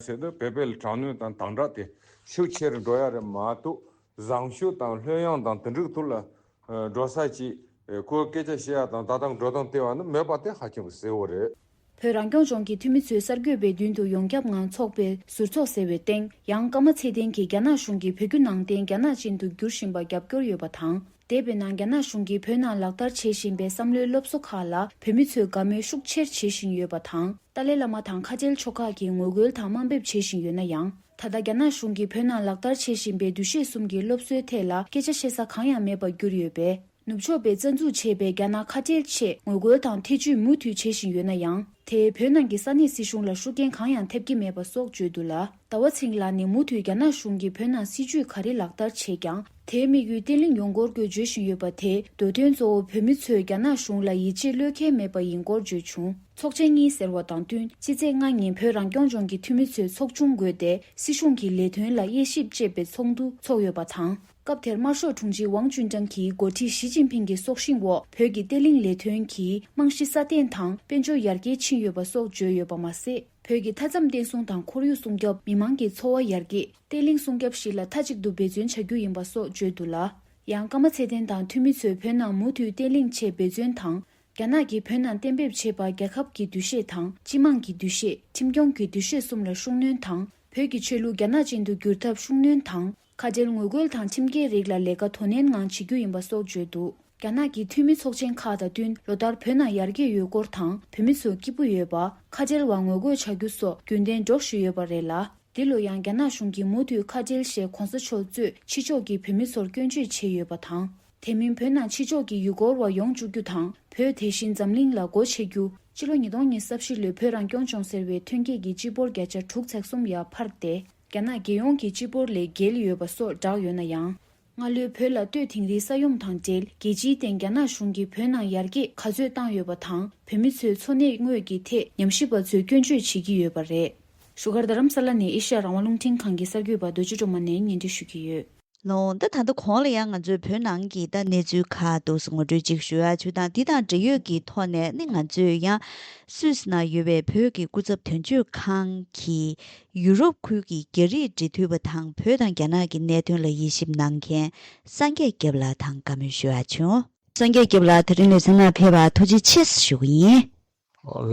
ཟེར་དུས་བོད་པའི་དྲག་གནོན་དང་དམ་དྲག་དེ་ཤུགས་ཆེ་རུ་འགྲོ་ཡ་རེད་མ་གཏོགས། བཟང་སྤྱོད་དང་ལྷོད་ཡངས་དང་དེ་འདྲའི་ཐོག་ལ་འགྲོ་ས་ཅིག་ཁོའི་སྐད་ཆ་བཤད་ཡ་དང་ད་ཐེངས་འགྲོ་སྟངས་བལྟས་པ་ནི་མེད་པ་དེ་ཧ་ཅང་གི་གསལ་བོ་རེད། བོད་རང་སྐྱོང་ལྗོངས་ཀྱི་འཐུས་མི་ཚོས་གསར་འགོད་པའི་མདུན་དུ་ཡོངས་ཁྱབ་ངང་འཚོགས་པའི་ཟུར་ཚོགས་ཟེར་བའི་སྟེང་ཡང་ཀརྨ་ཚེ་བརྟན་གྱིས་རྒྱ་ནག་གཞུང་གིས་བོད་བརྒྱུད་ནང་བསྟན་རྒྱ་ནག་ཅན་དུ་བསྒྱུར་བཞིན་པ་རྒྱབ་སྐྱོར་ཡོད་པ་དང་། དེ་བས་ན་རྒྱ་ནག་གཞུང་གིས་བོད་ནང་ལག་བསྟར་བྱེད་བཞིན་པའི་བསམ་བློའི་སློབ་གསོ་ཁག་ལ་བོད་མི་ཚོས་དགའ་མོས་ཤུགས་ཆེར་བྱེད་བཞིན་ཡོད་པ་དང་། ཏཱ་ལའི་བླ་མ་དང་ཁ་བྲལ་ཕྱོགས་ཁག་གིས་ངོ་རྒོལ་དང་དམའ་འབེབས་བྱེད་བཞིན་ཡོད་ན་ཡང་། ད་ལྟ་རྒྱ་ནག་གཞུང་གིས་བོད་ནང་ལག་བསྟར་བྱེད་བཞིན་པའི་འདུ་ཤེས་གསུམ་གྱི་སློབ་གསོའི་ཐད་ལ་སྐད་ཆ་བཤད་ས་གང་ཡང་མེད་པར་གྱུར་ཡོད་པས། ནུབ་ཕྱོགས་པས་རྩ་འཛུགས་བྱས་པའི་རྒྱ་ནག་ཁ་བྲལ་ཆེད་ངོ་རྒོལ་དང་ཐེ་ཇུས་མུ་མཐུད་བྱེད་བཞིན་ཡོད་ན་ཡང་། དེས་བོད་ནང་གི་ས་གནས་སྲིད་གཞུང་ལ་ཤུགས་རྐྱེན་གང་ཡང་ཐེབས་ཀྱི་མེད་པ་སོགས་བརྗོད་འདུག་ལ། ཟླ་བ་ཚེ་རིང་ལགས་ནས་མུ་མཐུད་རྒྱ་ནག་གཞུང་གིས་བོད་ནང་སྲིད་ཇུས་ག་རེ་ལག་བསྟར་བྱས་ཀྱང་། དེའི་དམིགས་ཡུལ་བརྟན་ལྷིང་ཡོང་སྐོར་སྐོར་བརྗོད་བཞིན་ཡོད་པ་དེས་མདོ་དོན་གཙོ་བོ་བོད་མི་ཚོས་རྒྱ་ནག་གཞུང་ལ་ཡིད་ཆེས་བློས་འཁེལ་མེད་པ་ཡིན་སྐོར་བརྗོད་བྱུང་། ཚོགས་ཆེན་གཉིས་ཟེར་བ་དང་བསྟུན་ཕྱི་ཚེས་ལྔ་ཉིན་བོད་རང་སྐྱོང་ལྗོངས་ཀྱི་འཐུས་མི་ཚོས་ཚོགས་ཆུང་བགོས་ཏེ་སྲིད་གཞུང་གི་ལས་དོན་ལ་དབྱེ་ཞིབ་ཅེས་པའི་ཚོགས་འདུ་འཚོགས་ཡོད་པ་དང་། སྐབས་དེར་དམར་ཤོག་དྲུང་ཆེ་ཝང་ཅུན་ཀྲང་གིས་འགོ་ཁྲིད་ཞི་ཅིན་ཕིང་གི་སྲོག་ཤིང་འོག་བོད་ཀྱི་བརྟན་ལྷིང་ལས་དོན་གྱི་རྨང་གཞི་སྲ་བརྟན་དང་དཔལ་འབྱོར་ཡར་རྒྱས་ཕྱིན་ཡོད་པ་སོགས་བརྗོད་ཡོད་པ་མ་ཟད། བོད་ཀྱི་མཐའ་མཚམས་བརྟན་སྲུང་དང་ཁོར་ཡུག་སྲུང་སྐྱོབ། མི་མང་གི་འཚོ་བ་ཡར་རྒྱས། བརྟན་ལྷིང་སྲུང་སྐྱོབ་བཞི་ལ་མཐའ་གཅིག་ཏུ་འབད་བརྩོན་བྱ་རྒྱུ་ཡིན་པ་སོགས་བརྗོད་འདུག་ལ། ཡང་ཀརྨ་ཚེ་བརྟན་དང་འཐུས་མི་ཚོས་བོད་ནང་མུ་མཐུད་བརྟན་ལྷིང་ཆེད་འབད་བརྩོན་དང་། རྒྱ་ནག་གིས་བོད་ནང་གཏན་འབེབས་བྱས་པ་རྒྱལ་ཁབ་ཀྱི་འདུ་ཤེས་དང་སྤྱི་དམངས་ཀྱི་འདུ་ཤེས། ཁྲིམས་སྐྱོང་གི་འདུ་ཤེས་གསུམ་ལ་ཤུགས་སྣོན་དང་། བོད་ཀྱི་ཆོས་ལུགས་རྒྱ་ནག་ཅན་དུ་བསྒྱུར་ཐབས་ཤུགས་སྣོན་དང་། ཁ་བྲལ་ངོ་རྒོལ་དང་ཁྲིམས་འགལ་རིགས་ལ་ལས་ཀ་དོ་ནན་ངང་བྱེད་རྒྱུ་ཡིན་པ་སོགས་བརྗོད་འདུག་རྒྱ་ནག་གི་འཐུས་མི་ཚོགས་ཆེན་ཁག་དང་བསྟུན་ལོ་ལྟར་བོད་ནང་ཡར་རྒྱས་ཡོད་སྐོར་དང་བོད་མི་ཚོ་སྐྱིད་པོ་ཡོད་པ། ཁ་བྲལ་བ་ངོ་རྒོལ་བྱ་རྒྱུ་སོགས་རྒྱུན་ལྡན་སྒྲོག་བཞིན་ཡོད་པ་རེད་ལ། འདི་ལོ་ཡང་རྒྱ་ནག་གཞུང་གིས་མུ་མཐུད་ཁ་བྲལ་ཞེས་གོང་ས་མཆོག་གཙོས་ཕྱི་ཕྱོགས་ཀྱི་བོད་མི་ཚོར་སྐྱོན་བརྗོད་བྱས་ཡོད་པ་དང་། དེ་མིན་བོད་ནང་ཕྱི་ཕྱོགས་ཀྱི་ཡུལ་སྐོར་བ་ཡོང་བཅུག་རྒྱུ་དང་། བོད་དེ་བཞིན་འཛམ་གླིང་ལ་སྒོ་ཕྱེ་རྒྱུ། སྤྱི་ལོ་ཉིས་སྟོང་ཉི་ཤུ་རྩ་བཞི་ལོའི་བོད་རང་སྐྱོང་ལྗོངས་ཟེར་བའི་ཐོན་སྐྱེད་ཀྱི་སྤྱི་འབོར་བརྒྱ་ཆ་དྲུག་ཚེག་གསུམ་ཡར་འཕར་ཏེ། རྒྱ་ནག་རྒྱལ་ཡོངས་ཀྱི་སྤྱི་འབོར་ལས་བརྒལ་ཡོད་པ་སོགས་བསྒྲགས་ཡོད་ན་ཡང་། སྔ་ལོའི་བོད་ལ་སྟོད་དིང་རིའི་ས་ཡོམ་དང་འབྲེལ་རྒྱལ་སྤྱིའི་སྟེང་རྒྱ་ནག་གཞུང་གིས་བོད་ནང་ཡར་རྒྱས་ག་ཚོད་བཏང་ཡོད་པ་དང་། བོད་མི་ཚོའི་འཚོ་གནས་དངོས་ཀྱི་ཐད་ཉམས་ཞིབ་པ་ཚོས་སྐྱོན་བརྗོད་བྱེད་ཀྱི་ཡོད་པ་རེད། བཞུགས་སྒར་རྡ་རམ་ས་ལ་ནས་ཨེ་ཤ་ཡ་རང་དབང་རླུང་འཕྲིན་ཁང་གི་གསར་འགོད་པ་རྡོ་རྗེ་སྒྲོལ་མ་ནས་སྙན་སྒྲོན་ཞུ་གི་ཡོད། ལོ། ད་ད་ལྟ་གོང་ལ་ཡང་ང་ཚོས་བོད་ནང་གི་ད་གནས་ཚུལ་ཁག་འདུག་སེ་ངོ་སྤྲོད་ཅིག་ཞུ་ཡ་བྱུང་དང་། འདི་དང་འབྲེལ་ཡོད་ཀྱི་ཐོག་ནས་ནི་ང་ཚོས་ཡང་སུད་སི་ནང་ཡོད་པའི་བོད་ཀྱི་སྐུ་ཚབ་དོན་གཅོད་ཁང་གི་ཡུ་རོབ་ཁུལ་གྱི་རྒྱ་རིགས་འབྲེལ་མཐུད་པ་དང་བོད་དང་རྒྱ་ནག་གི་གནད་དོན་ལ་དབྱེ་ཞིབ་གནང་མཁན་སངས་རྒྱས་སྐྱབས་ལགས་དང་བཀའ་མོལ་ཞུ་ཡ་བྱུང་། སངས་རྒྱས་སྐྱབས་ལགས་དེ་རིང་ལེ་ཚན་ནང་ཕེབས་པར་ཐུགས་རྗེ་ཆེ་ཞུ་གི་ཡིན།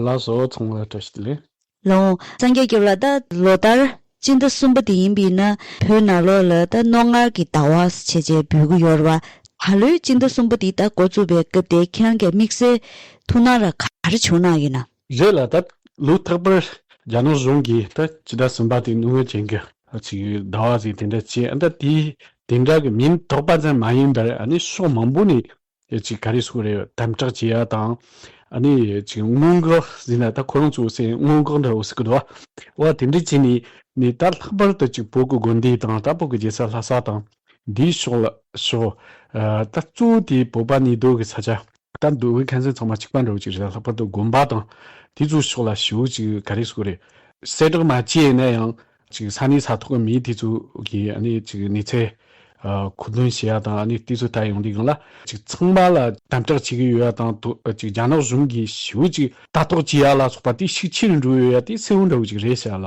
ལགས་སོ། ཚང་མ་བཀྲ་ཤིས་བདེ་ལེགས། ལོ། སངས་རྒྱས་སྐྱབས་ལགས། ད་ལོ་ལྟར་སྤྱི་ཟླ་གསུམ་པ་དེ་ཡིན་པས་ན་བོད་ནང་ལོགས་ལ་ད་རྣོ་ངར་གྱི་ཟླ་བ་བྱས་བྱས་འབོད་ཀྱི་ཡོད་རེད་བ། ད་ལོའི་སྤྱི་ཟླ་གསུམ་པ་དེ་ད་འགོ་བཙུགས་པའི་སྐབས་དེ་ཁྱེད་རང་གི་དམིགས་བསལ་ཐུགས་སྣང་ར་ག་རེ་བྱུང་གནང་ཡོད་ན། རེད་ལ། ད་ལོ་རྟག་པར་རྒྱ་ནག་གཞུང་གིས་ད་སྤྱི་ཟླ་གསུམ་པ་དེ་རྣོ་ངར་ཅན་གྱི་ཅིག་ཟླ་བ་ཟིག་དེ་འདྲ་བྱས། ཨ། ད་དེ་དེ་འདྲ་གི་མིང་འདོགས་པ་ཙམ་མ་ཡིན་པར། ཨ་ནི་ཕྱོགས་མང་པོ་ནས་ཅིག་ག་རེ་ཟེར་དགོས་རེད། དམ་དྲག་བྱེད་ཡ་དང་། ཨ་ནི་ཅིག་སྔོན་འགོག་ཟེར་ན་ད་ཁོ་རང་ཚོ་ཟེར་སྔོན་འགོག་འདྲ་བོ་ཟེར་གི་འདུག་བ། དེ་འདྲ་བྱས་ནས་ནི་ད་ལྷག་པར་དུ་ཅིག་བོད་ཀྱི་དགོན་སྡེ་དང་ད་བོད་ཀྱི་རྒྱལ་ས་ལྷ་ས་དང་འདིའི་ཕྱོགས་ལ་ཕྱོགས། ཨ། ད་གཙོ་བོ་དེ་བོད་པ་གནས་སྡོད་ཀྱི་ས་ཆ། ད་འདུག་གི་ཁ་སང་ཚང་མ་གཅིག་པ་འདྲ་བོ་ཅིག་རེད། ལྷག་པར་དུ་དགོན་པ་དང་དེ་ཚོའི་ཕྱོགས་ལ་ཞེ་པོ་ཅིག་ག་རེ་ཟེར་དགོས་རེད། གསལ་བསྒྲགས་མ་བྱས་ན་ཡང་ཅིག་ས་གནས་ས་ཐོག་གི་མི་དེ་ཚོ་གིས། ཨ་ནི་ཅིག་གནས་ཚུལ་ མཁོ་འདོན་བྱེད་ཡ་དང་ཨ་ནི་དེ་ཚོ་ལྟ་ཡོང་དུས་སྒང་ལ་ཅིག་ཚང་མ་ལ་དམ་དྲག་བྱེད་ཀྱི་ཡོད་ཡ་དང་དོ་ཅིག་རྒྱ་ནག་གཞུང་གིས་ཞེ་པོ་ཅིག་ལྟ་རྟོག་བྱེད་ཡ་ལ་སོགས་པ་དེ་ཤུགས་ཆེ་རུ་འགྲོ་ཡོད་ཡ་དེ་གསལ་བོ་འདྲ་བོ་ཅིག་རེད་ཟེར་ཡ་ལ།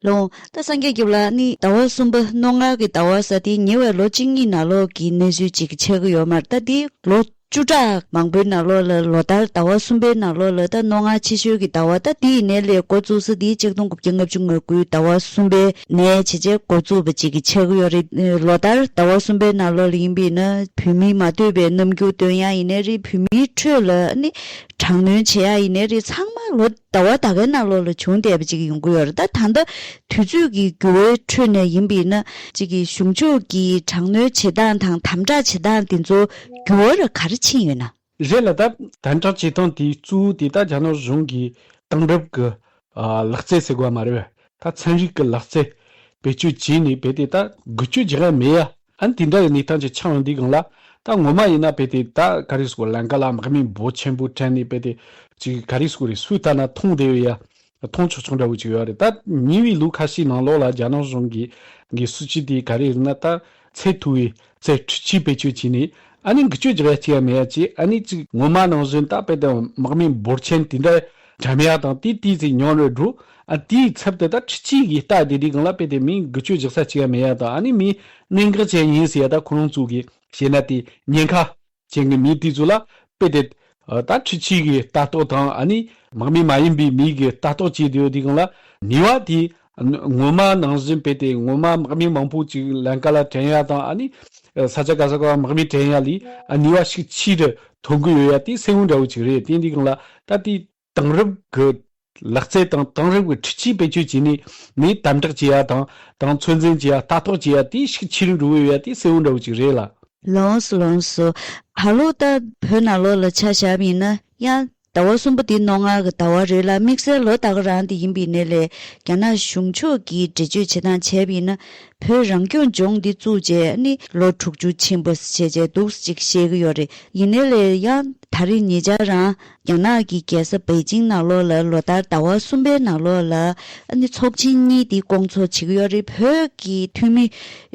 ལོང་། ད་སངས་རྒྱས་རྒྱ་བོད་ལ་ནི་ཟླ་བ་གསུམ་པ་རྣོ་ངར་གྱི་ཟླ་བ་ཟེར་དེ་ཉེ་བའི་ལོ་གཅིག་གཉིས་ནང་ལོགས་ཀྱི་གནས་ཚུལ་ཅིག་ཆགས་ཀྱི་ཡོད་མ་རེད། ད་དེ་ལོ་བཅུ་ཕྲག་མང་པོའི་ནང་ལོགས་ལ་ལོ་ལྟར་ཟླ་བ་གསུམ་པའི་ནང་ལོགས་ལ་ད་རྣོ་ངར་ཆེ་ཤོས་ཀྱི་ཟླ་བ་ད་དེ་ཡིན་ནའི་ལས་འགོ་བཙུགས་ས་དེ་ཆིག་སྟོང་དགུ་བརྒྱ་ལྔ་བཅུ་ང་དགུའི་ཟླ་བ་གསུམ་པའི་ནས་བྱས་རྗེས་འགོ་བཙུགས་པ་ཅིག་གི་ཆགས་ཀྱི་ཡོད་རེད། ལོ་ལྟར་ཟླ་བ་གསུམ་པའི་ནང་ལོགས་ལ་ཡིན་པས་ན་བོད་མིའི་མ་འདོད་པའི་རྣམ་འགྱུར་སྟོན་ཡ་ཡིན་ནའི་རེད། བོད་མིའི་ཁྲོད་ལ་ནི་དྲག་གནོན་བྱེད་ཡ་ཡིན་ནའི་རེད། ཚང་མ་ལོ་ཟླ་བ་ད་གའི་ནང་ལོགས་ལ་བྱུང་བསྡད་པ་ཅིག་ཡོང་གི་ཡོད་རེད། ད་ད་ལྟ་དུས་ཚོད་ཀྱི་འགྱུར་བའི་ཁྲོད་ནས་ཡིན་པས་ན་ཅིག་གི་གཞུང་ཕྱོགས་ཀྱི་དྲག་གནོན་བྱེད་སྟངས་དང་དམ་དྲག་བྱེད་སྟངས་དེ་ཚོ་འགྱུར་བ་ར་ག་རེ་ཕྱིན་ཡོད་ན། རེད་ལ་ད་དམ་དྲག་བྱེད་སྟངས་དེ་གཙོ་བོ་དེ་ད་རྒྱ་ནག་གཞུང་གི་དེང་རབས་ཀྱི་ཨ་ལག་རྩལ་ཟེར་དགོས་མ་རེད་པས། ད་ཚན་རིག་གི་ལག་རྩལ་བེད་སྤྱོད་བྱས་ནས་རྦད་དེ་ད་འགུལ་སྐྱོད་རྒྱག་ཡ་མེད་ཡ། ཨ་ནི་དེ་འདྲ་གི་གནས་སྟངས་ཅིག་ཆགས་ཡོང་དུས་སྒང་ལ་ད་ངོ་མ་ཡིན་ན་རྦད་དེ་ད་ག་རེ་ཟེར་དགོས། ལམ་ཁ་ལ་དམག་མི་འབོར་ཆེན་པོ་དྲངས་ནས་རྦད་དེ་ཅིག་ག་རེ་ཟེར་དགོས་རེད། སུས་ལྟ་ན་མཐོང་བསྡད་ཡོད་ཡ། མཐོང་ཆོག་ཆོག་འདྲ་བོ་ཅིག་ཡོད་རེད། ད་ཉེ་བའི་ལོ་ཁ་ཤས་ནང་ལོགས་ལ་རྒྱ་ནག་གཞུང་གི་གི་སྲིད་བྱུས་དེ་ག་རེ་རེད་ན་ད་ཚད་མཐོ་བའི་ཚད་འཕྲུལ་ཆས་བེད་སྤྱོད་བྱས་ནས་ཨ་ནི་འགུལ་སྐྱོད་རྒྱག་ཡ་ཅིག་ཡ་མེད་ཡ་ཅིག་ཨ་ནི་ཅིག་ངོ་མ་ནང་བཞིན་ད་རྦད་དེ་དམག་མི་འབོར་ཆེན་དེ་འདྲ་འགྲམ་ཡ་དང་དེ་དེ་ཚོ་ཉུང་རུ་འགྲོ། ཨ་དེའི་ཚབ་ཏུ་ད་འཕྲུལ་ཆས་ཀྱི་ལྟ་བསྡད་དུས་སྒང་ལ་རྦད་དེ་མིའི་འགུལ་སྐྱོད་རྒྱག་ས་ཅིག་ཡ་མེད་ཡ་དང་ཨ་ནི་མིའི་གནད་འགག་ཅན་ཡིན་ཟེར་ཡ་ད་ཁོ་རང་ཚོ་གི་བཤད་ན་དེ་ཉེན་ཁ་ཅན་གྱི་མི་དེ་ཚོ་ལ་རྦད་དེ་ཨ་ད་འཕྲུལ་ཆས་ཀྱི་ལྟ་རྟོག་དང་ཨ་ནི་དམག་མི་མ་ཡིན་པའི་མི་གི་ལྟ་རྟོག་བྱེད་བསྡད་ཡོད་དུས་སྒང་ལ་ནུས་པ་དེ་ངོ་མ་ནང་བཞིན་རྦད་དེ་ངོ་མ་དམག་མི་མང་པོ་ཅིག་ལམ་ཁ་ལ་དྲན་ཡ་དང་ཨ་ནི་ས་ཆ་ག་ས་ག་དམག་མི་དྲན་ཡ་ལས་ཨ་ནུས་པ་ཤུགས་ཆེ་རུ་ཐོན་གི་ཡོད་ཡ་དེ་གསལ་བོ་འདྲ་བོ་ཅིག་རེད། དེ་འདི་སྒང་ལ་ད་དེ་དེང་རབས་ཀྱི་ལག་རྩལ་དང་དེང་རབས་ཀྱི་འཕྲུལ་ཆས་བེད་སྤྱོད་བྱས་ནས་མི་དམ་དྲག་བྱེད་ཡ་དང་དང་ཚོད་འཛིན་བྱེད་ཡ་ལྟ་རྟོག་བྱེད་ཡ་དེ་ཤུགས་ཆེ་རུ་འགྲོ་གི་ཡོད་ཡ་དེ་གསལ་བོ་འདྲ་བོ་ཅིག་རེད་ལ། ལོངས་སུ་ལོངས་སུ། ད་ལོ་ད་བོད་ནང་ལོགས་ལ་ཆ་བཞག་པ་ཡིན་ན་ཡང་ཟླ་བ་གསུམ་པ་འདི་རྣོ་ངར་གྱི་ཟླ་བ་རེད་ལ་དམིགས་བསལ་ལོ་ད་ག་རང་འདི་ཡིན་པའི་ནས་ལས་རྒྱ་ནག་གཞུང་ཕྱོགས་ཀྱིས་འགྲེལ་བརྗོད་བྱེད་སྟངས་བྱས་པ་ཡིན་ན་བོད་རང་སྐྱོང་ལྗོངས་འདི་བཙུགས་རྗེས་ནི་ལོ་དྲུག་ཅུ་ཕྱིན་པ་བྱས་རྗེས་འདུག་ཅིག་བཤད་ཀྱི་ཡོད་རེད། ཡིན་ནའི་ལས་ཡང་ད་རེས་ཉེ་ཆར་རང་རྒྱ་ནག་གི་རྒྱལ་ས་པེ་ཅིང་ནང་ལོགས་ལ་ལོ་ལྟར་ཟླ་བ་གསུམ་པའི་ནང་ལོགས་ལ་ཨ་ནི་ཚོགས་ཆེན་གཉིས་དེ་སྐོང་ཚོགས་བྱེད་ཀྱི་ཡོད་རེད། བོད་ཀྱི་འཐུས་མི་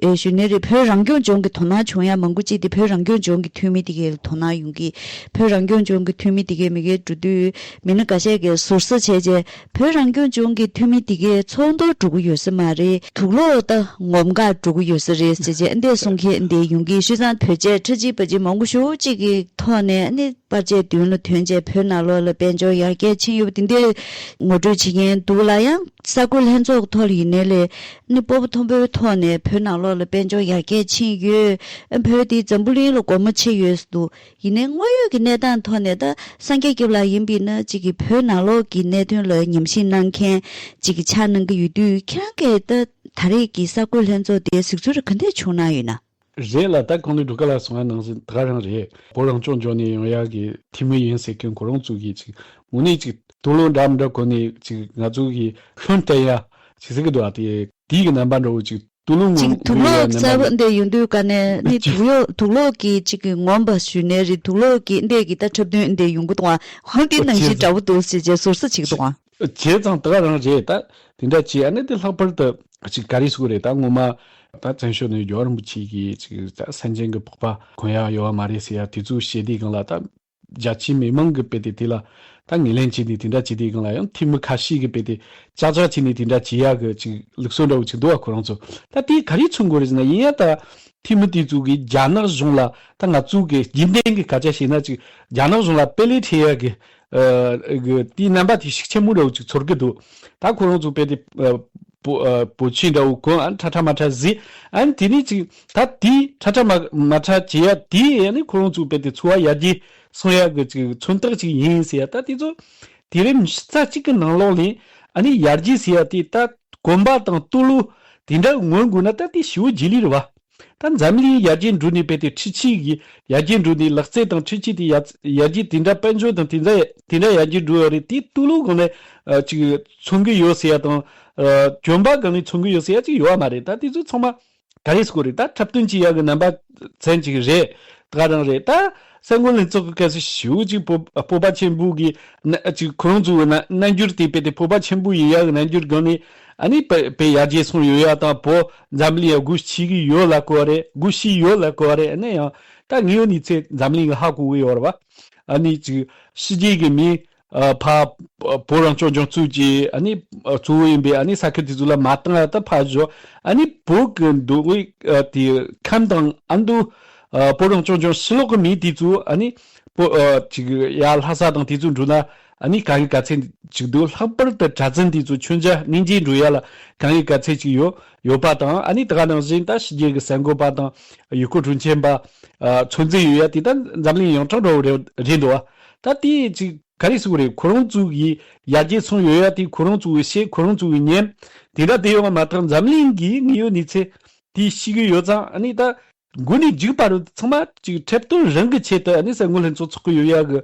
ཨེ་ཞུ་ནི་རེད། བོད་རང་སྐྱོང་ལྗོངས་ཀྱི་དོ་སྣང་བྱུང་ཡ་མང་པོ་ཅིག་དེ་བོད་རང་སྐྱོང་ལྗོངས་ཀྱི་འཐུས་མི་དེ་གའི་དོ་སྣང་ཡོང་གི། བོད་རང་སྐྱོང་ལྗོངས་ཀྱི་འཐུས་མི་དེ་གའི་མི་སྒེར་འགྲོ་དུས་མི་སྣ་འགའ་ཤས་ཀྱིས་ཟུར་ཟ་བྱས་རྗེས་བོད་རང་སྐྱོང་ལྗོངས་ཀྱི་འཐུས་མི་དེ་གའི་ཚོགས་འདུར་འགྲོ་གི་ཡོད་ས་མ་རེད། དུག་ལོག་ད་ངོམ་གར་འགྲོ་གི་ཡོད་ས་རེད་ཟེར་བྱས་འདས་གསུང་མཁན་འདས་ཡོང་གི། བྱས་ཙང་བོད་ཆས་ཁྲ་ཆིལ་པ་ཆིལ་མང་པོ་ཞེ་པོ་ཅིག་གི་ཐོག་ནས་ནི་པར་ཆས་མདུན་ལ་ཐོན་བྱས་བོད་ནང་ལོགས་ལ་དཔལ་འབྱོར་ཡར་རྒྱས་ཕྱིན་ཡོད་པ་དེ་འདྲའི་ངོ་སྤྲོད་བྱེད་མཁན་འདུག་ལ། ཡང་གསར་འགོད་ལྷན་ཚོགས་ཐོག་ལ་ཡིན་ནའི་ལས་ནི་སྤོབས་པ་མཐོན་པོའི་ཐོག་ནས་བོད་ནང་ལོགས་ལ་དཔལ་འབྱོར་ཡར་རྒྱས་ཕྱིན་ཡོད། བོད་དེ་འཛམ་བུ་གླིང་ལ་སྒོ་མོ་ཕྱེ་ཡོད་འདུག་ཡིན་ནའི་དངོས་ཡོད་ཀྱི་གནས་སྟངས་ཐོག་ནས་ད་སངས་རྒྱས་སྐྱབས་ལགས་ཡིན་པས་ན་གཅིག་གིས་བོད་ནང་ལོགས་ཀྱི་གནད་དོན་ལ་ཉམས་ཞིབ་གནང་མཁན་གཅིག་གིས་ཆགས་གནང་གི་ཡོད་དུས་ཁྱེད་རང་གིས་ད་ད་རེས་ཀྱི་གསར་འགོད་ལྷན་ཚོགས་དེ་གཟིགས་ཚུལ་ག་འདྲ་བྱུང་གནང་ཡོད་ན། རེད་ལ་ད་གོང་ནས་སྒྲོལ་དཀར་ལགས་གསུངས་པ་ནང་བཞིན་ད་ག་རང་རེད། བོད་རང་སྐྱོང་ལྗོངས་ནས་ཡོང་ཡག་གི་འཐུས་མི་ཡིན་ཟེར་མཁན་ཁོ་རང་ཚོ་གིས་ཅིག་དངོས་གནས་ཅིག་དུག་ལོག་འདྲ་མི་འདྲ་གོན་ནས་ཅིག་ང་ཚོ་གི་ལྷུན་སྟོན་ཡ་ཅིག་ཟེར་གི་འདུག་ཨ། དེ་དེའི་གི་རྣམ་པ་འདྲ་བོ་ཅིག་དུག་ལོག་ཅིག་ངོམ་དུག་ལོག་གསར་པ་འདི་ཡོང་དུས་ཀ་ནས་ནི་དུག་ཡོ་དུག་ལོག་གི་ཅིག་གི་ངོམ་པ་ཞུས་ནས་རེད། དུག་ལོག་གི་འདས་ཀྱི་ད་འཁྲབ་སྟོན་འདི་ཡོང་གི་འདུག་ཨ། ཧང་དེ་ནང་བཞིན་འདྲ་བོ་འདུག་ཟེར་བྱས་ཟུར་ཟ་བྱེད་ཀྱི་འདུག་ཨ། བྱས་ཙང་ད་ག་རང་རེད། ད་དེ་འདྲ་བྱས་ཨ་ནི་དེ་ལྷག་པར་དུ་ཅིག་ག་རེ་ཟེར་དགོས་རེད། ད་ངོ་མ་ད་བཙན་བྱོལ་ནས་རྒྱལ་བ་རིན་པོ་ཆེ་གིས་ཅིག་ད་སེམས་ཅན་གྱི་ཕོག་པ་གོན་ཡག་ཡོད་པ་མ་རེད་ཟེར་ཡ་དེ་ཚོ་བཤད་དུས་སྒང་ལ་ད་རྒྱ་ཆེའི་མི་མང་གིས་རྦད་དེ་དེ་ལ་ད་ངོས་ལེན་བྱས་ནས་དེ་འདྲ་བྱེད་དུས་སྒང་ལ་ཡང་འཐུས་མི་ཁ་ཤས་ཀྱིས་རྦད་དེ་ཅག་ཅག་བྱས་ནས་དེ་འདྲ་བྱེད་ཡག་གི་ཅིག་ལུགས་སྲོལ་འདྲ་བོ་ཅིག་འདུག་བ། ཁོ་རང་ཚོ་ད་དེ་ག་རེ་མཚོན་དགོས་རེད་ཟེར་ན་ཡིན་ཡང་ད་འཐུས་མི་དེ་ཚོ་གིས་རྒྱ་ནག་གཞུང་ལ་ད་ང་ཚོ་གི་རྒྱུན་ལྡན་གྱི་སྐད་ཆ་བཤད་ན་ཅིག་རྒྱ་ནག་གཞུང་ལ་དཔེ་ལེགས་འཁྲི་ཡག་གི་ཨ་གི་དེའི་རྣམ་པ་དེ་ཤུགས་ཆེན་པོ་འདྲ་བོ་ཅིག་ཚོར་གི་འདུག་ད་ཁོ་རང་ཚོ་རྦད་དེ་ཨ་པོ་ཨ་པོ་ཆས་འདྲ་བོ་གོན་ཨ་ཁྲ་ཁྲ་མ་ཁྲ་གཟིགས་ཨ་དེ་ནས་ཅིག་ད་དེ་ཁྲ་ཁྲ་མ་མ་ཁྲ་བྱེད་ཡ་དེ་ཨ་ནི་ཁོ་རང་ཚོ་རྦད་དེ་འཚོ་བ་ཡར་རྒྱས་སོང་ཡག་གི་ཅིག་མཚོན་རྟགས་ཅིག་ཡིན་ཟེར་ཡ། ད་དེ་ཚོ་དུས་རིམ་ཞིབ་ཚགས་གཅིག་གི་ནང་ལོགས་ལ་ཨ་ནི་ཡར་རྒྱས་ཟེར་ཡ་དེ་ད་གོན་པ་དང་དུག་ལོག་དེ་འདྲ་ངོམ་དགོས་ན་ད་དེ་ཞེ་པོ་རྗེས་ལུས་རེད་བ། ད་འཛམ་གླིང་ཡར་རྒྱས་འགྲོ་ནས་རྦད་དེ་འཕྲུལ་ཆས་ཀྱི་ཡར་རྒྱས་འགྲོ་ནས་ལག་རྩལ་དང་འཕྲུལ་ཆས་དེ་ཡར་ཡར་རྒྱས་དེ་འདྲ་དཔལ་འབྱོར་དང་དེ་འདྲ་དེ་འདྲ་ཡར་རྒྱས་འགྲོ་ཡོད་རེད། དེ་དུག་ལོག་སྒང་ནས་ཨ་ཅིག་མཚོན་གི་ཡོད་ཟེར་ཡ་དང་ཨ་གྱོན་པ་སྒང་ནས་མཚོན་གི་ཡོད་ཟེར་ཡ་ཅིག་ཡོད་པ་མ་རེད། ད་དེ་ཚོ་ཚང་མ་ག་རེ་ཟེར་དགོས་རེད། ད་འཁྲབ་སྟོན་བྱེད་ཡག་གི་རྣམ་པ་ཚན་ཅིག་རེད། ད་ག་རང་རེད། ད་ གསར་འགོད་ལྷན་ཚོགས་ཀྱི་སྐབས་སུ་ཞེ་པོ་ཅིག་སྤོབས་སྤོབས་པ་ཆེན་པོ་གི་ན་ཅིག་ཁོ་རང་ཚོའི་ན་རྣམ་འགྱུར་དེ་དཔེ་དེ་སྤོབས་པ་ཆེན་པོ་ཡིན་ཡག་གི་རྣམ་འགྱུར་སྒང་ནས་ཨ་ནི་དཔེ་དཔེ་ཡར་རྒྱས་སོང་ཡོད་ཡག་དང་བོད་འཛམ་གླིང་ཡ་སྒོ་ཕྱེ་གི་ཡོད་ལབ་དགོས་པ་རེད། སྒོ་ཕྱེ་ཡོད་ལབ་དགོས་པ་རེད། ཨ་ནི་ཡང་ད་དངོས་ཡོད་གནས་ཚུལ་འཛམ་གླིང་གི་ཧ་གོ་གི་ཡོད་རེད་བ། ཨ་ནི་ཅིག་ཕྱི་རྒྱལ་གི་མི་ཨ་ཕ་བོད་རང་སྐྱོང་ལྗོངས་གཙོས་ཀྱི་ཨ་ནི་ཨ་གཙོ་བོ་ཡིན་པའི་ཨ་ནི་ས་ཁུལ་དེ་ཚོ་ལ་མ་བཏང་ཡ་ད་ཕར་ཞོག་ཨ་ནི་བོད་ཀྱི་མདོ་དབུས་ཨ་དེ་ཁམས་དང་ཨ་མདོ་ཨ་བོད་རང་སྐྱོང་ལྗོངས་ཕྱི་ལོགས་ཀྱི་མི་དེ་ཚོ་ཨ་ནི་བོད་ཨ་ཅིག་ཡ་ལྷ་ས་དང་དེ་ཚོ་འགྲོ་ན་ཨ་ནི་དཀའ་ངལ་ག་ཚད་ཅིག་འདུག་ལྷག་པར་དུ་གྲྭ་བཙུན་དེ་ཚོ་མཆོད་མཇལ་གནས་མཇལ་འགྲོ་ཡ་ལ་དཀའ་ངལ་ག་ཚད་ཅིག་ཡོད་ཡོད་པ་དང་། ཨ་ནི་ད་ག་ནང་བཞིན་ད་ཕྱི་རྒྱལ་གྱི་གསར་འགོད་པ་དང་ཡུལ་སྐོར་དྲུང་ཆེ་པ་ཨ་ཚོད་འཛིན་ཡོད་ཡ་དེ་ད་འཛམ་གླིང་ཡོངས་གྲགས་འདྲ་བོ་རེད་རེད་འདུག་ད་དེ་ཅིག་ག་རེ་ཟེར་དགོས་རེད། ཁོ་རང་ཚོ་གི་ཡར་རྒྱས་སོང་ཡོད་ཡ་དེ་ཁོ་རང་ཚོ་གི་ཤེས། ཁོ་རང་ཚོ་གི་ཉན། དེ་འདྲ་དེ་ཡོད་པ་མ་ཐག་འཛམ་གླིང་གི་དངོས་ཡོད་གནས་ཚུལ་དེ་ཤེས་ཀྱི་ཡོད་ཙང་། ཨ་ནི་ད་མགོ་ནས་མཇུག་བར་དུ་ཚང་མ་ཅིག་ཁྲིད་སྟོན་རང་གི་ཆེད་དུ་ཨ་ནི་གསར་འགོད་ལྷན་ཚོགས་ཚོགས་ཀྱི་ཡོད་ཡ་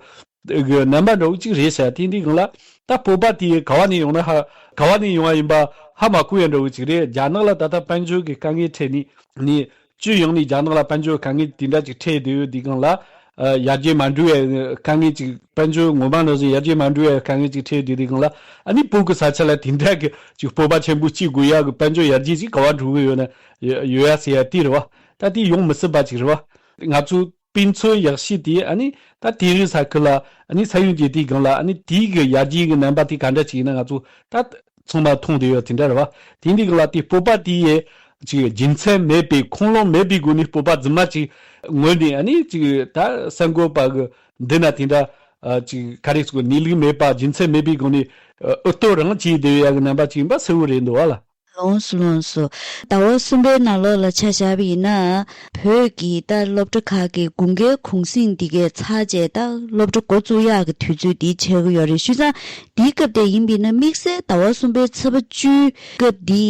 གི་གི་རྣམ་པ་འདྲ་བོ་ཅིག་རེད་ཤག་དེ་འདི་སྒང་ལ་ད་སྤོབས་པ་དེ་ག་བ་ནས་ཡོང་ན་ཧ་ག་བ་ནས་ཡོང་བ་ཡིན་པ་ཧ་མ་གོ་ཡ་འདྲ་བོ་ཅིག་རེད། རྒྱ་ནག་ལ་ད་ལྟ་དཔལ་འབྱོར་གྱི་དཀའ་ངལ་འཕྲད་ནས་ནས་སྤྱི་ཡོངས་ནས་རྒྱ་ནག་ལ་དཔལ་འབྱོར་དཀའ་ངལ་དེ་འདྲ་ཅིག་འཕྲད་བསྡད་ཡོད་དུས་སྒང་ལ། ཨ་ཡར་རྒྱས་མ་འགྲོ་བའི་དཀའ་ངལ་ཅིག་དཔལ་འབྱོར་ངོ་མ་ནང་བཞིན་ཡར་རྒྱས་མ་འགྲོ་བའི་དཀའ་ངལ་ཅིག་འཕྲད་བསྡད་དུས་སྒང་ལ། ཨ་ནི་བོད་ཀྱི་ས་ཆ་ལ་དེ་འདྲ་གི་ཅིག་སྤོབས་པ་ཆེན་པོ་སྐྱེ་དགོས་ཡག་གི་དཔལ་འབྱོར་ཡར་རྒྱས་ཅིག་ག་བ་འགྲོ་གི་ཡོད་ན་ཡོད་ཡ་ཟེར་ཡ་དེ་རེད་བ། ད་དེ་ཡོང་མི་སྲིད་པ་ཅིག་རེད་བ། ང་ཚོ་དཔེ་མཚོན་ཡག་ཤོས་དེ་ཨ་ནི་ད་དེང་རབས་ས་ཁུལ་ལ་ཨ་ནི་ས་ཡོམ་གྱི་དུས་སྒང་ལ་ཨ་ནི་དེའི་གི་ཡར་རྒྱས་ཀྱི་རྣམ་པ་དེ་ག་འདྲ་ཅིག་ཡིན་ན་ང་ཚོ་ད་ཚང་མ་མཐོང་བསྡད་ཡོད་དེ་འདྲ་རེད་བ། དེ་འདི་གི་ལ་དེ་སྤོབས་པ་དེ་ཡི་ཅིག་རྒྱུ་མཚན་མེད་པའི་ཁུངས་ལུང་མེད་པའི་སྒོ་ནས་སྤོབས་པ་རྫུན་མ་ཅིག་ངོས་ནས་ཨ་ནི་ཅིག་ད་གསར་འགོད་པ་གི་འདི་ན་དེ་འདྲ་ཨ་ཅིག་ག་རེ་ཟེར་དགོས། གནས་ལུགས་མེད་པ་རྒྱུ་མཚན་མེད་པའི་སྒོ་ནས་ཨུ་ལྟོ་རང་བྱས་བསྡད་ཡ་གི་རྣམ་པ་ཅིག་ཡིན་པ་གསལ་བོ་རེད་འདུག་བ་ལ། ལོངས་སུ་ལོངས་སུ། ཟླ་བ་གསུམ་པའི་ནང་ལོགས་ལ་ཆ་བཞག་པ་ཡིན་ན། བོད་ཀྱི་ད་སློབ་གྲྭ་ཁག་གི་དགུན་ཁའི་གུང་གསེང་འདི་གའི་ཚར་རྗེས་ད་སློབ་གྲྭ་འགོ་བཙུགས་ཡག་གི་དུས་ཚོད་འདི་ཆགས་ཀྱི་ཡོད་རེད། བྱས་ཙང་འདིའི་སྐབས་དེ་ཡིན་པ་ཡིན་ན་དམིགས་བསལ་ཟླ་བ་གསུམ་པའི་ཚེས་པ་བཅུའི་སྐབས་འདི་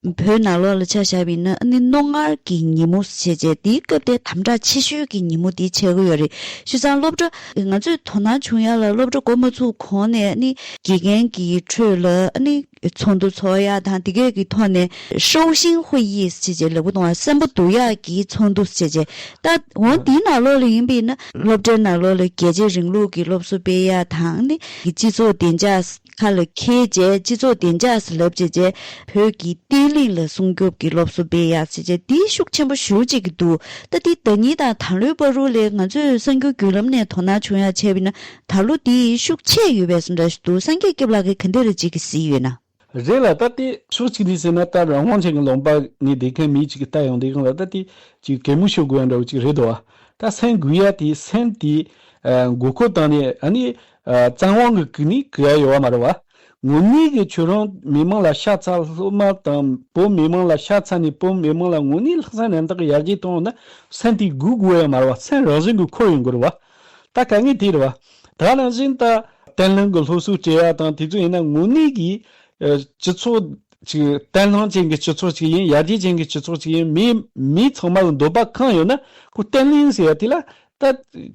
བོད་ནང་ལོགས་ལ་ཆ་བཞག་པ་ཡིན་ན་ཨ་ནི་རྣོ་ངར་གྱི་ཉིན་མོ་བྱས་རྗེས་འདིའི་སྐབས་དེ་དམ་དྲག་ཆེ་ཤོས་ཀྱི་ཉིན་མོ་འདི་ཆགས་ཀྱི་ཡོད་རེད། བྱས་ཙང་སློབ་གྲྭ་ང་ཚོས་དོ་སྣང་བྱུང་ཡག་ལ་སློབ་གྲྭ་འགོ་མ་ཚུགས་གོང་ནས་ཨ་ནི་དགེ་རྒན་གྱི་ཁྲོད་ལ་ཨ་ནི་ཚོགས་འདུ་ཚོགས་ཡག་དང་དེ་གས་ཀྱི་ཐོག་ནས་ཧྲོའུ་ཤིང་ཧུའེ་ཡིས་ཅེས་བྱས་ལབ་གི་འདུག་བ། སེམས་པ་སྡུག་ཡག་གི་ཚོགས་འདུ་ཅེས་བྱས། ད་འོ་འདིའི་ནང་ལོགས་ལ་ཡིན་པས་ན་སློབ་གྲྭའི་ནང་ལོགས་ལ་རྒྱལ་གཅེས་རིང་ལུགས་ཀྱི་སློབ་གསོ་སྤེལ་ཡག་དང་ནི་སྤྱི་ཚོགས་བདེ་འཇགས་ཁ་ལ་འཁྱེར་བྱས་སྤྱི་ཚོགས་བདེ་འཇགས་ལབ་ཅེས་བྱས་བོད་ཀྱི་བརྟན་ལྷིང་ལ་སྲུང་སྐྱོབ་ཀྱི་སློབ་གསོ་སྤེལ་ཡག་ཅེས་བྱས་འདི་ཤུགས་ཆེན་པོ་ཞེ་པོ་ཅིག་གི་འདུག་ད་འདི་ཟླ་ཉིན་དང་ད་ལོའི་བར་དུ་ལས་ང་ཚོས་གསར་འགྱུར་བརྒྱུད་ལམ་ནས་དོ་སྣང་བྱུང་ཡག་བྱས་པས་ན། ད་ལོ་འདི་ཤུགས་ཆེ་ཡོད་པའི་བཟོ་འདྲ་ཞིག་འདུག་སངས་རྒྱས་སྐྱབས་ལགས་ཀྱིས་ག་འདྲ་རེ་ཅིག་གིས་གཟིགས་ཡོད་ན། རེད་ལ། ད་དེ་ཕྱོགས་གཅིག་ནས་ཟེར་ན་ད་རང་དབང་ཅན་གྱི་ལུང་པ་ནས་བསྡད་མཁན་མི་གཅིག་གིས་ལྟ་ཡོང་དུས་སྒང་ལ་ད་དེ་ཅིག་གད་མོ་ཤོར་དགོས་ཡ་འདྲ་བོ་ཅིག་རེད་འདུག་བ། ད་སེམས་འགུལ་ཡ་དེ་སེམས་དེ་ཨ་མགོ་སྐོར་བཏང་ནས་ཨ་ནི་ཨ་བཙན་དབང་གི་བཀུག་ནས་བཀུག་ཡ་ཡོད་བ་མ་རེད་བ། དངོས་གནས་ཀྱི་ཁྱོད་རང་མི་མང་ལ་ཤ་ཚ། སློབ་མ་དང་བོད་མི་མང་ལ་ཤ་ཚ་ནས་བོད་མི་མང་ལ་དངོས་གནས་ལྷག་བསམ་རྣམ་དག་གི་ཡར་རྒྱས་གཏོང་ཡོང་ན་སེམས་དེ་འགུལ་དགོས་ཡ་མ་རེད་བ། སེམས་རང་བཞིན་གྱིས་འཁོར་ཡོང་གི་རེད་བ། ད་དཀའ་ངལ་དེ་རེད་བ། ད་ནང་བཞིན་ད་བརྟན་ལྷིང་གི་སློབ་གསོ་སྤྲད་ཡ་དང་དེ་ཚོ་ཡིན་ན་དངོས་གནས་ཀྱི་ཨ་སྤྱི་ཚོགས་ཅིག་བརྟན་ལྷིང་ཅན་གྱི་སྤྱི་ཚོགས་ཅིག་ཡིན། ཡར་རྒྱས་ཅན་གྱི་སྤྱི་ཚོགས་ཅིག་ཡིན། མི་མི་ཚང་མ་ལ་འདོད་པ་གང་ཡོད་ན་ཁོ་བརྟན་ལྷིང་ཟེར་ཡ་དེ་ལ་ད་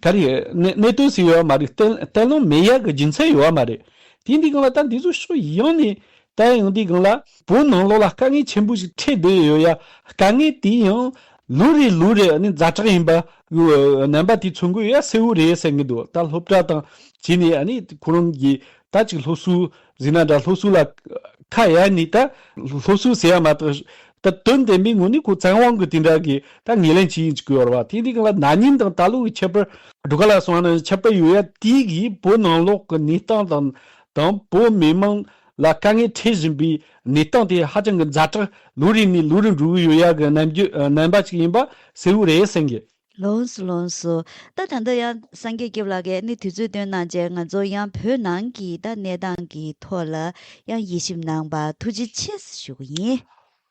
ག་རེ་གནད་གནད་དོན་ཟེར་ཡོད་མ་རེད། བརྟན་བརྟན་ལྷིང་མེད་ཡ་གི་རྒྱུ་མཚན་ཡོད་མ་རེད། དེ་འདི་སྒང་ལ་ད་འདི་ཚོ་ཕྱོགས་ཡོངས་ནས་ད་ཡང་འདི་སྒང་ལ་བོད་ནང་ལོགས་ལ་དཀའ་ངལ་ཆེན་པོ་ཞིག་འཕྲད་བསྡད་ཡོད་ཡ། དཀའ་ངལ་དེ་ཡང་ལོ་རེ་ལོ་རེ་ཨ་ནི་ཛ་དྲག་ཡིན་པ་རྣམ་པ་དེ་མཚོན་གྱི་ཡོད་ཡ་གསལ་བོ་རེད་བསམ་གྱི་འདུག་ད་སློབ་གྲྭ་དང་བྱས་ནས་ཨ་ནི་ཁོ་རང་གི་ད་ཅིག་སློབ་གསོ་ཟེར་ན་འདྲ། སློབ་གསོ་ལ་ཁ་གཡར་ནས་ད་སློབ་གསོ་ཟེར་ཡ་མ་གཏོགས་ད་དོན་དམ་པའི་ངོས་ནས་ཁོ་བཙན་དབང་གི་དེ་འདྲ་གི་ད་ངོས་ལེན་བྱེད་ཡིན་གྱི་ཡོད་རེད་བ། དེ་འདི་སྒང་ལ་ན་ནིང་དང་ད་ལོ་གི་ཁྱད་པར་སྒྲོལ་དཀར་ལགས་གསུངས་པ་ནང་བཞིན་ཁྱད་པར་ཡོད་ཡ་དེ་གིས་བོད་ནང་ལོགས་ཀྱི་གནས་སྟངས་དང་དང་བོད་མི་མང་ལ་དཀའ་ངལ་འཕྲད་བཞིན་པའི་གནས་སྟངས་དེ་ཧ་ཅང་གི་ཛ་དྲག་ལོ་རེ་ནས་ལོ་རེ་འགྲོ་གི་ཡོད་ཡ་གི་རྣམ་འགྱུར་རྣམ་པ་ཅིག་ཡིན་པ་གསལ་བོ་རེད་བསམ་གི། ལོངས་སུ་ལོངས་སུ། ད་ད་ལྟ་ཡང་སངས་རྒྱས་སྐྱབས་ལགས་ཀྱིས་ནི་དུས་ཚོད་བཏོན་གནང་བྱས་ང་ཚོ་ཡང་བོད་ནང་གི་ད་གནས་སྟངས་ཀྱི་ཐོག་ལ་ཡང་དབྱེ་ཞིབ་གནང་བར་ཐུགས་རྗེ་ཆེ་ཞུ་གི་ཡིན།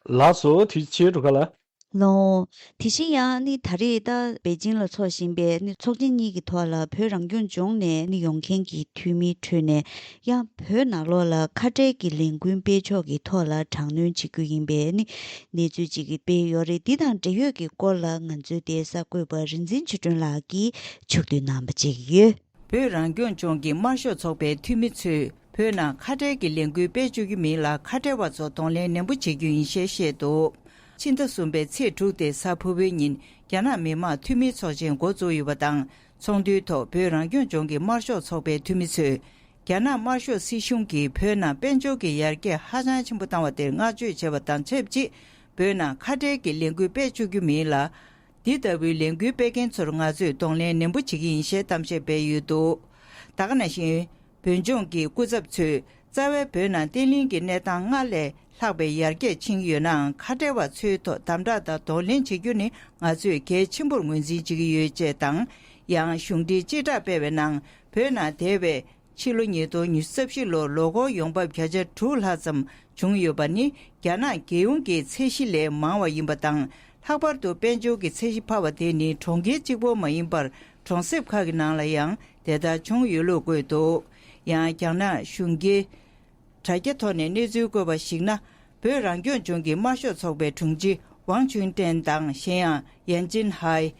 ལགས་སོ། ཐུགས་རྗེ་ཆེ་སྒྲོལ་དཀར་ལགས། ལོ། དེ་བཞིན་ཡང་ནི་ད་རེས་ད་པེ་ཅིང་ལ་འཚོགས་བཞིན་པའི་ནི་ཚོགས་ཆེན་གཉིས་ཀྱི་ཐོག་ལ་བོད་རང་སྐྱོང་ལྗོངས་ནས་ནི་ཡོང་མཁན་གྱི་འཐུས་མིའི་ཁྲོད་ནས་ཡང་བོད་ནང་ལོགས་ལ་ཁ་བྲལ་གྱི་ལས་འགུལ་སྤེལ་ཕྱོགས་ཀྱི་ཐོག་ལ་དྲག་གནོན་བྱེད་རྒྱུ་ཡིན་པའི་ནི་གནས་ཚུལ་ཅིག་སྤེལ་ཡོད་རེད། འདི་དང་འབྲེལ་ཡོད་ཀྱི་སྐོར་ལ་ང་ཚོའི་དེའི་གསར་འགོད་པ་རིག་འཛིན་ཆོས་སྒྲོན་ལགས་ཀྱིས་ཕྱོགས་བསྡུས་གནང་བ་བཅས་ཡོད། བོད་རང་སྐྱོང་ལྗོངས་ཀྱི་དམར་ཤོག་ཚོགས་པའི་འཐུས་མི་ཚོས་བོད་ནང་ཁ་བྲལ་གྱི་ལས་འགུལ་སྤེལ་བཅུག་རྒྱུ་མིན་ལ་ཁ་བྲལ་བ་ཚོ་གདོང་ལེན་ནན་པོ་བྱེད་རྒྱུ་ཡིན་ཞེས་བཤད་འདུག་ཕྱི་ཟླ་གསུམ་པའི་ཚེས་དྲུག་སྟེ་གཟའ་ཕུར་བུའི་ཉིན་རྒྱ་ནག་མི་དམངས་འཐུས་མིའི་ཚོགས་ཆེན་འགོ་འཛུགས་ཡོད་པ་དང་། ཚོགས་འདུའི་ཐོག་བོད་རང་སྐྱོང་ལྗོངས་ཀྱི་དམར་ཤོག་ཚོགས་པའི་འཐུས་མི་ཚོས། རྒྱ་ནག་དམར་ཤོག་སྲིད་གཞུང་གིས་བོད་ནང་དཔལ་འབྱོར་གྱི་ཡར་རྒྱས་ཧ་ཅང་ཆེན་པོ་བཏང་བ་དེར་བསྔགས་བརྗོད་བྱས་པ་དང་ཆབས་ཅིག་བོད་ནང་ཁ་བྲལ་གྱི་ལས་འགུལ་སྤེལ་བཅུག་རྒྱུ་མིན་ལ། འདི་ལྟ་བུའི་ལས་འགུལ་སྤེལ་མཁན་ཚོར་ང་ཚོས་གདོང་ལེན་ནན་པོ་བྱེད་ཀྱི་ཡིན་ཞེས་གཏམ་བཤད་སྤེལ་ཡོད་འདུག་ད་ག་ནང་བཞིན། བོད་ལྗོངས་ཀྱི་སྐུ་ཚབ་ཚོས་རྩ་བའི་བོད་ནང་བརྟན་ལྷིང་གི་གནས་སྟངས་སྔར་ལས་ལྷག་པའི་ཡར་རྒྱས་ཕྱིན་ཡོད་ནའང་། ཁ་བྲལ་བ་ཚོའི་ཐོག་དམ་དྲག་དང་གདོང་ལེན་བྱེད་རྒྱུ་ནི་ང་ཚོས་གལ་ཆེན་པོར་ངོས་འཛིན་བྱེད་ཀྱི་ཡོད་ཅེས་དང་། ཡང་གཞུང་འབྲེལ་སྤྱི་བསྒྲགས་སྤེལ་བའི་ནང་། བོད་ནང་འདས་པའི་ཕྱི་ལོ་ཉིས་སྟོང་ཉི་ཤུ་རྩ་བཞི་ལོར་ལོ་འཁོར་ཡོང་འབབ་བརྒྱ་ཆ་དྲུག་ལྷག་ཙམ་བྱུང་ཡོད་པ་ནི་རྒྱ་ནག་རྒྱལ་ཡོངས་ཀྱི་ཚད་གཞི་ལས་མང་བ་ཡིན་པ་དང་། ལྷག་པར་དུ་དཔལ་འབྱོར་གྱི་ཚད་གཞི་འཕར་བ་དེ་ནི་གྲོང་ཁྱེར་གཅིག་པོ་མ་ཡིན་པར། གྲོང་གསེབ་ཁག་གི་ནང་ལ་ཡང་དེ་ལྟར་བྱུང་ཡོད་ལུགས་བཀོད་འདུག་ཡང་རྒྱ་ནག་གཞུང་གིས་དྲ་རྒྱ་ཐོག་ནས་གནས་ཚུལ་བཀོད་པར་གཞིགས་ན། བོད་རང་སྐྱོང་ལྗོངས་ཀྱི་དམར་ཤོག་ཚོགས་པའི་དྲུང་ཆེ་ཝང་ཅུན་ཀྲེང་དང་། གཞན་ཡང་ཡན་ཅིན་ཧའེ།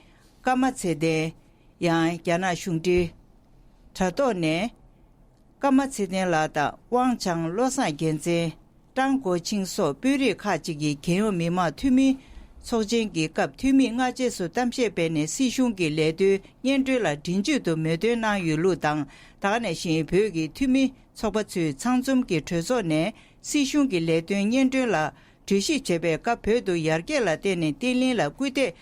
ཀརྨ་ཚེ་བརྟན། ཡང་རྒྱ་ནག་གཞུང་འབྲེལ་དྲ་ཐོག་ནས། ཀརྨ་ཚེ་བརྟན་ལགས་དང་ཝང་ཆང་བློ་བཟང་རྒྱལ་མཚན། ཀྲང་གོ་ཆིང་སོགས་དཔོན་རིགས་ཁག་ཅིག་གིས་རྒྱལ་ཡོངས་མི་དམངས་འཐུས་མིའི་ཚོགས་ཆེན་གྱི་སྐབས། འཐུས་མིས་སྔ་རྗེས་སུ་གཏམ་བཤད་སྤེལ་ནས། སྲིད་གཞུང་གི་ལས་དོན་སྙན་སྒྲོན་ལ་མགྲིན་བརྗོད་དུ་མོས་མཐུན་གནང་ཡོད་ལུགས་དང་། ད་ག་ནང་བཞིན་བོད་ཀྱི་འཐུས་མི་ཚོགས་པ་ཚོས་ཚང་འཛོམས་ཀྱི་གྲོས་ཚོགས་ནས་སྲིད་གཞུང་གི་ལས་དོན་སྙན་སྒྲོན་ལ་གྲོས་གཞི་བྱེད་པའི་སྐབས། བོད་དུ་ཡར་རྒྱས་ལ་བརྟེན་ནས་བརྟན་ལྷིང་ལ་སྐུལ་འདེད་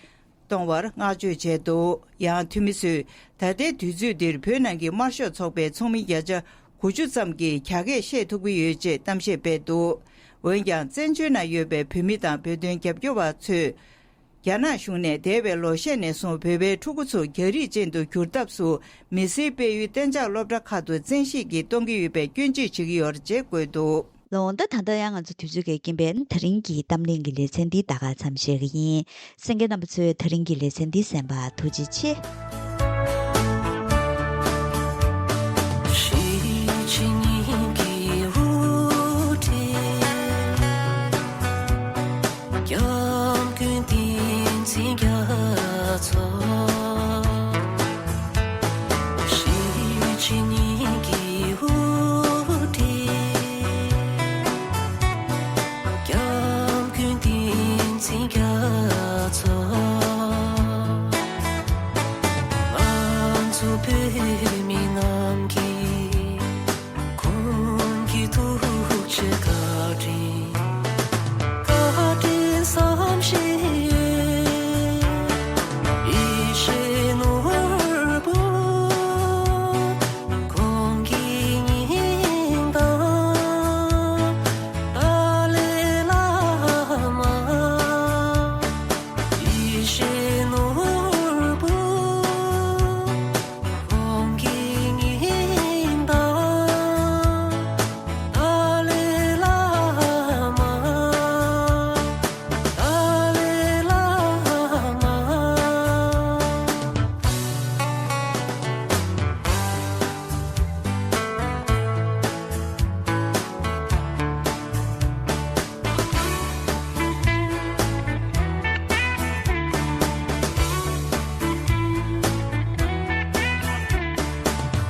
གཏོང་བར་བསྔགས་བརྗོད་བྱས་འདུག་ཡང་འཐུས་མི་ཚོས་ད་ལྟའི་དུས་ཚོད་འདིར་བོད་ནང་གི་དམར་ཤོག་ཚོགས་པའི་ཚོགས་མི་བརྒྱ་ཆ་དགུ་བཅུ་ཙམ་གྱིས་རྒྱ་སྐད་བཤད་ཐུབ་ཀྱི་ཡོད་ཅེས་གཏམ་བཤད་སྤེལ་འདུག་འོན་ཀྱང་། བཙན་བྱོལ་ནང་ཡོད་པའི་བོད་མི་དང་བོད་དོན་རྒྱབ་སྐྱོར་བ་ཚོས། རྒྱ་ནག་གཞུང་ནས་འདས་པའི་ལོ་ཤས་ནས་བཟུང་བོད་པའི་ཕྲུ་གུ་ཚོ་རྒྱ་རིགས་ཅན་དུ་བསྒྱུར་ཐབས་སུ། མི་སེར་སྤེལ་ཡུལ་གཏན་འཇགས་སློབ་གྲྭ་ཁག་ཏུ་བཙན་ཤེད་ཀྱིས་གཏོང་གི་ཡོད་པའི་སྐྱོན་བརྗོད་བྱེད་ཀྱི་ཡོད་རེད་ཅེས་བཀོད་འདུག་ལགས་འོང་། ད་ད་ལྟ་ཡང་ང་ཚོ་དུས་ཚོད་ཀྱི་རྐྱེན་པས། ད་རིང་གི་གཏམ་གླེང་གི་ལེ་ཚན་འདི་ད་ག་མཚམས་བཞག་གི་ཡིན། གསན་མཁན་རྣམ་པ་ཚོས་ད་རིང་གི་ལེ་ཚན་འདི་གསན་པར་ཐུགས་རྗེ་ཆེ། སྐྱབས་མགོན་བསྟན་འཛིན་རྒྱ་མཚོ། ང་ཚོ་བོད་མི་རྣམས་ཀྱིས་ཁོང་གི་ཐུགས་རྗེ་བཀའ་དྲིན། བཀའ་དྲིན་བསམ་ཤེས་ཡོད། ཡེ་ཤེས་ནོར་བུ། ཁོང་གི་སྙིང་གཏམ་ཏཱ་ལའི་བླ་མ། ཡེ་ཤེས་ནོར་བུ། ཁོང་གི་སྙིང་གཏམ་ཏཱ་ལའི་བླ་མ། ཏཱ་ལའི་བླ་མ།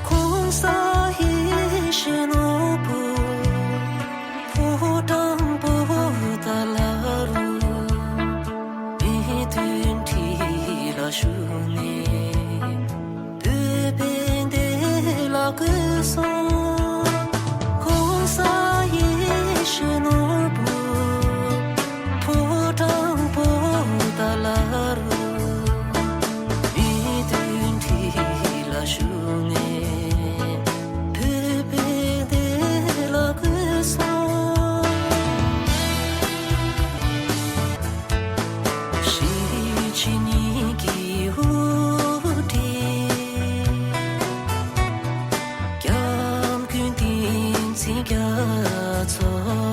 ༸གོང་ས་ཡེ་ཤེས་ནོར་བུ། ཕོ་བྲང་པོ་ཏཱ་ལ་རུ། མི་མཐུན་ཁྲིམས་ལ་ཞུགས་ནས། བོད་པའི་བདེ་ལ་གུས་སོང་། ༸གོང་ས་ཡེ་ཤེས་ནོར་བུ། ཕོ་བྲང་པོ་ཏཱ་ལ་རུ། མི་མཐུན་ཁྲིམས་ལ་ཞུགས་ནས། བོད་པའི་བདེ་ལ་གུས་སོང་། གཞིས་བྱེས་གཉིས་ཀྱི་དབུ་ཁྲིད། སྐྱབས་མགོན་བསྟན་འཛིན་རྒྱ་མཚོ།